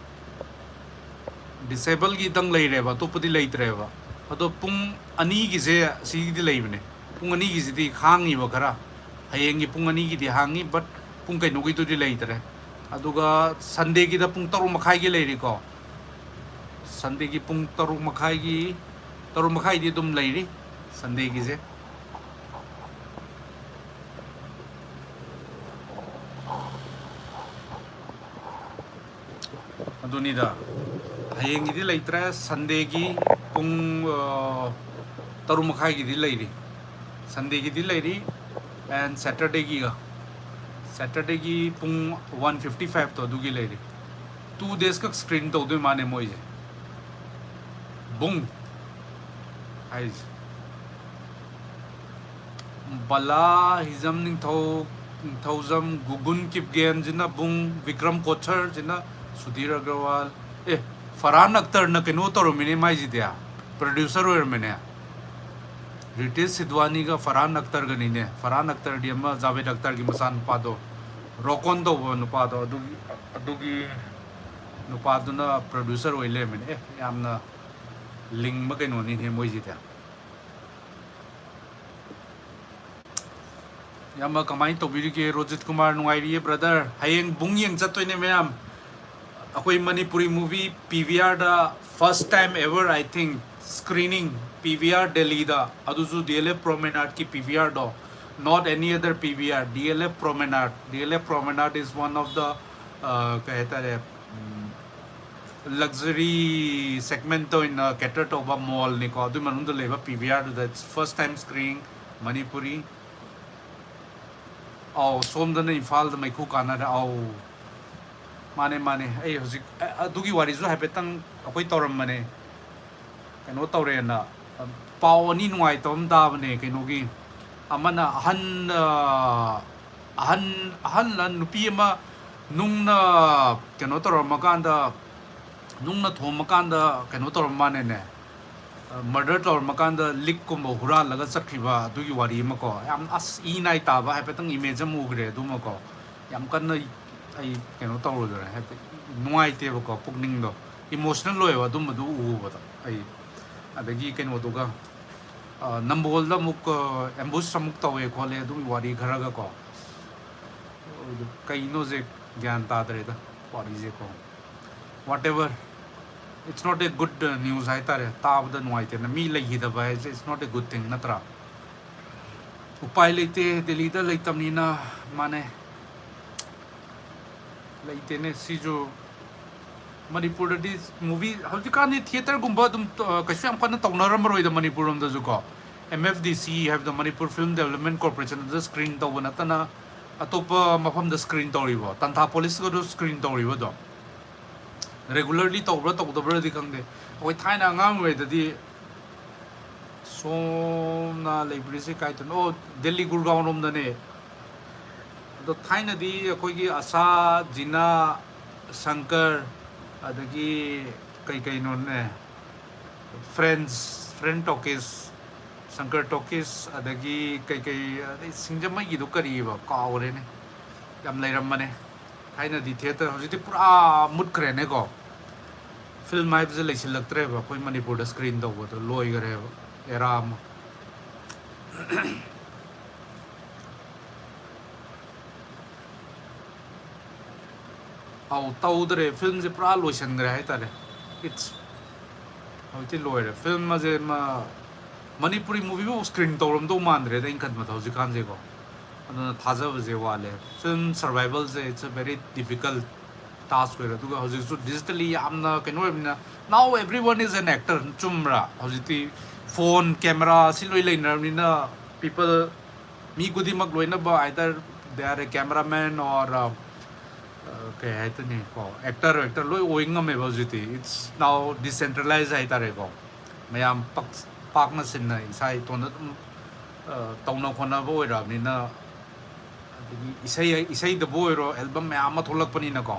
Disableꯒꯤꯗꯪ ꯂꯩꯔꯦꯕ, ꯑꯇꯣꯞꯄꯗꯤ ꯂꯩꯇ꯭ꯔꯦꯕ꯫ ꯑꯗꯣ ꯄꯨꯡ ꯑꯅꯤꯒꯤꯁꯦ ꯁꯤꯒꯤꯗꯤ ꯂꯩꯕꯅꯦ꯫ ꯄꯨꯡ ꯑꯅꯤꯒꯤꯁꯤꯗꯤ ꯍꯥꯡꯉꯤꯕ ꯈꯔ꯫ ꯍꯌꯦꯡꯒꯤ ꯄꯨꯡ ꯑꯅꯤꯒꯤꯗꯤ ꯍꯥꯡꯉꯤ, but ꯄꯨꯡ ꯀꯩꯅꯣꯒꯤꯗꯨꯗꯤ ꯂꯩꯇ꯭ꯔꯦ꯫ ꯑꯗꯨꯒ Sundayꯒꯤꯗ ꯄꯨꯡ ꯇꯔꯨꯛ ꯃꯈꯥꯏꯒꯤ ꯂꯩꯔꯤꯀꯣ꯫ Sundayꯒꯤ ꯄꯨꯡ ꯇꯔꯨꯛ ꯃꯈꯥꯏꯒꯤ, ꯇꯔꯨꯛ ꯃꯈꯥꯏꯗꯤ ꯑꯗꯨꯝ ꯂꯩꯔꯤ Sundayꯒꯤꯁꯦ꯫ ꯑꯗꯨꯅꯤꯗ, ꯍꯌꯦꯡꯒꯤꯗꯤ ꯂꯩꯇ꯭ꯔꯦ꯫ Sundayꯒꯤ ꯄꯨꯡ, ꯑ, ꯇꯔꯨꯛ ꯃꯈꯥꯏꯒꯤꯗꯤ ꯂꯩꯔꯤ꯫ Sundayꯒꯤꯗꯤ ꯂꯩꯔꯤ꯫ And Saturdayꯒꯤꯒ, Saturdayꯒꯤ ꯄꯨꯡ one fifty fiveꯇꯣ ꯑꯗꯨꯒꯤ ꯂꯩꯔꯤ꯫ Two days ꯈꯛ screen ꯇꯧꯗꯣꯏ ꯃꯥꯅꯦ ꯃꯣꯏꯁꯦ꯫ ꯕꯨꯡ ꯍꯥꯏꯁꯦ꯫ ꯕꯂꯥ ꯍꯤꯖꯝ ꯅꯤꯡꯊꯧ, ꯅꯤꯡꯊꯧꯖꯝ ꯒꯨꯒꯨꯟ ꯀꯤꯞꯒꯦꯟꯁꯤꯅ ꯕꯨꯡ, ꯕꯤꯀ꯭ꯔꯝ ꯀꯣꯊꯔꯁꯤꯅ ꯁꯨꯙꯤꯔ ꯑꯒꯔꯋꯥꯜ꯫ ꯑꯦ, ꯐꯔꯍꯥꯟ ꯑꯈꯇꯔꯅ ꯀꯩꯅꯣ ꯇꯧꯔꯝꯃꯤꯅꯦ ꯃꯥꯏꯁꯤꯗꯤ, producer ꯑꯣꯏꯔꯝꯃꯤꯅꯦ꯫ ꯔꯤꯇꯦꯁ ꯁꯤꯗꯋꯥꯅꯤꯒ ꯐꯔꯍꯥꯟ ꯑꯈꯇꯔꯒꯅꯤꯅꯦ꯫ ꯐꯔꯍꯥꯟ ꯑꯈꯇꯔꯗꯤ ꯑꯃ ꯖꯥꯕꯦꯗ ꯑꯈꯇꯔꯒꯤ ꯃꯆꯥꯅꯨꯄꯥꯗꯣ, ꯔꯣꯀꯣꯟ ꯇꯧꯕ ꯅꯨꯄꯥꯗꯣ, ꯑꯗꯨꯒꯤ, ꯑꯗꯨꯒꯤ ꯅꯨꯄꯥꯗꯨꯅ producer ꯑꯣꯏ ꯂꯩꯔꯝꯃꯤꯅꯦ꯫ ꯑꯦ, ꯌꯥꯝꯅ ꯂꯤꯡꯕ ꯀꯩꯅꯣꯅꯤꯅꯦ ꯃꯣꯏꯁꯤꯗꯤ꯫ ꯏꯌꯥꯝꯕ, ꯀꯃꯥꯏꯅ ꯇꯧꯕꯤꯔꯤꯒꯦ? ꯔꯣꯖꯤꯠ ꯀꯨꯃꯥꯔ, ꯅꯨꯡꯉꯥꯏꯔꯤꯌꯦ brother꯫ ꯍꯌꯦꯡ ꯕꯨꯡ ꯌꯦꯡ ꯆꯠꯇꯣꯏꯅꯦ ꯃꯌꯥꯝ꯫ ꯑꯩꯈꯣꯏ Manipuri movie P V Rꯗ first time ever, I think, screening P V R Delhiꯗ, ꯑꯗꯨꯁꯨ D L F Promenadeꯀꯤ P V Rꯗꯣ, not any other P V R, D L F Promenade. D L F Promenade is one of the, uh, ꯀꯩ ꯍꯥꯏꯇꯥꯔꯦ, ꯎꯝ, Luxury segment ꯑꯣꯏꯅ cater ꯇꯧꯕ mall ꯅꯤꯀꯣ, ꯑꯗꯨꯏ ꯃꯅꯨꯡꯗ ꯂꯩꯕ P V R ꯗꯨꯗ it's first time screening Manipuri. ꯑꯧ, ꯁꯣꯝꯗꯅ ꯏꯝꯐꯥꯜꯗ ꯃꯩꯈꯨ ꯀꯥꯟꯅꯔꯦ꯫ ꯑꯧ, ꯃꯥꯅꯦ, ꯃꯥꯅꯦ, ꯑꯩ ꯍꯧꯖꯤꯛ ꯑ-, ꯑꯗꯨꯒꯤ ꯋꯥꯔꯤꯁꯨ ꯍꯥꯏꯐꯦꯠꯇꯪ ꯑꯩꯈꯣꯏ ꯇꯧꯔꯝꯕꯅꯦ꯫ ꯀꯩꯅꯣ ꯇꯧꯔꯦꯅ, ꯑ, ꯄꯥꯎ ꯑꯅꯤ ꯅꯨꯡꯉꯥꯏꯇꯕ ꯑꯃ ꯇꯥꯕꯅꯦ꯫ ꯀꯩꯅꯣꯒꯤ, ꯑꯃꯅ ꯑꯍꯟ, ꯑ, ꯑꯍꯟ, ꯑꯍꯜꯂ ꯅꯨꯄꯤ ꯑꯃ ꯅꯨꯡꯅ ꯀꯩꯅꯣ ꯇꯧꯔꯝꯃꯀꯥꯟꯗ, ꯅꯨꯡꯅ ꯊꯣꯝꯃꯀꯥꯟꯗ ꯀꯩꯅꯣ ꯇꯧꯔꯝ ꯃꯥꯅꯦꯅꯦ, ꯃꯔꯗꯔ ꯇꯧꯔꯝꯃꯀꯥꯟꯗ ꯂꯤꯛꯀꯨꯝꯕ ꯍꯨꯔꯥꯜꯂꯒ ꯆꯠꯈꯤꯕ ꯑꯗꯨꯒꯤ ꯋꯥꯔꯤ ꯑꯃꯀꯣ꯫ ꯌꯥꯝ ꯑꯁ ꯏ ꯅꯥꯏ ꯇꯥꯕ ꯍꯥꯏꯐꯦꯠꯇꯪ ꯏꯃꯦꯖ ꯑꯃ ꯎꯈ꯭ꯔꯦ꯫ ꯑꯗꯨꯃꯀꯣ, ꯌꯥꯝ ꯀꯟꯅ ꯑꯩ ꯀꯩꯅꯣ ꯇꯧꯔꯨꯗ꯭ꯔꯦ, ꯍꯥꯏꯕꯗꯤ ꯅꯨꯡꯉꯥꯏꯇꯦꯕꯀꯣ, ꯄꯨꯛꯅꯤꯡꯗꯣ ꯏꯃꯣꯁꯅꯦꯜ ꯑꯣꯏꯌꯦꯕ ꯑꯗꯨꯝꯕꯗꯨ ꯎꯕꯗ꯫ ꯑꯩ ꯑꯗꯒꯤ ꯀꯩꯅꯣꯗꯨꯒ, ꯑ, ꯅꯝꯕꯣꯜꯗ ꯑꯃꯨꯛ ꯑꯦꯝꯕꯨꯁ ꯑꯃꯨꯛ ꯇꯧꯋꯦ ꯈꯣꯠꯂꯦ ꯑꯗꯨꯒꯤ ꯋꯥꯔꯤ ꯈꯔꯒꯀꯣ꯫ ꯑꯗꯨ ꯀꯩꯅꯣꯁꯦ ꯒ꯭ꯌꯥꯟ ꯇꯥꯗ꯭ꯔꯦꯗ ꯋꯥꯔꯤꯁꯦꯀꯣ꯫ Whatever, it's not a good news ꯍꯥꯏꯇꯥꯔꯦ꯫ ꯇꯥꯕꯗ ꯅꯨꯡꯉꯥꯏꯇꯦꯅ, ꯃꯤ ꯂꯩꯈꯤꯗꯕ ꯍꯥꯏꯁꯦ it's not a good thing, ꯅꯠꯇ꯭ꯔꯥ? ꯎꯄꯥꯏ ꯂꯩꯇꯦ, ꯗꯦꯜꯂꯤꯗ ꯂꯩꯇꯕꯅꯤꯅ꯫ ꯃꯥꯅꯦ, ꯂꯩꯇꯦꯅꯦ꯫ ꯁꯤꯁꯨ ꯃꯅꯤꯄꯨꯔꯗꯗꯤ ꯃꯨꯚꯤ ꯍꯧꯖꯤꯛꯀꯥꯟꯗꯤ ꯊꯤꯌꯦꯇꯔꯒꯨꯝꯕ ꯑꯗꯨꯝ, ꯑ, ꯀꯩꯁꯨ ꯌꯥꯝ ꯀꯟꯅ ꯇꯧꯅꯔꯝꯃꯔꯣꯏꯗ Manipur ꯂꯣꯝꯗꯁꯨꯀꯣ꯫ M F D C ꯍꯥꯏꯕꯗꯣ, ꯃꯅꯤꯄꯨꯔ ꯐꯤꯜꯝ ꯗꯦꯕꯂꯞꯃꯦꯟ ꯀꯣꯔꯄꯣꯔꯦꯁꯟ, ꯑꯗꯨꯗ ꯁ꯭ꯀ꯭ꯔꯤꯟ ꯇꯧꯕ ꯅꯠꯇꯅ ꯑꯇꯣꯞꯄ ꯃꯐꯝꯗ ꯁ꯭ꯀ꯭ꯔꯤꯟ ꯇꯧꯔꯤꯕꯣ? ꯇꯥꯟꯊꯥ ꯄꯣꯂꯤꯁꯀꯗꯣ ꯁ꯭ꯀ꯭ꯔꯤꯟ ꯇꯧꯔꯤꯕꯣ? ꯑꯗꯣ ꯔꯦꯒꯨꯂꯔꯂꯤ ꯇꯧꯕ꯭ꯔꯥ ꯇꯧꯗꯕ꯭ꯔꯥꯗꯤ ꯈꯪꯗꯦ꯫ ꯑꯩꯈꯣꯏ ꯊꯥꯏꯅ ꯑꯉꯥꯡ ꯑꯣꯏꯔꯤꯉꯩꯗꯗꯤ ꯁꯣꯝꯅ ꯂꯩꯕꯤꯔꯤꯁꯦ ꯀꯥꯏꯗꯅꯣ? ꯑꯣ, ꯗꯦꯜꯂꯤ ꯒꯨꯔꯒꯥꯎꯟ ꯔꯣꯝꯗꯅꯦ꯫ ꯑꯗꯣ ꯊꯥꯏꯅꯗꯤ ꯑꯩꯈꯣꯏꯒꯤ ꯑꯁꯥ, ꯖꯤꯅꯥ, ꯁꯪꯀꯔ, ꯑꯗꯒꯤ ꯀꯩ ꯀꯩꯅꯣꯅꯦ, ꯐ꯭ꯔꯦꯟꯁ, ꯐ꯭ꯔꯦꯟ ꯇꯣꯀꯤꯁ, ꯁꯪꯀꯔ ꯇꯣꯀꯤꯁ, ꯑꯗꯒꯤ ꯀꯩ ꯀꯩ, ꯑꯗꯩ ꯁꯤꯡꯖꯃꯩꯒꯤꯗꯣ ꯀꯔꯤꯕ? ꯀꯥꯎꯔꯦꯅꯦ꯫ ꯌꯥꯝ ꯂꯩꯔꯝꯕꯅꯦ ꯊꯥꯏꯅꯗꯤ ꯊꯤꯌꯦꯇꯔ꯫ ꯍꯧꯖꯤꯛꯇꯤ ꯄꯨꯔꯥ ꯃꯨꯠꯈ꯭ꯔꯦꯅꯦꯀꯣ꯫ ꯐꯤꯜꯝ ꯍꯥꯏꯕꯁꯦ ꯂꯩꯁꯤꯜꯂꯛꯇ꯭ꯔꯦꯕ ꯑꯩꯈꯣꯏ ꯃꯅꯤꯄꯨꯔꯗ ꯁ꯭ꯀ꯭ꯔꯤꯟ ꯇꯧꯕꯗꯣ, ꯂꯣꯏꯈꯔꯦꯕ ꯑꯦꯔꯥ ꯑꯃ꯫ ꯑꯧ, ꯇꯧꯗ꯭ꯔꯦ, ꯐꯤꯜꯝꯁꯦ ꯄꯨꯔꯥ ꯂꯣꯏꯁꯤꯟꯈ꯭ꯔꯦ ꯍꯥꯏꯇꯥꯔꯦ꯫ It's, ꯍꯧꯖꯤꯛꯇꯤ ꯂꯣꯏꯔꯦ꯫ ꯐꯤꯜꯝ ꯑꯁꯦ ꯃ-, ꯃꯅꯤꯄꯨꯔꯤ ꯃꯨꯚꯤꯐꯥꯎ ꯁ꯭ꯀ꯭ꯔꯤꯟ ꯇꯧꯔꯝꯗꯧ ꯃꯥꯟꯗ꯭ꯔꯦꯗ ꯑꯩꯅ ꯈꯟꯕꯗ ꯍꯧꯖꯤꯛꯀꯥꯟꯁꯦꯀꯣ꯫ ꯑꯗꯨꯅ ꯊꯥꯖꯕꯁꯦ ꯋꯥꯠꯂꯦ꯫ ꯐꯤꯜꯝ ꯁꯔꯚꯥꯏꯚꯜꯁꯦ it's a very difficult case ꯑꯣꯏꯔꯣ, ꯑꯗꯨꯒ ꯍꯧꯖꯤꯛꯁꯨ ꯗꯤꯖꯤꯇꯦꯜꯂꯤ ꯌꯥꯝꯅ ꯀꯩꯅꯣ ꯑꯣꯏꯕꯅꯤꯅ, now everyone is an actor, ꯆꯨꯝꯕ꯭ꯔꯥ? ꯍꯧꯖꯤꯛꯇꯤ ꯐꯣꯟ, ꯀꯦꯃꯦꯔꯥ ꯁꯤ ꯂꯣꯏ ꯂꯩꯅꯔꯕꯅꯤꯅ, ꯄꯤꯄꯜ, ꯃꯤ ꯈꯨꯗꯤꯡꯃꯛ ꯂꯣꯏꯅꯕ, either they are a cameraman or, uh, uh, ꯀꯩ ꯍꯥꯏꯗꯣꯏꯅꯤ, ꯀꯣ, ꯑꯦꯛꯇꯔ, ꯑꯦꯛꯇꯔ ꯂꯣꯏ ꯑꯣꯏ ꯉꯝꯃꯦꯕ ꯍꯧꯖꯤꯛꯇꯤ. It's now decentralized ꯍꯥꯏꯇꯥꯔꯦꯀꯣ. ꯃꯌꯥꯝ ꯄꯥꯛ-, ꯄꯥꯛꯅ ꯁꯤꯟꯅ ꯏꯁꯥ ꯏꯇꯣꯟꯗ ꯑꯗꯨꯝ, ꯑ, ꯇꯧꯅ ꯈꯣꯠꯅꯕ ꯑꯣꯏꯔꯛꯑꯕꯅꯤꯅ, ꯑꯗꯒꯤ ꯏꯁꯩ, ꯏꯁꯩꯗꯕꯨ ꯑꯣꯏꯔꯣ, ꯑꯦꯜꯕꯝ ꯃꯌꯥꯝ ꯑꯃ ꯊꯣꯛꯂꯛꯄꯅꯤꯅꯀꯣ,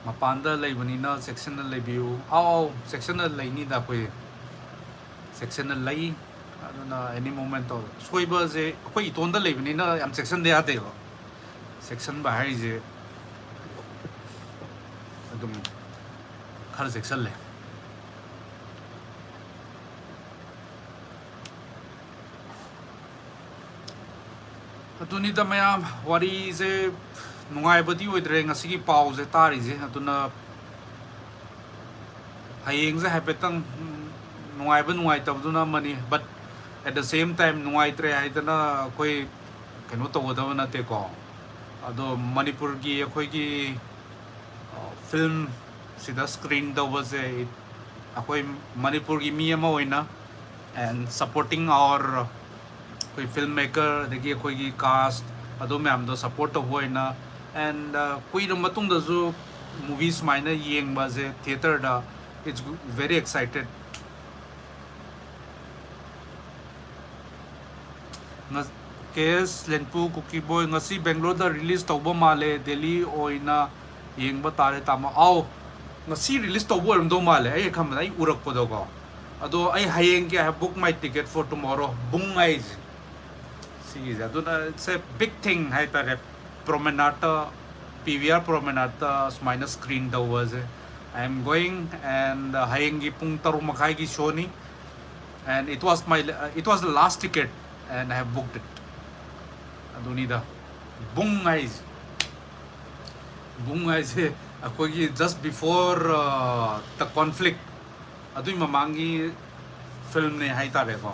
ꯃꯄꯥꯟꯗ ꯂꯩꯕꯅꯤꯅ ꯆꯦꯛꯁꯤꯟꯅ ꯂꯩꯕꯤꯌꯨ꯫ ꯑꯥꯎ, ꯑꯥꯎ, ꯆꯦꯛꯁꯤꯟꯅ ꯂꯩꯅꯤꯗ ꯑꯩꯈꯣꯏ, ꯆꯦꯛꯁꯤꯟꯅ ꯂꯩ꯫ ꯑꯗꯨꯅ ꯑꯦꯅꯤ ꯃꯣꯃꯦꯟ ꯇꯧ, ꯁꯣꯏꯕꯁꯦ ꯑꯩꯈꯣꯏ ꯏꯇꯣꯟꯗ ꯂꯩꯕꯅꯤꯅ ꯌꯥꯝ ꯆꯦꯛꯁꯤꯟꯗ ꯌꯥꯗꯦꯕ꯫ ꯆꯦꯛꯁꯤꯟꯕ ꯍꯥꯏꯔꯤꯁꯦ ꯑꯗꯨꯝ ꯈꯔ ꯆꯦꯛꯁꯤꯜꯂꯦ꯫ ꯑꯗꯨꯅꯤꯗ ꯃꯌꯥꯝ, ꯋꯥꯔꯤꯁꯦ ꯅꯨꯡꯉꯥꯏꯕꯗꯤ ꯑꯣꯏꯗ꯭ꯔꯦ ꯉꯁꯤꯒꯤ ꯄꯥꯎꯁꯦ ꯇꯥꯔꯤꯁꯦ꯫ ꯑꯗꯨꯅ ꯍꯌꯦꯡꯁꯦ ꯍꯥꯏꯐꯦꯠꯇꯪ, ꯎꯝ, ꯅꯨꯡꯉꯥꯏꯕ ꯅꯨꯡꯉꯥꯏꯇꯕꯗꯨꯅ ꯑꯃꯅꯤ, but at the same time ꯅꯨꯡꯉꯥꯏꯇ꯭ꯔꯦ ꯍꯥꯏꯗꯅ ꯑꯩꯈꯣꯏ ꯀꯩꯅꯣ ꯇꯧꯒꯗꯕ ꯅꯠꯇꯦꯀꯣ꯫ ꯑꯗꯣ ꯃꯅꯤꯄꯨꯔꯒꯤ ꯑꯩꯈꯣꯏꯒꯤ, ꯑ, ꯐꯤꯂꯝ ꯁꯤꯗ ꯁ꯭ꯀ꯭ꯔꯤꯟ ꯇꯧꯕꯁꯦ ꯑꯩꯈꯣꯏ ꯃꯅꯤꯄꯨꯔꯒꯤ ꯃꯤ ꯑꯃ ꯑꯣꯏꯅ, and supporting our ꯑꯩꯈꯣꯏ ꯐꯤꯜꯝ ꯃꯦꯀꯔ, ꯑꯗꯒꯤ ꯑꯩꯈꯣꯏꯒꯤ ꯀꯥꯁ, ꯑꯗꯨ ꯃꯌꯥꯝꯗꯣ ꯁꯞꯄꯣꯔꯠ ꯇꯧꯕ ꯑꯣꯏꯅ, and, ꯑ, ꯀꯨꯏꯔꯕ ꯃꯇꯨꯡꯗꯁꯨ ꯃꯨꯚꯤ ꯁꯨꯃꯥꯏꯅ ꯌꯦꯡꯕꯁꯦ ꯊꯤꯌꯦꯇꯔꯗ, it's very excited. ꯉ-, ꯀꯦ ꯑꯦꯁ ꯂꯦꯟꯄꯨ, ꯀꯨꯀꯤ ꯕꯣꯏ, ꯉꯁꯤ ꯕꯦꯡꯒ꯭ꯂꯣꯔꯗ ꯔꯤꯂꯤꯁ ꯇꯧꯕ ꯃꯥꯜꯂꯦ, ꯗꯦꯜꯂꯤ ꯑꯣꯏꯅ ꯌꯦꯡꯕ ꯇꯥꯔꯦ ꯇꯥꯃꯣ꯫ ꯑꯥꯎ, ꯉꯁꯤ ꯔꯤꯂꯤꯁ ꯇꯧꯕ ꯑꯣꯏꯔꯝꯗꯧ ꯃꯥꯜꯂꯦ, ꯑꯩ ꯈꯟꯕꯗ, ꯑꯩ ꯎꯔꯛꯄꯗꯀꯣ꯫ ꯑꯗꯣ ꯑꯩ ꯍꯌꯦꯡꯒꯤ, I have booked my ticket for tomorrow, ꯕꯨꯡ ꯍꯥꯏꯁꯦ ꯁꯤꯒꯤꯁꯦ꯫ ꯑꯗꯨꯅ it's a big thing ꯍꯥꯏꯇꯥꯔꯦ, ꯄ꯭ꯔꯣꯃꯦꯅꯥꯠꯇ, ꯄꯤ ꯚꯤ ꯑꯥꯔ ꯄ꯭ꯔꯣꯃꯦꯅꯥꯠꯇ ꯁꯨꯃꯥꯏꯅ ꯁ꯭ꯀ꯭ꯔꯤꯟ ꯇꯧꯕꯁꯦ꯫ I am going, and, uh, ꯍꯌꯦꯡꯒꯤ ꯄꯨꯡ ꯇꯔꯨꯛ ꯃꯈꯥꯏꯒꯤ Sony, and it was my, uh, it was the last ticket, and I have booked it. ꯑꯗꯨꯅꯤꯗ, ꯕꯨꯡ ꯍꯥꯏꯁꯦ, ꯕꯨꯡ ꯍꯥꯏꯁꯦ ꯑꯩꯈꯣꯏꯒꯤ just before, uh, the conflict, ꯑꯗꯨꯏ ꯃꯃꯥꯡꯒꯤ ꯐꯤꯂꯝꯅꯦ ꯍꯥꯏꯇꯥꯔꯦꯀꯣ꯫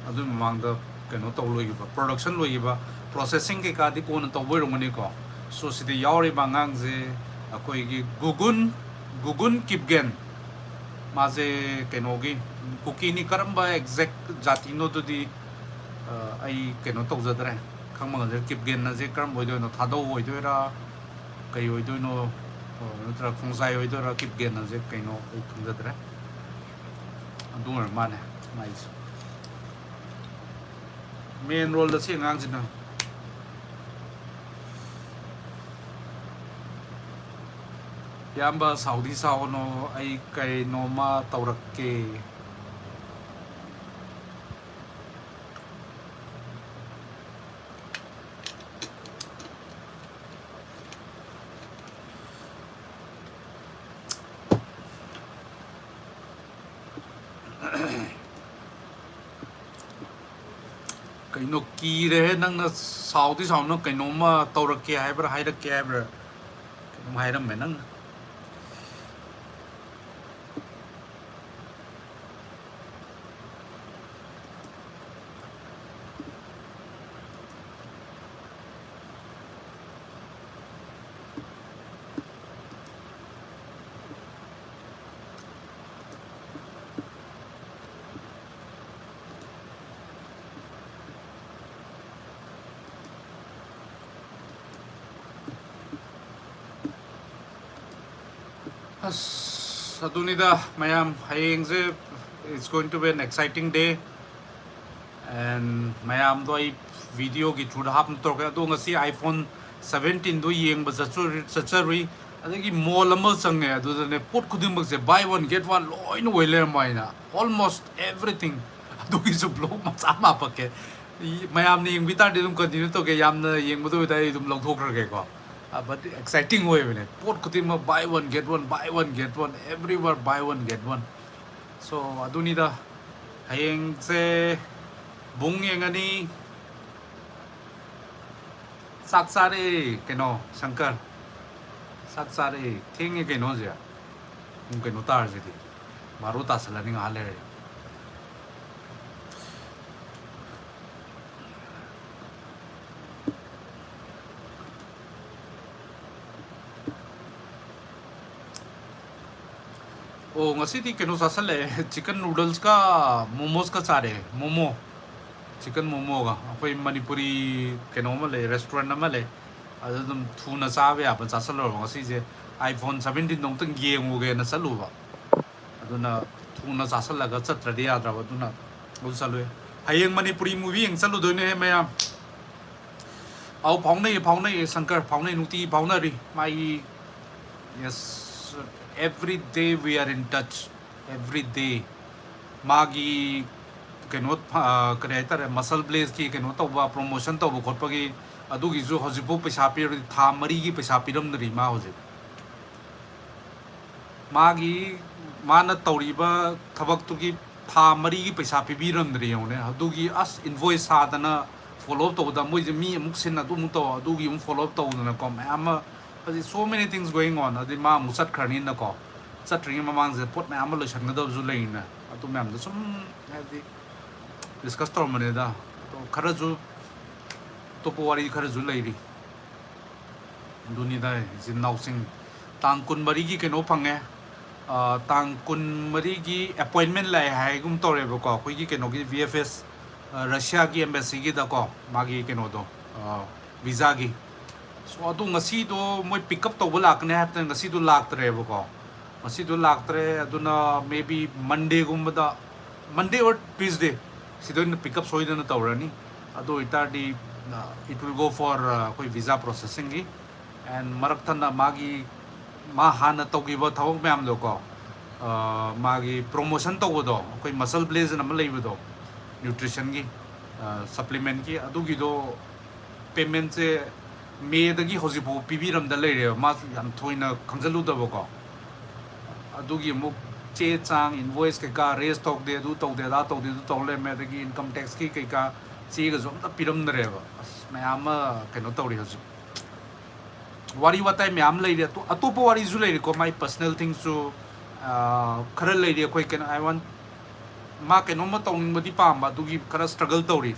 ꯑꯗꯨꯏ ꯃꯃꯥꯡꯗ ꯀꯩꯅꯣ ꯇꯧ ꯂꯣꯏꯈꯤꯕ, ꯄ꯭ꯔꯣꯗꯛꯁꯟ ꯂꯣꯏꯈꯤꯕ, ꯄ꯭ꯔꯣꯁꯦꯁꯤꯡ ꯀꯩꯀꯥꯗꯤ ꯀꯣꯟꯅ ꯇꯧꯕ ꯑꯣꯏꯔꯝꯒꯅꯤꯀꯣ꯫ So ꯁꯤꯗ ꯌꯥꯎꯔꯤꯕ ꯑꯉꯥꯡꯁꯦ ꯑꯩꯈꯣꯏꯒꯤ ꯒꯨꯒꯨꯟ, ꯒꯨꯒꯨꯟ ꯀꯤꯞꯒꯦꯟ꯫ ꯃꯥꯁꯦ ꯀꯩꯅꯣꯒꯤ, ꯀꯨꯀꯤꯅꯤ꯫ ꯀꯔꯝꯕ exact ꯖꯥꯇꯤꯅꯣ ꯑꯗꯨꯗꯤ, ꯑ, ꯑꯩ ꯀꯩꯅꯣ ꯇꯧꯖꯗ꯭ꯔꯦ, ꯈꯪꯕ ꯉꯝꯖꯗ꯭ꯔꯦ꯫ ꯀꯤꯞꯒꯦꯟ ꯑꯁꯦ ꯀꯔꯝꯕ ꯑꯣꯏꯗꯣꯏꯅꯣ? ꯊꯥꯗꯧ ꯑꯣꯏꯗꯣꯏꯔꯥ, ꯀꯩ ꯑꯣꯏꯗꯣꯏꯅꯣ? ꯑ, ꯅꯠꯇ꯭ꯔꯒ ꯈꯣꯡꯖꯥꯏ ꯑꯣꯏꯗꯣꯏꯔꯥ? ꯀꯤꯞꯒꯦꯟ ꯑꯁꯦ ꯀꯩꯅꯣ ꯑꯩ ꯈꯪꯖꯗ꯭ꯔꯦ꯫ ꯑꯗꯨ ꯑꯣꯏꯔ ꯃꯥꯜꯂꯦ ꯃꯥꯏꯁꯦ꯫ Main role ꯗ ꯁꯤ ꯑꯉꯥꯡꯁꯤꯅ꯫ ꯏꯌꯥꯝꯕ, ꯁꯥꯎꯗꯤ ꯁꯥꯎꯒꯅꯣ, ꯑꯩ ꯀꯩꯅꯣꯝꯃ ꯇꯧꯔꯛꯀꯦ꯫ ꯀꯩꯅꯣ, ꯀꯤꯔꯦꯍꯦ ꯅꯪꯅ꯫ ꯁꯥꯎꯗꯤ ꯁꯥꯎꯅ, ꯀꯩꯅꯣꯝꯃ ꯇꯧꯔꯛꯀꯦ ꯍꯥꯏꯕ꯭ꯔꯥ, ꯍꯥꯏꯔꯛꯀꯦ ꯍꯥꯏꯕ꯭ꯔꯥ, ꯀꯩꯅꯣꯝ ꯍꯥꯏꯔꯝꯃꯦ ꯅꯪꯅ꯫ ꯑꯁ, ꯑꯗꯨꯅꯤꯗ ꯃꯌꯥꯝ, ꯍꯌꯦꯡꯁꯦ it's going to be an exciting day, and ꯃꯌꯥꯝꯗꯣ ꯑꯩ video ꯒꯤ through ꯗ ꯍꯥꯞꯅ ꯇꯧꯔꯛꯀꯦ꯫ ꯑꯗꯣ ꯉꯁꯤ iPhone seventeen ꯗꯣ ꯌꯦꯡꯕ ꯆꯠꯆꯔꯨ-, ꯆꯠꯆꯔꯨꯏ꯫ ꯑꯗꯒꯤ mall ꯑꯃ ꯆꯪꯉꯦ, ꯑꯗꯨꯗꯅꯦ ꯄꯣꯠ ꯈꯨꯗꯤꯡꯃꯛꯁꯦ buy one get one ꯂꯣꯏꯅ ꯑꯣꯏ ꯂꯩꯔꯝꯕ ꯍꯥꯏꯅ, almost everything꯫ ꯑꯗꯨꯒꯤꯁꯨ vlog ꯃꯆꯥ ꯑꯃ ꯍꯥꯞꯄꯛꯀꯦ꯫ ꯃꯌꯥꯝꯅ ꯌꯦꯡꯕꯤ ꯇꯥꯔꯗꯤ ꯑꯗꯨꯝ continue ꯇꯧꯒꯦ, ꯌꯥꯝꯅ ꯌꯦꯡꯕꯗ ꯑꯣꯏꯇꯥꯔꯗꯤ ꯑꯗꯨꯝ ꯂꯧꯊꯣꯛꯈ꯭ꯔꯒꯦꯀꯣ꯫ ꯑ, but exciting ꯑꯣꯏꯕꯅꯦ꯫ ꯄꯣꯠ ꯈꯨꯗꯤꯡꯃꯛ buy one get one, buy one get one, everywhere buy one get one꯫ So, ꯑꯗꯨꯅꯤꯗ꯫ ꯍꯌꯦꯡꯁꯦ ꯕꯨꯡ ꯌꯦꯡꯉꯅꯤ꯫ ꯆꯥꯛ ꯆꯥꯔꯦ ꯀꯩꯅꯣ, ꯁꯪꯀꯔ꯫ ꯆꯥꯛ ꯆꯥꯔꯦ꯫ ꯊꯦꯡꯉꯦ ꯀꯩꯅꯣ ꯍꯧꯖꯤꯛ꯫ ꯄꯨꯡ ꯀꯩꯅꯣ ꯇꯥꯔꯁꯤꯗꯤ꯫ ꯕꯥꯔꯣ ꯇꯥꯁꯜꯂꯅꯤ ꯉꯥꯏꯍꯥꯛ ꯂꯩꯔꯗꯤ꯫ ꯑꯣ, ꯉꯁꯤꯗꯤ ꯀꯩꯅꯣ ꯆꯥꯁꯜꯂꯛꯑꯦ, chicken noodles ꯀ momos ꯀ ꯆꯥꯔꯦ꯫ Momo, chicken momo ꯒ꯫ ꯑꯩꯈꯣꯏ ꯃꯅꯤꯄꯨꯔꯤ ꯀꯩꯅꯣ ꯑꯃ ꯂꯩ, restaurant ꯑꯃ ꯂꯩ, ꯑꯗꯨ ꯑꯗꯨꯝ ꯊꯨꯅ ꯆꯥꯕ ꯌꯥꯕ ꯆꯥꯁꯜꯂꯨꯔꯕ ꯉꯁꯤꯁꯦ꯫ iPhone seventeen ꯗꯣ ꯑꯃꯨꯛꯇꯪ ꯌꯦꯡꯉꯨꯒꯦꯅ ꯆꯠꯂꯨꯕ, ꯑꯗꯨꯅ ꯊꯨꯅ ꯆꯥꯁꯜꯂꯒ ꯆꯠꯇ꯭ꯔꯗꯤ ꯌꯥꯗ꯭ꯔꯕ, ꯑꯗꯨꯅ ꯑꯗꯨ ꯆꯠꯂꯨꯏ꯫ ꯍꯌꯦꯡ ꯃꯅꯤꯄꯨꯔꯤ movie ꯌꯦꯡ ꯆꯠꯂꯨꯗꯣꯏꯅꯦꯍꯦ ꯃꯌꯥꯝ꯫ ꯑꯧ, ꯐꯥꯎꯅꯩ, ꯐꯥꯎꯅꯩ, ꯁꯪꯀꯔ, ꯐꯥꯎꯅꯩ, ꯅꯨꯡꯇꯤꯒꯤ ꯐꯥꯎꯅꯔꯤ꯫ ꯃꯥꯒꯤ, yes, every day we are in touch, every day꯫ ꯃꯥꯒꯤ ꯀꯩꯅꯣ, ꯑ, ꯀꯔꯤ ꯍꯥꯏꯇꯥꯔꯦ, Muscle Blaze ꯀꯤ ꯀꯩꯅꯣ ꯇꯧꯕ, promotion ꯇꯧꯕ ꯈꯣꯠꯄꯒꯤ, ꯑꯗꯨꯒꯤꯁꯨ ꯍꯧꯖꯤꯛꯐꯥꯎ ꯄꯩꯁꯥ ꯄꯤꯔꯗꯤ, ꯊꯥ ꯃꯔꯤꯒꯤ ꯄꯩꯁꯥ ꯄꯤꯔꯝꯗ꯭ꯔꯤ ꯃꯥ ꯍꯧꯖꯤꯛ꯫ ꯃꯥꯒꯤ, ꯃꯥꯅ ꯇꯧꯔꯤꯕ ꯊꯕꯛꯇꯨꯒꯤ ꯊꯥ ꯃꯔꯤꯒꯤ ꯄꯩꯁꯥ ꯄꯤꯕꯤꯔꯝꯗ꯭ꯔꯤ ꯌꯦꯡꯉꯨꯅꯦ꯫ ꯑꯗꯨꯒꯤ ꯑꯁ invoice ꯁꯥꯗꯅ follow up ꯇꯧꯕꯗ ꯃꯣꯏꯁꯦ ꯃꯤ ꯑꯃꯨꯛ ꯁꯤꯟ, ꯑꯗꯨ ꯑꯃꯨꯛ ꯇꯧ, ꯑꯗꯨꯒꯤ ꯑꯃꯨꯛ follow up ꯇꯧꯗꯅꯀꯣ, ꯃꯌꯥꯝ ꯑꯃ ꯍꯧꯖꯤꯛ so many things going on꯫ ꯑꯗꯩ ꯃꯥ ꯑꯃꯨꯛ ꯆꯠꯈ꯭ꯔꯅꯤꯅꯀꯣ, ꯆꯠꯇ꯭ꯔꯤꯉꯩ ꯃꯃꯥꯡꯁꯤꯗ ꯄꯣꯠ ꯃꯌꯥꯝ ꯑꯃ ꯂꯣꯏꯁꯟꯒꯗꯕꯁꯨ ꯂꯩꯔꯤꯅ, ꯑꯗꯨ ꯃꯌꯥꯝꯗꯣ ꯁꯨꯝ ꯍꯥꯏꯗꯤ discuss ꯇꯧꯔꯝꯕꯅꯤꯗ꯫ ꯑꯗꯣ ꯈꯔꯁꯨ, ꯑꯇꯣꯞꯄ ꯋꯥꯔꯤ ꯈꯔꯁꯨ ꯂꯩꯔꯤ꯫ ꯑꯗꯨꯅꯤꯗ ꯏꯆꯤꯟ ꯏꯅꯥꯎꯁꯤꯡ꯫ ꯇꯥꯡ ꯀꯨꯟꯃꯔꯤꯒꯤ ꯀꯩꯅꯣ ꯐꯪꯉꯦ꯫ ꯑ, ꯇꯥꯡ ꯀꯨꯟꯃꯔꯤꯒꯤ appointment ꯂꯥꯛꯑꯦ ꯍꯥꯏꯒꯨꯝ ꯇꯧꯔꯦꯕꯀꯣ, ꯑꯩꯈꯣꯏꯒꯤ ꯀꯩꯅꯣꯒꯤ V F S, ꯑ, Russia ꯒꯤ embassy ꯒꯤꯗꯀꯣ, ꯃꯥꯒꯤ ꯀꯩꯅꯣꯗꯣ, ꯑ, visa ꯒꯤ꯫ So, ꯑꯗꯨ ꯉꯁꯤꯗꯣ ꯃꯣꯏ pick up ꯇꯧꯕ ꯂꯥꯛꯀꯅꯤ ꯍꯥꯏꯕꯗ ꯉꯁꯤꯗꯣ ꯂꯥꯛꯇ꯭ꯔꯦꯕꯀꯣ꯫ ꯉꯁꯤꯗꯣ ꯂꯥꯛꯇ꯭ꯔꯦ, ꯑꯗꯨꯅ maybe Monday ꯒꯨꯝꯕꯗ, Monday or Tuesday ꯁꯤꯗ ꯑꯣꯏꯅ pick up ꯁꯣꯏꯗꯅ ꯇꯧꯔꯅꯤ꯫ ꯑꯗꯨ ꯑꯣꯏꯇꯥꯔꯗꯤ, ꯑ, it will go for, ꯑ, ꯑꯩꯈꯣꯏ visa processing ꯒꯤ꯫ And ꯃꯔꯛ ꯊꯠꯅ ꯃꯥꯒꯤ, ꯃꯥ ꯍꯥꯟꯅ ꯇꯧꯈꯤꯕ ꯊꯕꯛ ꯃꯌꯥꯝꯗꯣꯀꯣ, ꯑ, ꯃꯥꯒꯤ promotion ꯇꯧꯕꯗꯣ, ꯑꯩꯈꯣꯏ Muscle Blaze ꯑꯅ ꯑꯃ ꯂꯩꯕꯗꯣ, nutrition ꯒꯤ, ꯑ, supplement ꯀꯤ, ꯑꯗꯨꯒꯤꯗꯣ payment ꯁꯦ May ꯗꯒꯤ ꯍꯧꯖꯤꯛꯐꯥꯎ ꯄꯤꯕꯤꯔꯝꯗ ꯂꯩꯔꯦꯕ, ꯃꯥꯁꯨ ꯌꯥꯝ ꯊꯣꯏꯅ ꯈꯪꯖꯜꯂꯨꯗꯕꯀꯣ꯫ ꯑꯗꯨꯒꯤ ꯑꯃꯨꯛ ꯆꯦ ꯆꯥꯡ, invoice ꯀꯩꯀꯥ raise ꯇꯧꯗꯦ, ꯑꯗꯨ ꯇꯧꯗꯦ, ꯑꯗꯥ ꯇꯧꯗꯦ, ꯑꯗꯨ ꯇꯧ ꯂꯩꯔꯝꯃꯦ, ꯑꯗꯒꯤ income tax ꯀꯤ ꯀꯩꯀꯥ ꯆꯦꯒꯁꯨ ꯑꯝꯇ ꯄꯤꯔꯝꯗ꯭ꯔꯦꯕ꯫ ꯑꯁ, ꯃꯌꯥꯝ ꯑꯃ ꯀꯩꯅꯣ ꯇꯧꯔꯤ ꯍꯧꯖꯤꯛ꯫ ꯋꯥꯔꯤ ꯋꯥꯇꯥꯏ ꯃꯌꯥꯝ ꯂꯩꯔꯤ, ꯑꯇꯣ-, ꯑꯇꯣꯞꯄ ꯋꯥꯔꯤꯁꯨ ꯂꯩꯔꯤꯀꯣ, ꯃꯥꯏ personal things ꯁꯨ, ꯑ, ꯈꯔ ꯂꯩꯔꯤ꯫ ꯑꯩꯈꯣꯏ ꯀꯩꯅꯣ, I want, ꯃꯥ ꯀꯩꯅꯣꯝꯃ ꯇꯧꯅꯤꯡꯕꯗꯤ ꯄꯥꯝꯕ, ꯑꯗꯨꯒꯤ ꯈꯔ struggle ꯇꯧꯔꯤ꯫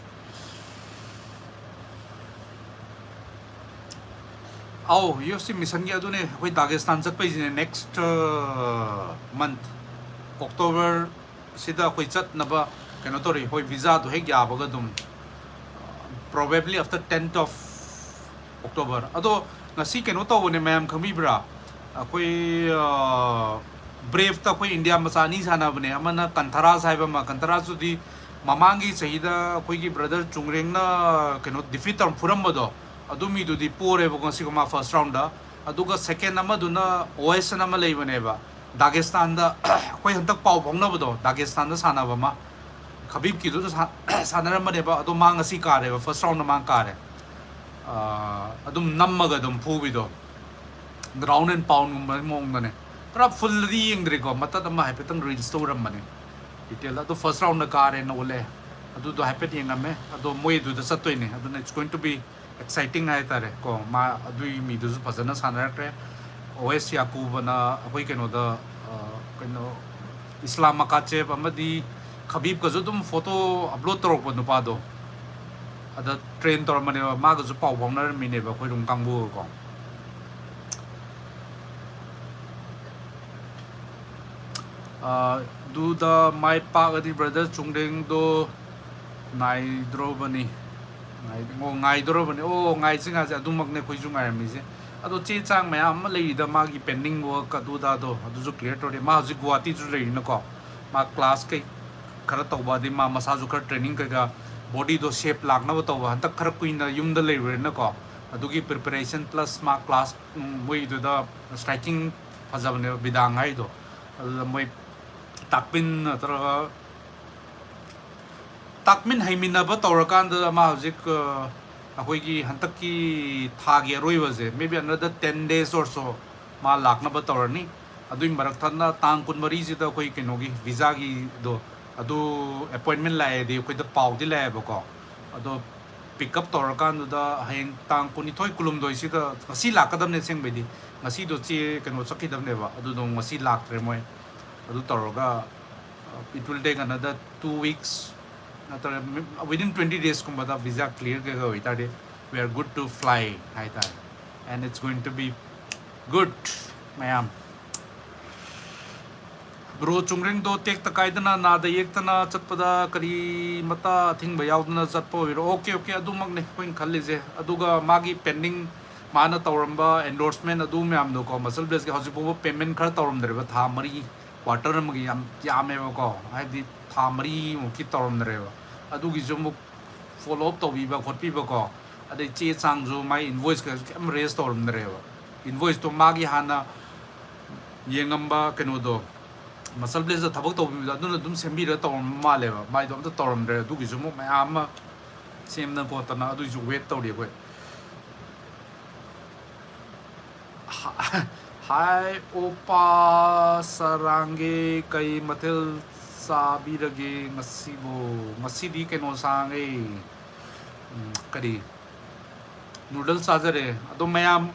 ꯑꯧ, ꯌꯨ ꯑꯦꯐ ꯁꯤ ꯃꯤꯁꯟꯒꯤ ꯑꯗꯨꯅꯦ, ꯑꯩꯈꯣꯏ ꯗꯥꯒꯦꯁꯇꯥꯟ ꯆꯠꯄꯩꯁꯤꯅꯦ, ꯅꯦꯛꯁ ꯃꯟꯊ ꯑꯣꯛꯇꯣꯕꯔ ꯁꯤꯗ ꯑꯩꯈꯣꯏ ꯆꯠꯅꯕ ꯀꯩꯅꯣ ꯇꯧꯔꯤ꯫ ꯍꯣꯏ, ꯚꯤꯖꯥꯗꯣ ꯍꯦꯛ ꯌꯥꯕꯒ ꯑꯗꯨꯝ, probably after tenth of October꯫ ꯑꯗꯣ ꯉꯁꯤ ꯀꯩꯅꯣ ꯇꯧꯕꯅꯦ, ꯃꯌꯥꯝ ꯈꯪꯕꯤꯕ꯭ꯔꯥ? ꯑꯩꯈꯣꯏ ꯕ꯭ꯔꯦꯐꯇ ꯑꯩꯈꯣꯏ ꯏꯟꯗꯤꯌꯥ ꯃꯆꯥ ꯑꯅꯤ ꯁꯥꯟꯅꯕꯅꯦ꯫ ꯑꯃꯅ ꯀꯟꯊꯔꯥꯁ ꯍꯥꯏꯕ ꯑꯃ, ꯀꯟꯊꯔꯥꯁꯇꯨꯗꯤ ꯃꯃꯥꯡꯒꯤ ꯆꯍꯤꯗ ꯑꯩꯈꯣꯏꯒꯤ ꯕ꯭ꯔꯗꯔ ꯆꯨꯡꯔꯦꯡꯅ ꯀꯩꯅꯣ ꯗꯤꯐꯤꯠ ꯇꯧꯔ ꯐꯨꯔꯝꯕꯗꯣ, ꯑꯗꯨ ꯃꯤꯗꯨꯗꯤ ꯄꯣꯔꯦꯕꯀꯣ꯫ ꯉꯁꯤꯒ ꯃꯥ ꯐꯥꯔꯁ ꯔꯥꯎꯟꯗ꯫ ꯑꯗꯨꯒ ꯁꯦꯀꯦꯟ ꯑꯃꯗꯨꯅ ꯑꯣ ꯑꯦꯁ ꯑꯦꯟ ꯑꯃ ꯂꯩꯕꯅꯦꯕ ꯗꯥꯒꯦꯁꯇꯥꯟꯗ, ꯑꯩꯈꯣꯏ ꯍꯟꯗꯛ ꯄꯥꯎ ꯐꯥꯎꯅꯕꯗꯣ, ꯗꯥꯒꯦꯁꯇꯥꯟꯗ ꯁꯥꯟꯅꯕ ꯑꯃ, ꯈꯕꯤꯕꯀꯤꯗꯨꯗ ꯁꯥ- ꯁꯥꯟꯅꯔꯝꯕꯅꯦꯕ꯫ ꯑꯗꯣ ꯃꯥ ꯉꯁꯤ ꯀꯥꯔꯦꯕ, ꯐꯥꯔꯁ ꯔꯥꯎꯟꯗ ꯃꯥ ꯀꯥꯔꯦ꯫ ꯑꯥ, ꯑꯗꯨꯝ ꯅꯝꯃꯒ ꯑꯗꯨꯝ ꯐꯨꯕꯤꯗꯣ, ꯒ꯭ꯔꯥꯎꯟ ꯑꯦꯟ ꯄꯥꯎꯟꯒꯨꯝꯕꯒꯤ ꯃꯑꯣꯡꯗꯅꯦ꯫ ꯄꯨꯔꯥ ꯐꯨꯜꯗꯗꯤ ꯌꯦꯡꯗ꯭ꯔꯤꯀꯣ, ꯃꯇꯠ ꯑꯃ ꯍꯥꯏꯐꯦꯠꯇꯪ ꯔꯤꯜꯁꯇ ꯎꯔꯝꯕꯅꯦ, ꯗꯤꯇꯦꯜꯗ꯫ ꯑꯗꯣ ꯐꯥꯔꯁ ꯔꯥꯎꯟꯗ ꯀꯥꯔꯦꯅ ꯎꯠꯂꯛꯑꯦ, ꯑꯗꯨꯗꯣ ꯍꯥꯏꯐꯦꯠ ꯌꯦꯡꯉꯝꯃꯦ꯫ ꯑꯗꯣ ꯃꯣꯏ ꯑꯗꯨꯗ ꯆꯠꯇꯣꯏꯅꯦ, ꯑꯗꯨꯅ it's going to be exciting ꯍꯥꯏꯇꯥꯔꯦ ꯀꯣ꯫ ꯃꯥ ꯑꯗꯨꯒꯤ ꯃꯤꯗꯨꯁꯨ ꯐꯖꯅ ꯁꯥꯟꯅꯔꯛꯈ꯭ꯔꯦ꯫ ꯑꯣ ꯑꯦꯁ ꯌꯥꯀꯨꯕꯅ ꯑꯩꯈꯣꯏ ꯀꯩꯅꯣꯗ, ꯑ, ꯀꯩꯅꯣ, ꯏꯁꯂꯥꯝ ꯃꯀꯥꯆꯦꯞ ꯑꯃꯗꯤ ꯈꯕꯤꯕꯀꯁꯨ ꯑꯗꯨꯝ ꯐꯣꯇꯣ ꯑꯞꯂꯣꯗ ꯇꯧꯔꯛꯄ ꯅꯨꯄꯥꯗꯣ, ꯑꯗ ꯇ꯭ꯔꯦꯟ ꯇꯧꯔꯝꯕꯅꯦꯕ, ꯃꯥꯒꯁꯨ ꯄꯥꯎ ꯐꯥꯎꯅꯔꯝꯃꯤꯅꯦꯕ ꯑꯩꯈꯣꯏ ꯔꯨꯝ ꯀꯥꯡꯕꯨꯒꯀꯣ꯫ ꯑ, ꯑꯗꯨꯗ ꯃꯥꯏ ꯄꯥꯛꯑꯗꯤ ꯕ꯭ꯔꯗꯔ ꯆꯨꯡꯗꯦꯡꯗꯣ ꯅꯥꯏꯗ꯭ꯔꯣꯕꯅꯤ꯫ ꯉꯥꯏ-, ꯑꯣ, ꯉꯥꯏꯗꯣꯔꯕꯅꯤ꯫ ꯑꯣ, ꯉꯥꯏꯁꯤ, ꯉꯥꯏꯁꯤ꯫ ꯑꯗꯨꯃꯛꯅꯦ ꯑꯩꯈꯣꯏꯁꯨ ꯉꯥꯏꯔꯝꯃꯤꯁꯦ꯫ ꯑꯗꯣ ꯆꯦ ꯆꯥꯡ ꯃꯌꯥꯝ ꯑꯃ ꯂꯩꯔꯤꯗ, ꯃꯥꯒꯤ pending work ꯑꯗꯨꯗꯥꯗꯣ, ꯑꯗꯨꯁꯨ clear ꯇꯧꯔꯦ꯫ ꯃꯥ ꯍꯧꯖꯤꯛ ꯒꯨꯋꯥꯍꯥꯇꯤꯁꯨ ꯂꯩꯔꯤꯅꯀꯣ, ꯃꯥ ꯀ꯭ꯂꯥꯁ ꯀꯩ ꯈꯔ ꯇꯧꯕ, ꯑꯗꯩ ꯃꯥ ꯃꯁꯥꯁꯨ ꯈꯔ ꯇ꯭ꯔꯦꯅꯤꯡ ꯀꯩꯀꯥ, ꯕꯣꯗꯤꯗꯣ ꯁꯦꯞ ꯂꯥꯛꯅꯕ ꯇꯧꯕ, ꯍꯟꯗꯛ ꯈꯔ ꯀꯨꯏꯅ ꯌꯨꯝꯗ ꯂꯩꯔꯨꯔꯦꯅꯀꯣ, ꯑꯗꯨꯒꯤ preparation plus ꯃꯥ ꯀ꯭ꯂꯥꯁ, ꯎꯝ, ꯃꯣꯏꯗꯨꯗ ꯁ꯭ꯇ꯭ꯔꯥꯏꯀꯤꯡ ꯐꯖꯕꯅꯦꯕ, ꯕꯤꯗꯥꯡ ꯍꯥꯏꯗꯣ꯫ ꯑꯗꯨꯗ ꯃꯣꯏ ꯇꯥꯛꯄꯤꯟ ꯅꯠꯇ꯭ꯔꯒ ꯇꯥꯛꯃꯤꯟ ꯍꯩꯃꯤꯟꯅꯕ ꯇꯧꯔꯀꯥꯟꯗ ꯃꯥ ꯍꯧꯖꯤꯛ, ꯑ, ꯑꯩꯈꯣꯏꯒꯤ ꯍꯟꯗꯛꯀꯤ ꯊꯥꯒꯤ ꯑꯔꯣꯏꯕꯁꯦ, maybe another ten days or so ꯃꯥ ꯂꯥꯛꯅꯕ ꯇꯧꯔꯅꯤ꯫ ꯑꯗꯨꯒꯤ ꯃꯔꯛ ꯊꯠꯅ ꯇꯥꯡ ꯀꯨꯟꯃꯔꯤꯁꯤꯗ ꯑꯩꯈꯣꯏ ꯀꯩꯅꯣꯒꯤ ꯚꯤꯖꯥꯒꯤꯗꯣ, ꯑꯗꯨ ꯑꯦꯄꯣꯏꯟꯃꯦꯟ ꯂꯥꯛꯑꯦꯗꯤ ꯑꯩꯈꯣꯏꯗ ꯄꯥꯎꯗꯤ ꯂꯥꯛꯑꯦꯕꯀꯣ꯫ ꯑꯗꯣ ꯄꯤꯛ ꯑꯞ ꯇꯧꯔꯀꯥꯟꯗꯨꯗ ꯍꯌꯦꯡ ꯇꯥꯡ ꯀꯨꯟꯅꯤꯊꯣꯏ, ꯀꯨꯟꯍꯨꯝꯗꯣꯏꯁꯤꯗ, ꯉꯁꯤ ꯂꯥꯛꯀꯗꯕꯅꯦ ꯑꯁꯦꯡꯕꯩꯗꯤ꯫ ꯉꯁꯤꯗꯣ ꯆꯦ ꯀꯩꯅꯣ ꯆꯠꯈꯤꯗꯕꯅꯦꯕ, ꯑꯗꯨꯗꯣ ꯉꯁꯤ ꯂꯥꯛꯇ꯭ꯔꯦ ꯃꯣꯏ꯫ ꯑꯗꯨ ꯇꯧꯔꯒ, uh, it will take another two weeks, ꯅꯠꯇ꯭ꯔꯒ within twenty days ꯀꯨꯝꯕꯗ ꯚꯤꯖꯥ ꯀ꯭ꯂꯤꯌꯔ ꯀꯩꯀꯩ ꯑꯣꯏꯇꯥꯔꯗꯤ we are good to fly ꯍꯥꯏꯇꯥꯔꯦ꯫ And it's going to be good, ꯃꯌꯥꯝ꯫ ꯕ꯭ꯔꯣ, ꯆꯨꯡꯔꯦꯡꯗꯣ ꯇꯦꯛꯇ ꯀꯥꯏꯗꯅ, ꯅꯥꯗ ꯌꯦꯛꯇꯅ ꯆꯠꯄꯗ ꯀꯔꯤ ꯃꯇꯥ ꯑꯊꯤꯡꯕ ꯌꯥꯎꯗꯅ ꯆꯠꯄ ꯑꯣꯏꯔꯣ? ꯑꯣꯀꯦ, ꯑꯣꯀꯦ, ꯑꯗꯨꯃꯛꯅꯦ ꯑꯩꯈꯣꯏꯅ ꯈꯜꯂꯤꯁꯦ꯫ ꯑꯗꯨꯒ ꯃꯥꯒꯤ pending, ꯃꯥꯅ ꯇꯧꯔꯝꯕ endorsement ꯑꯗꯨ ꯃꯌꯥꯝꯗꯣꯀꯣ, ꯃꯁꯜ ꯕ꯭ꯂꯦꯖꯀꯤ ꯍꯧꯖꯤꯛ ꯐꯥꯎꯕ payment ꯈꯔ ꯇꯧꯔꯝꯗ꯭ꯔꯦꯕ, ꯊꯥ ꯃꯔꯤ, quarter ꯑꯃꯒꯤ ꯌꯥꯝ ꯌꯥꯝꯃꯦꯕꯀꯣ, ꯍꯥꯏꯕꯗꯤ ꯊꯥ ꯃꯔꯤꯃꯨꯛꯀꯤ ꯇꯧꯔꯝꯗ꯭ꯔꯦꯕ꯫ ꯑꯗꯨꯒꯤꯁꯨ ꯑꯃꯨꯛ follow up ꯇꯧꯕꯤꯕ ꯈꯣꯠꯄꯤꯕꯀꯣ, ꯑꯗꯩ ꯆꯦ ꯆꯥꯡꯁꯨ, ꯃꯥꯏ invoice ꯀꯩꯁꯨ ꯀꯩꯝ raise ꯇꯧꯔꯝꯗ꯭ꯔꯦꯕ꯫ Invoiceꯇꯣ ꯃꯥꯒꯤ ꯍꯥꯟꯅ ꯌꯦꯡꯉꯝꯕ ꯀꯩꯅꯣꯗꯣ, ꯃꯁꯜ ꯕ꯭ꯂꯦꯖꯇ ꯊꯕꯛ ꯇꯧꯕꯤꯕꯗꯣ, ꯑꯗꯨꯅ ꯑꯗꯨꯝ ꯁꯦꯝꯕꯤꯔꯒ ꯇꯧꯔꯝꯕ ꯃꯥꯜꯂꯦꯕ꯫ ꯃꯥꯏꯗꯣ ꯑꯝꯇ ꯇꯧꯔꯝꯗ꯭ꯔꯦ꯫ ꯑꯗꯨꯒꯤꯁꯨ ꯑꯃꯨꯛ ꯃꯌꯥꯝ ꯑꯃ ꯁꯦꯝꯗꯅ ꯈꯣꯠꯇꯅ, ꯑꯗꯨꯒꯤꯁꯨ wait ꯇꯧꯔꯤ ꯑꯩꯈꯣꯏ꯫ ꯍꯥꯏ ꯑꯣꯄꯥ ꯁꯔꯥꯡꯒꯦ, ꯀꯩ ꯃꯊꯦꯜ ꯆꯥꯕꯤꯔꯒꯦ ꯉꯁꯤꯕꯨ? ꯉꯁꯤꯗꯤ ꯀꯩꯅꯣ ꯆꯥꯡꯉꯦ, ꯎꯝ, ꯀꯔꯤ, noodle ꯆꯥꯖꯔꯦ꯫ ꯑꯗꯣ ꯃꯌꯥꯝ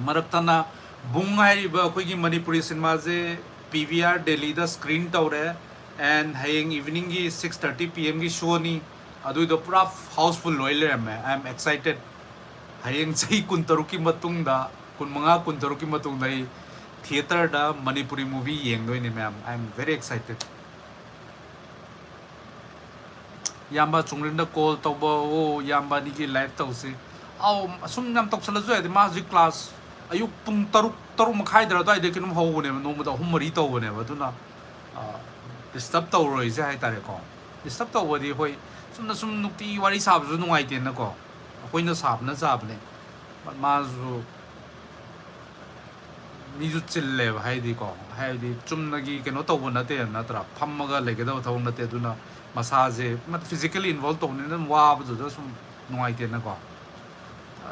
ꯃꯔꯛꯇꯅ ꯕꯨꯡ ꯍꯥꯏꯔꯤꯕ ꯑꯩꯈꯣꯏꯒꯤ ꯃꯅꯤꯄꯨꯔꯤ ꯁꯤꯅꯦꯃꯥꯁꯦ ꯄꯤ ꯚꯤ ꯑꯥꯔ ꯗꯦꯜꯂꯤꯗ screen ꯇꯧꯔꯦ, and ꯍꯌꯦꯡ eveningꯒꯤ six thirty P Mꯒꯤ showꯅꯤ꯫ ꯑꯗꯨꯏꯗꯣ ꯄꯨꯔꯥ housefull ꯑꯣꯏ ꯂꯩꯔꯝꯃꯦ꯫ I am excited. ꯍꯌꯦꯡ ꯆꯍꯤ ꯀꯨꯟꯇꯔꯨꯛꯀꯤ ꯃꯇꯨꯡꯗ, ꯀꯨꯟꯃꯉꯥ, ꯀꯨꯟꯇꯔꯨꯛꯀꯤ ꯃꯇꯨꯡꯗ ꯑꯩ theatreꯗ ꯃꯅꯤꯄꯨꯔꯤ movie ꯌꯦꯡꯗꯣꯏꯅꯦ ꯃꯌꯥꯝ꯫ I am very excited. ꯏꯌꯥꯝꯕ ꯆꯨꯡꯔꯤꯟꯗ call ꯇꯧꯕ, ꯑꯣ, ꯏꯌꯥꯝꯕ ꯑꯅꯤꯒꯤ live ꯇꯧꯁꯤ꯫ ꯑꯧ, ꯑꯁꯨꯝ ꯌꯥꯝ ꯇꯧꯁꯜꯂꯁꯨ ꯌꯥꯏꯗꯤ, ꯃꯥ ꯍꯧꯖꯤꯛ class ꯑꯌꯨꯛ ꯄꯨꯡ ꯇꯔꯨꯛ, ꯇꯔꯨꯛ ꯃꯈꯥꯏꯗꯔ ꯑꯗꯨꯋꯥꯏꯗ ꯀꯩꯅꯣꯝ ꯍꯧꯕꯅꯦꯕ, ꯅꯣꯡꯃꯗ ꯑꯍꯨꯝ ꯃꯔꯤ ꯇꯧꯕꯅꯦꯕ꯫ ꯑꯗꯨꯅ, ꯑ, disturb ꯇꯧꯔꯣꯏꯁꯦ ꯍꯥꯏꯇꯥꯔꯦꯀꯣ꯫ Disturb ꯇꯧꯕꯗꯤ ꯍꯣꯏ, ꯆꯨꯝꯅ ꯁꯨꯝ ꯅꯨꯡꯇꯤ ꯋꯥꯔꯤ ꯁꯥꯕꯁꯨ ꯅꯨꯡꯉꯥꯏꯇꯦꯅꯀꯣ꯫ ꯑꯩꯈꯣꯏꯅ ꯁꯥꯕꯅ ꯁꯥꯕꯅꯦ꯫ But ꯃꯥꯁꯨ ꯃꯤꯁꯨ ꯆꯤꯜꯂꯦꯕ, ꯍꯥꯏꯗꯤꯀꯣ, ꯍꯥꯏꯕꯗꯤ ꯆꯨꯝꯅꯒꯤ ꯀꯩꯅꯣ ꯇꯧꯕ ꯅꯠꯇꯦ, ꯅꯠꯇ꯭ꯔꯥ? ꯐꯝꯃꯒ ꯂꯩꯒꯗꯕ ꯊꯕꯛ ꯅꯠꯇꯦ꯫ ꯑꯗꯨꯅ ꯃꯁꯥꯁꯦ ꯃꯥ physically involve ꯇꯧꯕꯅꯤꯅ ꯑꯗꯨꯝ ꯋꯥꯕꯗꯨꯗ ꯁꯨꯝ ꯅꯨꯡꯉꯥꯏꯇꯦꯅꯀꯣ꯫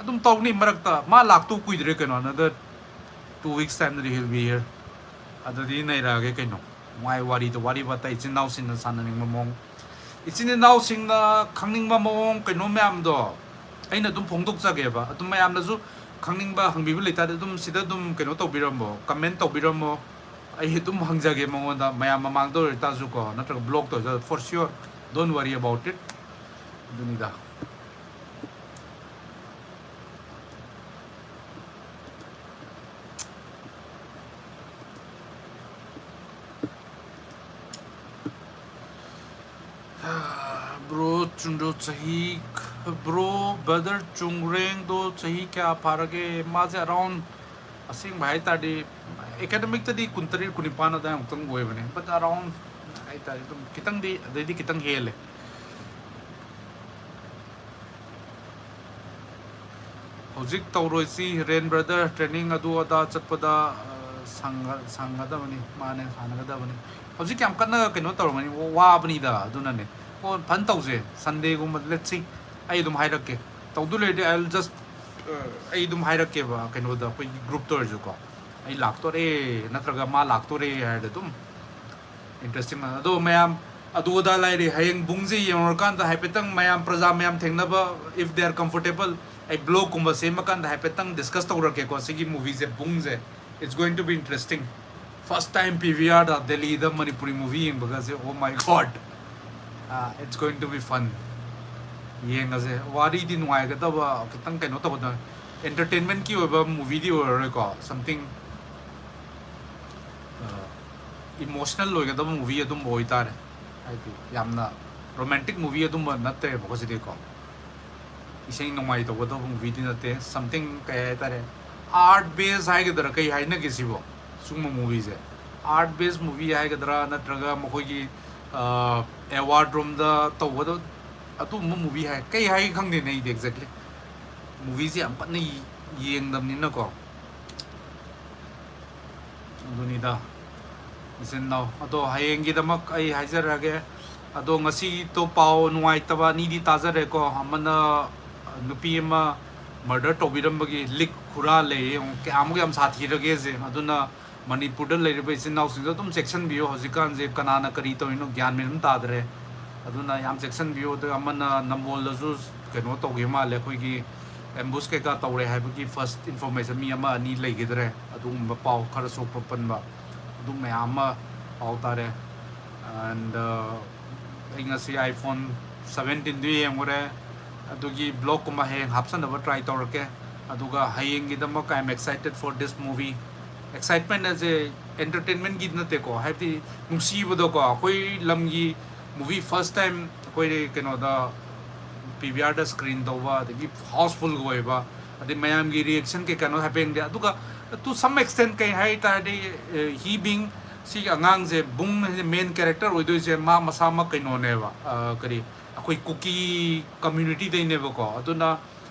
ꯑꯗꯨꯝ ꯇꯧꯅꯤ ꯃꯔꯛꯇ, ꯃꯥ ꯂꯥꯛꯇꯧ ꯀꯨꯏꯗ꯭ꯔꯦ ꯀꯩꯅꯣ, another two weeks time ꯗꯗꯤ he'll be here꯫ ꯑꯗꯨꯗꯤ ꯅꯩꯔꯛꯑꯒꯦ ꯀꯩꯅꯣ꯫ ꯃꯥꯏ ꯋꯥꯔꯤꯗꯣ, ꯋꯥꯔꯤ ꯋꯥꯇꯥꯏ ꯏꯆꯤꯟ ꯏꯅꯥꯎꯁꯤꯡꯅ ꯁꯥꯟꯅꯅꯤꯡꯕ ꯃꯑꯣꯡ, ꯏꯆꯤꯟ ꯏꯅꯥꯎꯁꯤꯡꯅ ꯈꯪꯅꯤꯡꯕ ꯃꯑꯣꯡ, ꯀꯩꯅꯣ ꯃꯌꯥꯝꯗꯣ ꯑꯩꯅ ꯑꯗꯨꯝ ꯐꯣꯡꯗꯣꯛꯆꯒꯦꯕ꯫ ꯑꯗꯨꯝ ꯃꯌꯥꯝꯅꯁꯨ ꯈꯪꯅꯤꯡꯕ ꯍꯪꯕꯤꯕ ꯂꯩꯇꯥꯔꯗꯤ ꯑꯗꯨꯝ ꯁꯤꯗ ꯑꯗꯨꯝ ꯀꯩꯅꯣ ꯇꯧꯕꯤꯔꯝꯃꯣ, comment ꯇꯧꯕꯤꯔꯝꯃꯣ꯫ ꯑꯩ ꯑꯗꯨꯝ ꯍꯪꯖꯒꯦ ꯃꯉꯣꯟꯗ, ꯃꯌꯥꯝ ꯃꯃꯥꯡꯗ ꯑꯣꯏꯇꯥꯔꯁꯨꯀꯣ, ꯅꯠꯇ꯭ꯔꯒ blog ꯇ ꯑꯣꯏꯔꯁꯨ, for sure, don't worry about it꯫ ꯑꯗꯨꯅꯤꯗ꯫ ꯆꯨꯟꯗꯣ ꯆꯍꯤ, ꯕ꯭ꯔꯣ, ꯕ꯭ꯔꯗꯔ ꯆꯨꯡꯔꯦꯡꯗꯣ ꯆꯍꯤ ꯀꯌꯥ ꯐꯥꯔꯒꯦ? ꯃꯥꯁꯦ ꯑꯔꯥꯎꯟ, ꯑꯁꯦꯡꯕ ꯍꯥꯏ ꯇꯥꯔꯗꯤ, ꯑꯦꯀꯥꯗꯃꯤꯛꯇꯗꯤ ꯀꯨꯟꯇꯔꯦꯠ ꯀꯨꯟꯅꯤꯄꯥꯟ ꯑꯗꯥꯏꯃꯨꯛꯇꯪ ꯑꯣꯏꯕꯅꯦ, ꯕꯠ ꯑꯔꯥꯎꯟ ꯍꯥꯏ ꯇꯥꯔꯗꯤ ꯑꯗꯨꯝ ꯈꯤꯇꯪꯗꯤ, ꯑꯗꯩꯗꯤ ꯈꯤꯇꯪ ꯍꯦꯜꯂꯦ꯫ ꯍꯧꯖꯤꯛ ꯇꯧꯔꯣꯏꯁꯤ, ꯔꯦꯟ ꯕ꯭ꯔꯗꯔ, ꯇ꯭ꯔꯦꯅꯤꯡ ꯑꯗꯨ ꯑꯗꯥ ꯆꯠꯄꯗ, ꯑ, ꯁꯪꯒ-, ꯁꯪꯒꯗꯕꯅꯤ꯫ ꯃꯥꯅꯦ, ꯁꯥꯟꯅꯒꯗꯕꯅꯤ꯫ ꯍꯧꯖꯤꯛ ꯌꯥꯝ ꯀꯟꯅ ꯀꯩꯅꯣ ꯇꯧꯔꯝꯒꯅꯤ, ꯋꯥꯕꯅꯤꯗ꯫ ꯑꯗꯨꯅꯅꯦ꯫ ꯑꯣ, ꯐꯟ ꯇꯧꯁꯦ, ꯁꯟꯗꯦꯒꯨꯝꯕ꯫ Let's see, ꯑꯩ ꯑꯗꯨꯝ ꯍꯥꯏꯔꯛꯀꯦ꯫ ꯇꯧꯗꯣꯏ ꯂꯩꯔꯗꯤ I'll just, ꯑ, ꯑꯩ ꯑꯗꯨꯝ ꯍꯥꯏꯔꯛꯀꯦꯕ, ꯀꯩꯅꯣꯗ, ꯑꯩꯈꯣꯏꯒꯤ ꯒ꯭ꯔꯨꯞꯇ ꯑꯣꯏꯔꯁꯨꯀꯣ꯫ ꯑꯩ ꯂꯥꯛꯇꯣꯔꯦ ꯅꯠꯇ꯭ꯔꯒ ꯃꯥ ꯂꯥꯛꯇꯣꯔꯦ ꯍꯥꯏꯔꯗꯤ ꯑꯗꯨꯝ ꯏꯟꯇꯔꯦꯁꯇꯤꯡ ꯑꯣꯏ꯫ ꯑꯗꯣ ꯃꯌꯥꯝ, ꯑꯗꯨ ꯑꯗꯥ ꯂꯩꯔꯤ, ꯍꯌꯦꯡ ꯕꯨꯡꯁꯦ ꯌꯦꯡꯉꯨꯔꯀꯥꯟꯗ ꯍꯥꯏꯐꯦꯠꯇꯪ ꯃꯌꯥꯝ, ꯄ꯭ꯔꯖꯥ ꯃꯌꯥꯝ ꯊꯦꯡꯅꯕ, if they are comfortable, ꯑꯩ ꯕ꯭ꯂꯣꯒꯀꯨꯝꯕ ꯁꯦꯝꯃꯀꯥꯟꯗ ꯍꯥꯏꯐꯦꯠꯇꯪ ꯗꯤꯁꯀꯁ ꯇꯧꯔꯛꯀꯦꯀꯣ, ꯁꯤꯒꯤ ꯃꯨꯚꯤꯁꯦ, ꯕꯨꯡꯁꯦ꯫ It's going to be interesting. First time P V ꯑꯥꯔꯗ ꯗꯦꯜꯂꯤꯗ ꯃꯅꯤꯄꯨꯔꯤ ꯃꯨꯚꯤ ꯌꯦꯡꯕꯒꯁꯦ, oh my God, it's going to be fun. ꯌꯦꯡꯉꯁꯦ꯫ ꯋꯥꯔꯤꯗꯤ ꯅꯨꯡꯉꯥꯏꯒꯗꯕ, ꯈꯤꯇꯪ ꯀꯩꯅꯣ ꯇꯧꯒꯗꯕ, ꯑꯦꯟꯇꯔꯇꯦꯟꯃꯦꯟꯠꯀꯤ ꯑꯣꯏꯕ ꯃꯨꯚꯤꯗꯤ ꯑꯣꯏꯔꯔꯣꯏꯀꯣ, ꯁꯝꯊꯤꯡ ꯏꯃꯣꯁꯅꯦꯜ ꯑꯣꯏꯒꯗꯕ ꯃꯨꯚꯤ ꯑꯗꯨꯝꯕ ꯑꯣꯏꯇꯥꯔꯦ꯫ ꯍꯥꯏꯗꯤ ꯌꯥꯝꯅ ꯔꯣꯃꯥꯟꯇꯤꯛ ꯃꯨꯚꯤ ꯑꯗꯨꯝꯕ ꯅꯠꯇꯦꯕꯀꯣ ꯁꯤꯗꯤꯀꯣ꯫ ꯏꯁꯩ ꯅꯣꯡꯃꯥꯏ ꯇꯧꯒꯗꯕ ꯃꯨꯚꯤꯗꯤ ꯅꯠꯇꯦ꯫ ꯁꯝꯊꯤꯡ, ꯀꯩ ꯍꯥꯏꯇꯥꯔꯦ, ꯑꯥꯔꯠ ꯕꯦꯁ ꯍꯥꯏꯒꯗ꯭ꯔꯥ, ꯀꯩ ꯍꯥꯏꯅꯒꯦ ꯁꯤꯕꯣ? ꯁꯤꯒꯨꯝꯕ ꯃꯨꯚꯤꯁꯦ ꯑꯥꯔꯠ ꯕꯦꯁ ꯃꯨꯚꯤ ꯍꯥꯏꯒꯗ꯭ꯔꯥ, ꯅꯠꯇ꯭ꯔꯒ ꯃꯈꯣꯏꯒꯤ, ꯑ, ꯑꯦꯋꯥꯔꯗ ꯔꯣꯝꯗ ꯇꯧꯒꯗꯕ ꯑꯗꯨꯒꯨꯝꯕ ꯃꯨꯚꯤ ꯍꯥꯏ, ꯀꯩ ꯍꯥꯏꯒꯦ ꯈꯪꯗꯦꯅꯦ ꯑꯩꯗꯤ ꯑꯦꯛꯖꯦꯛꯂꯤ꯫ ꯃꯨꯚꯤꯁꯦ ꯌꯥꯝ ꯀꯟꯅ ꯌꯦꯡꯗꯕꯅꯤꯅꯀꯣ꯫ ꯑꯗꯨꯅꯤꯗ, ꯏꯆꯤꯟ ꯏꯅꯥꯎ꯫ ꯑꯗꯣ ꯍꯌꯦꯡꯒꯤꯗꯃꯛ ꯑꯩ ꯍꯥꯏꯖꯔꯛꯑꯒꯦ꯫ ꯑꯗꯣ ꯉꯁꯤꯗꯣ ꯄꯥꯎ ꯅꯨꯡꯉꯥꯏꯇꯕ ꯑꯅꯤꯗꯤ ꯇꯥꯖꯔꯦꯀꯣ꯫ ꯑꯃꯅ ꯅꯨꯄꯤ ꯑꯃ ꯃꯔꯗꯔ ꯇꯧꯕꯤꯔꯝꯕꯒꯤ ꯂꯤꯛ ꯍꯨꯔꯥꯜꯂꯦ꯫ ꯌꯦꯡꯉꯨ, ꯀꯌꯥꯃꯨꯛ ꯌꯥꯝ ꯁꯥꯊꯤꯔꯒꯦꯁꯦ꯫ ꯑꯗꯨꯅ ꯃꯅꯤꯄꯨꯔꯗ ꯂꯩꯔꯤꯕ ꯏꯆꯤꯟ ꯏꯅꯥꯎꯁꯤꯡꯗꯣ ꯑꯗꯨꯝ ꯆꯦꯛꯁꯤꯟꯕꯤꯌꯨ꯫ ꯍꯧꯖꯤꯛꯀꯥꯟꯁꯦ ꯀꯅꯥꯅ ꯀꯔꯤ ꯇꯧꯔꯤꯅꯣ ꯒ꯭ꯌꯥꯟ ꯃꯦꯟ ꯑꯃ ꯇꯥꯗ꯭ꯔꯦ꯫ ꯑꯗꯨꯅ ꯌꯥꯝ ꯆꯦꯛꯁꯤꯟꯕꯤꯌꯨ꯫ ꯑꯗꯨꯒ ꯑꯃꯅ ꯅꯝꯕꯣꯜꯗꯁꯨ ꯀꯩꯅꯣ ꯇꯧꯈꯤꯕ ꯃꯥꯜꯂꯦ, ꯑꯩꯈꯣꯏꯒꯤ ꯑꯦꯝꯕꯨꯁ ꯀꯩꯀꯥ ꯇꯧꯔꯦ ꯍꯥꯏꯕꯒꯤ ꯐꯥꯔꯁ ꯏꯟꯐꯣꯔꯃꯦꯁꯟ ꯃꯤ ꯑꯃ ꯑꯅꯤ ꯂꯩꯈꯤꯗ꯭ꯔꯦ꯫ ꯑꯗꯨꯒꯨꯝꯕ ꯄꯥꯎ ꯈꯔ ꯁꯣꯛꯄ ꯄꯟꯕ ꯑꯗꯨ ꯃꯌꯥꯝ ꯑꯃ ꯄꯥꯎ ꯇꯥꯔꯦ꯫ ꯑꯦꯟꯗ ꯑꯩ ꯉꯁꯤ ꯑꯥꯏꯐꯣꯟ ꯁꯕꯦꯟꯇꯤꯟꯗꯨ ꯌꯦꯡꯉꯨꯔꯦ꯫ ꯑꯗꯨꯒꯤ ꯕ꯭ꯂꯣꯒꯀꯨꯝꯕ ꯍꯌꯦꯡ ꯍꯥꯞꯆꯟꯅꯕ ꯇ꯭ꯔꯥꯏ ꯇꯧꯔꯛꯀꯦ꯫ ꯑꯗꯨꯒ ꯍꯌꯦꯡꯒꯤꯗꯃꯛ, I am excited for this movie. Excitement ꯑꯁꯦ ꯑꯦꯟꯇꯔꯇꯦꯟꯃꯦꯟꯒꯤ ꯅꯠꯇꯦꯀꯣ, ꯍꯥꯏꯕꯗꯤ ꯅꯨꯡꯁꯤꯕꯗꯣꯀꯣ, ꯑꯩꯈꯣꯏ ꯂꯝꯒꯤ ꯃꯨꯚꯤ ꯐꯥꯔꯁ ꯇꯥꯏꯝ ꯑꯩꯈꯣꯏ ꯀꯩꯅꯣꯗ ꯄꯤ ꯚꯤ ꯑꯥꯔꯗ ꯁ꯭ꯀ꯭ꯔꯤꯟ ꯇꯧꯕ, ꯑꯗꯒꯤ ꯍꯥꯎꯁꯐꯨꯜꯒ ꯑꯣꯏꯕ, ꯑꯗꯩ ꯃꯌꯥꯝꯒꯤ ꯔꯤꯌꯦꯛꯁꯟ ꯀꯩ ꯀꯩꯅꯣ ꯍꯥꯏꯐꯦꯠ ꯌꯦꯡꯗꯦ꯫ ꯑꯗꯨꯒ to some extent ꯀꯩ ꯍꯥꯏ ꯇꯥꯔꯗꯤ, ꯍꯤ ꯕꯤꯡ ꯁꯤꯒꯤ ꯑꯉꯥꯡꯁꯦ, ꯕꯨꯡ ꯍꯥꯏꯁꯦ ꯃꯦꯟ ꯀꯦꯔꯦꯛꯇꯔ ꯑꯣꯏꯗꯣꯏꯁꯦ, ꯃꯥ ꯃꯁꯥꯃꯛ ꯀꯩꯅꯣꯅꯦꯕ, ꯑ, ꯀꯔꯤ, ꯑꯩꯈꯣꯏ ꯀꯨꯀꯤ ꯀꯝꯃ꯭ꯌꯨꯅꯤꯇꯤꯗꯩꯅꯦꯕꯀꯣ꯫ ꯑꯗꯨꯅ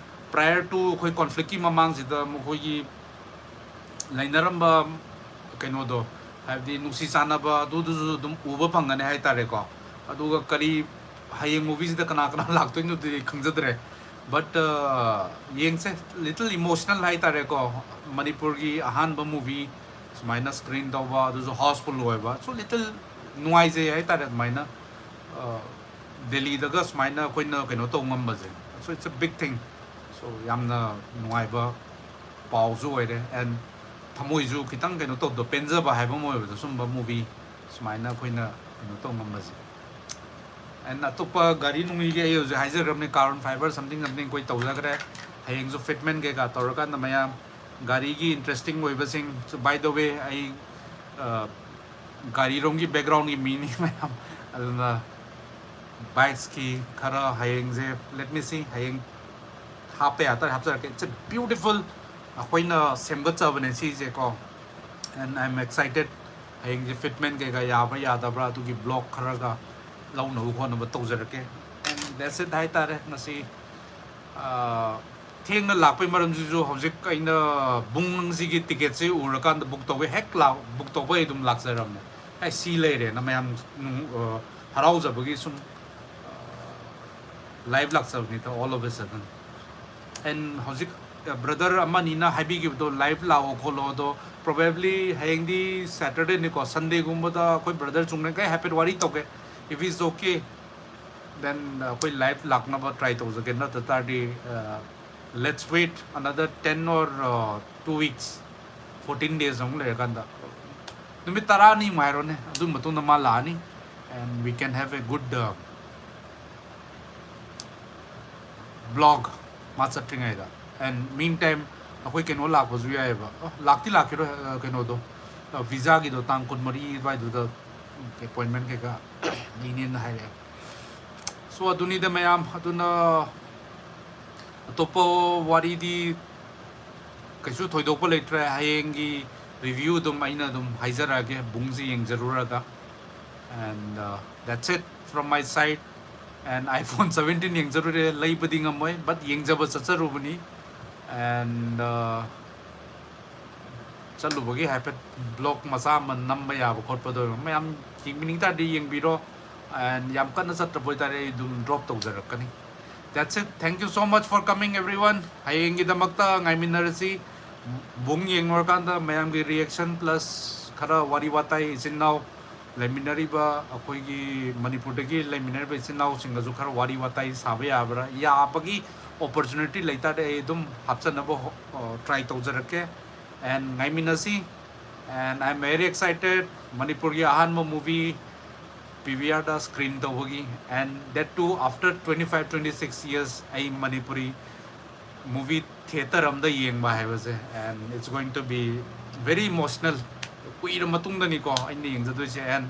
prior to ꯑꯩꯈꯣꯏ ꯀꯣꯟꯐ꯭ꯂꯤꯛꯀꯤ ꯃꯃꯥꯡꯁꯤꯗ ꯃꯈꯣꯏꯒꯤ ꯂꯩꯅꯔꯝꯕ ꯀꯩꯅꯣꯗꯣ, ꯍꯥꯏꯕꯗꯤ ꯅꯨꯡꯁꯤ ꯆꯥꯟꯅꯕ, ꯑꯗꯨꯗꯨꯁꯨ ꯑꯗꯨꯝ ꯎꯕ ꯐꯪꯒꯅꯤ ꯍꯥꯏꯇꯥꯔꯦꯀꯣ꯫ ꯑꯗꯨꯒ ꯀꯔꯤ ꯍꯌꯦꯡ ꯃꯨꯚꯤꯁꯤꯗ ꯀꯅꯥ ꯀꯅꯥ ꯂꯥꯛꯇꯣꯏꯅꯣꯗꯤ ꯈꯪꯖꯗ꯭ꯔꯦ, ꯕꯠ ꯌꯦꯡꯁꯦ꯫ ꯂꯤꯇꯜ ꯏꯃꯣꯁꯅꯦꯜ ꯍꯥꯏꯇꯥꯔꯦꯀꯣ, ꯃꯅꯤꯄꯨꯔꯒꯤ ꯑꯍꯥꯟꯕ ꯃꯨꯚꯤ ꯁꯨꯃꯥꯏꯅ ꯁ꯭ꯀ꯭ꯔꯤꯟ ꯇꯧꯕ, ꯑꯗꯨꯁꯨ ꯍꯥꯎꯁꯐꯨꯜ ꯑꯣꯏꯕ, ꯁꯣ ꯂꯤꯇꯜ ꯅꯨꯡꯉꯥꯏꯖꯩ ꯍꯥꯏꯇꯥꯔꯦ꯫ ꯑꯗꯨꯃꯥꯏꯅ ꯑ, ꯗꯦꯜꯂꯤꯗꯒ ꯁꯨꯃꯥꯏꯅ ꯑꯩꯈꯣꯏꯅ ꯀꯩꯅꯣ ꯇꯧ ꯉꯝꯕꯁꯦ, so it's a big thing. So ꯌꯥꯝꯅ ꯅꯨꯡꯉꯥꯏꯕ ꯄꯥꯎꯁꯨ ꯑꯣꯏꯔꯦ, ꯑꯦꯟ ꯊꯃꯣꯏꯁꯨ ꯈꯤꯇꯪ ꯀꯩꯅꯣ ꯇꯧꯗꯣ, ꯄꯦꯟꯖꯕ ꯍꯥꯏꯕ ꯑꯃ ꯑꯣꯏꯕꯗꯣ, ꯁꯨꯝꯕ ꯃꯨꯚꯤ ꯁꯨꯃꯥꯏꯅ ꯑꯩꯈꯣꯏꯅ ꯀꯩꯅꯣ ꯇꯧ ꯉꯝꯕꯁꯦ꯫ ꯑꯦꯟ ꯑꯇꯣꯞꯄ ꯒꯥꯔꯤ ꯅꯨꯡꯂꯤꯒꯤ ꯑꯩ ꯍꯧꯖꯤꯛ ꯍꯥꯏꯖꯈ꯭ꯔꯕꯅꯤ, carbon fiber something something ꯑꯩꯈꯣꯏ ꯇꯧꯖꯈ꯭ꯔꯦ꯫ ꯍꯌꯦꯡꯁꯨ ꯐꯤꯠꯃꯦꯟ ꯀꯩꯀꯥ ꯇꯧꯔꯀꯥꯟꯗ ꯃꯌꯥꯝ ꯒꯥꯔꯤꯒꯤ ꯏꯟꯇꯔꯦꯁꯇꯤꯡ ꯑꯣꯏꯕꯁꯤꯡ, by the way, ꯑꯩ ꯑ, ꯒꯥꯔꯤꯔꯣꯝꯒꯤ ꯕꯦꯛꯒ꯭ꯔꯥꯎꯟꯒꯤ ꯃꯤꯅꯤ ꯃꯌꯥꯝ꯫ ꯑꯗꯨꯅ ꯕꯥꯏꯛꯁꯀꯤ ꯈꯔ ꯍꯌꯦꯡꯁꯦ, let me see, ꯍꯌꯦꯡ ꯍꯥꯞꯄ ꯌꯥ ꯇꯥꯔꯗꯤ ꯍꯥꯞꯆꯔꯛꯀꯦ꯫ It's a beautiful, ꯑꯩꯈꯣꯏꯅ ꯁꯦꯝꯒꯠꯆꯕꯅꯦ ꯁꯤꯁꯦꯀꯣ, and I am excited. ꯍꯌꯦꯡꯁꯦ ꯐꯤꯠꯃꯦꯟ ꯀꯩꯀꯥ ꯌꯥꯕ꯭ꯔꯥ ꯌꯥꯗꯕ꯭ꯔꯥ ꯑꯗꯨꯒꯤ ꯕ꯭ꯂꯣꯛ ꯈꯔꯒ ꯂꯧꯅꯕ ꯈꯣꯠꯅꯕ ꯇꯧꯖꯔꯛꯀꯦ꯫ And that's it ꯍꯥꯏꯇꯥꯔꯦ ꯉꯁꯤ꯫ ꯑ, ꯊꯦꯡꯅ ꯂꯥꯛꯄꯩ ꯃꯔꯝꯁꯤꯁꯨ ꯍꯧꯖꯤꯛ ꯑꯩꯅ ꯕꯨꯡꯁꯤꯒꯤ ꯇꯤꯀꯦꯠꯁꯦ ꯎꯔꯀꯥꯟꯗ ꯕꯨꯛ ꯇꯧꯕ, ꯍꯦꯛ ꯂꯥꯛ-, ꯕꯨꯛ ꯇꯧꯕ ꯑꯩ ꯑꯗꯨꯝ ꯂꯥꯛꯆꯔꯕꯅꯦ꯫ ꯑꯩ ꯁꯤ ꯂꯩꯔꯦꯅ ꯃꯌꯥꯝ ꯅꯨꯡ-, ꯑ, ꯍꯔꯥꯎꯖꯕꯒꯤ ꯁꯨꯝ, ꯑ, ꯂꯥꯏꯚ ꯂꯥꯛꯆꯕꯅꯤꯗ, all of a sudden꯫ And ꯍꯧꯖꯤꯛ, ꯑ, ꯕ꯭ꯔꯗꯔ ꯑꯃꯅꯤꯅ ꯍꯥꯏꯕꯤꯈꯤꯕꯗꯣ, ꯂꯥꯏꯚ ꯂꯥꯛꯑꯣ ꯈꯣꯠꯂꯣ, ꯑꯗꯣ probably ꯍꯌꯦꯡꯗꯤ ꯁꯦꯇꯔꯗꯦꯅꯤꯀꯣ, ꯁꯟꯗꯦꯒꯨꯝꯕꯗ ꯑꯩꯈꯣꯏ ꯕ꯭ꯔꯗꯔ ꯆꯨꯝꯅꯈꯩ ꯍꯥꯏꯐꯦꯠ ꯋꯥꯔꯤ ꯇꯧꯒꯦ, if he's okay, then ꯑꯩꯈꯣꯏ ꯂꯥꯏꯚ ꯂꯥꯛꯅꯕ ꯇ꯭ꯔꯥꯏ ꯇꯧꯖꯒꯦ꯫ ꯅꯠꯇ ꯇꯥꯔꯗꯤ, let's wait another ten or two weeks, fourteen days ꯑꯃꯨꯛ ꯂꯩꯔꯀꯥꯟꯗ, ꯅꯨꯃꯤꯠ ꯇꯔꯥꯅꯤ ꯉꯥꯏꯔꯣꯅꯦ, ꯑꯗꯨ ꯃꯇꯨꯡꯗ ꯃꯥ ꯂꯥꯛꯑꯅꯤ, and we can have a good, uh, vlog ꯃꯥ ꯆꯠꯇ꯭ꯔꯤꯉꯩꯗ꯫ And meantime ꯑꯩꯈꯣꯏ ꯀꯩꯅꯣ ꯂꯥꯛꯄꯁꯨ ꯌꯥꯏꯑꯕ꯫ ꯑ, ꯂꯥꯛꯇꯤ ꯂꯥꯛꯈꯤꯔꯣꯏ, ꯑ, ꯀꯩꯅꯣꯗꯣ, ꯑ, ꯚꯤꯖꯥꯒꯤꯗꯣ ꯇꯥꯡ ꯀꯨꯟꯃꯔꯤ ꯑꯗꯨꯋꯥꯏꯗꯨꯗ ꯑꯦꯄꯣꯏꯟꯃꯦꯟ ꯀꯩꯀꯥ ꯂꯩꯅꯦꯅ ꯍꯥꯏꯔꯛꯑꯦ꯫ ꯑꯗꯨꯅꯤꯗ ꯃꯌꯥꯝ, ꯑꯗꯨꯅ ꯑꯇꯣꯞꯄ ꯋꯥꯔꯤꯗꯤ ꯀꯩꯁꯨ ꯊꯣꯏꯗꯣꯛꯄ ꯂꯩꯇ꯭ꯔꯦ꯫ ꯍꯌꯦꯡꯒꯤ review ꯑꯗꯨꯝ ꯑꯩꯅ ꯑꯗꯨꯝ ꯍꯥꯏꯖꯔꯛꯑꯒꯦ, ꯕꯨꯡꯁꯤ ꯌꯦꯡꯖꯔꯨꯔꯒ꯫ And uh, that's it from my side. And iPhone seventeen ꯌꯦꯡꯖꯔꯨꯔꯦ, ꯂꯩꯕꯗꯤ ꯉꯝꯃꯣꯏ, but ꯌꯦꯡꯖꯕ ꯆꯠꯆꯔꯨꯕꯅꯤ꯫ And uh, ꯆꯠꯂꯨꯕꯒꯤ ꯍꯥꯏꯐꯦꯠ vlog ꯃꯆꯥ ꯑꯃ ꯅꯝꯕ ꯌꯥꯕ ꯈꯣꯠꯄꯗꯣ ꯃꯌꯥꯝ ꯌꯦꯡꯕꯤꯅꯤꯡ ꯇꯥꯔꯗꯤ ꯌꯦꯡꯕꯤꯔꯣ꯫ And ꯌꯥꯝ ꯀꯟꯅ ꯆꯠꯇ꯭ꯔꯕ ꯑꯣꯏꯇꯥꯔꯗꯤ ꯑꯩ ꯑꯗꯨꯝ drop ꯇꯧꯖꯔꯛꯀꯅꯤ꯫ That's it. Thank you so much for coming, everyone. ꯍꯌꯦꯡꯒꯤꯗꯃꯛꯇ ꯉꯥꯏꯃꯤꯟꯅꯔꯁꯤ꯫ ꯕꯨꯡ ꯌꯦꯡꯂꯨꯔꯀꯥꯟꯗ ꯃꯌꯥꯝꯒꯤ reaction plus ꯈꯔ ꯋꯥꯔꯤ ꯋꯥꯇꯥꯏ, ꯏꯆꯤꯟ ꯏꯅꯥꯎ ꯂꯩꯃꯤꯟꯅꯔꯤꯕ, ꯑꯩꯈꯣꯏꯒꯤ ꯃꯅꯤꯄꯨꯔꯗꯒꯤ ꯂꯩꯃꯤꯟꯅꯔꯤꯕ ꯏꯆꯤꯟ ꯏꯅꯥꯎꯁꯤꯡꯒꯁꯨ ꯈꯔ ꯋꯥꯔꯤ ꯋꯥꯇꯥꯏ ꯁꯥꯕ ꯌꯥꯕ꯭ꯔꯥ, ꯌꯥꯕꯒꯤ opportunity ꯂꯩꯇꯥꯔꯗꯤ ꯑꯩ ꯑꯗꯨꯝ ꯍꯥꯞꯆꯅꯕ ꯇ꯭ꯔꯥꯏ ꯇꯧꯖꯔꯛꯀꯦ꯫ And ꯉꯥꯏꯃꯤꯟꯅꯁꯤ꯫ And I am very excited. ꯃꯅꯤꯄꯨꯔꯒꯤ ꯑꯍꯥꯟꯕ movie PVRꯗ screen ꯇꯧꯕꯒꯤ, and that too after twenty five twenty six years ꯑꯩ ꯃꯅꯤꯄꯨꯔꯤ movie theatre ꯑꯝꯗ ꯌꯦꯡꯕ ꯍꯥꯏꯕꯁꯦ, and it's going to be very emotional. ꯀꯨꯏꯔ ꯃꯇꯨꯡꯗꯅꯤꯀꯣ ꯑꯩꯅ ꯌꯦꯡꯖꯗꯣꯏꯁꯦ꯫ And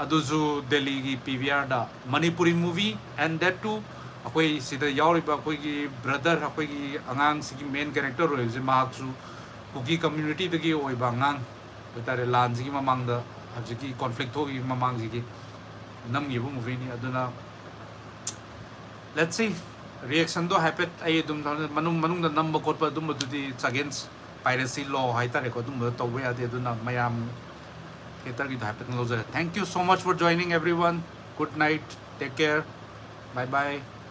ꯑꯗꯨꯁꯨ ꯗꯦꯜꯂꯤꯒꯤ PVRꯗ Manipuri movie, and that too ꯑꯩꯈꯣꯏ ꯁꯤꯗ ꯌꯥꯎꯔꯤꯕ ꯑꯩꯈꯣꯏꯒꯤ brother, ꯑꯩꯈꯣꯏꯒꯤ ꯑꯉꯥꯡꯁꯤꯒꯤ main character ꯑꯣꯏꯕꯁꯦ ꯃꯍꯥꯛꯁꯨ ꯀꯨꯀꯤ communityꯗꯒꯤ ꯑꯣꯏꯕ ꯑꯉꯥꯡ ꯑꯣꯏꯇꯥꯔꯦ꯫ ꯂꯥꯟꯁꯤꯒꯤ ꯃꯃꯥꯡꯗ, ꯍꯧꯖꯤꯛꯀꯤ conflict ꯊꯣꯛꯈꯤꯕ ꯃꯃꯥꯡꯁꯤꯒꯤ ꯅꯝꯈꯤꯕ movieꯅꯤ꯫ ꯑꯗꯨꯅ let's see, reactionꯗꯣ ꯍꯥꯏꯐꯦꯠ ꯑꯩ ꯑꯗꯨꯝ ꯃꯅꯨꯡ ꯃꯅꯨꯡꯗ ꯅꯝꯕ ꯈꯣꯠꯄ ꯑꯗꯨꯝꯕꯗꯨꯗꯤ it's against piracy law ꯍꯥꯏꯇꯥꯔꯦꯀꯣ, ꯑꯗꯨꯝꯕꯗꯣ ꯇꯧꯕ ꯌꯥꯗꯦ꯫ ꯑꯗꯨꯅ ꯃꯌꯥꯝ theatreꯒꯤꯗꯣ ꯍꯥꯏꯐꯦꯠ ꯂꯧꯖꯔꯦ꯫ Thank you so much for joining, everyone. Good night. Take care. Bye bye.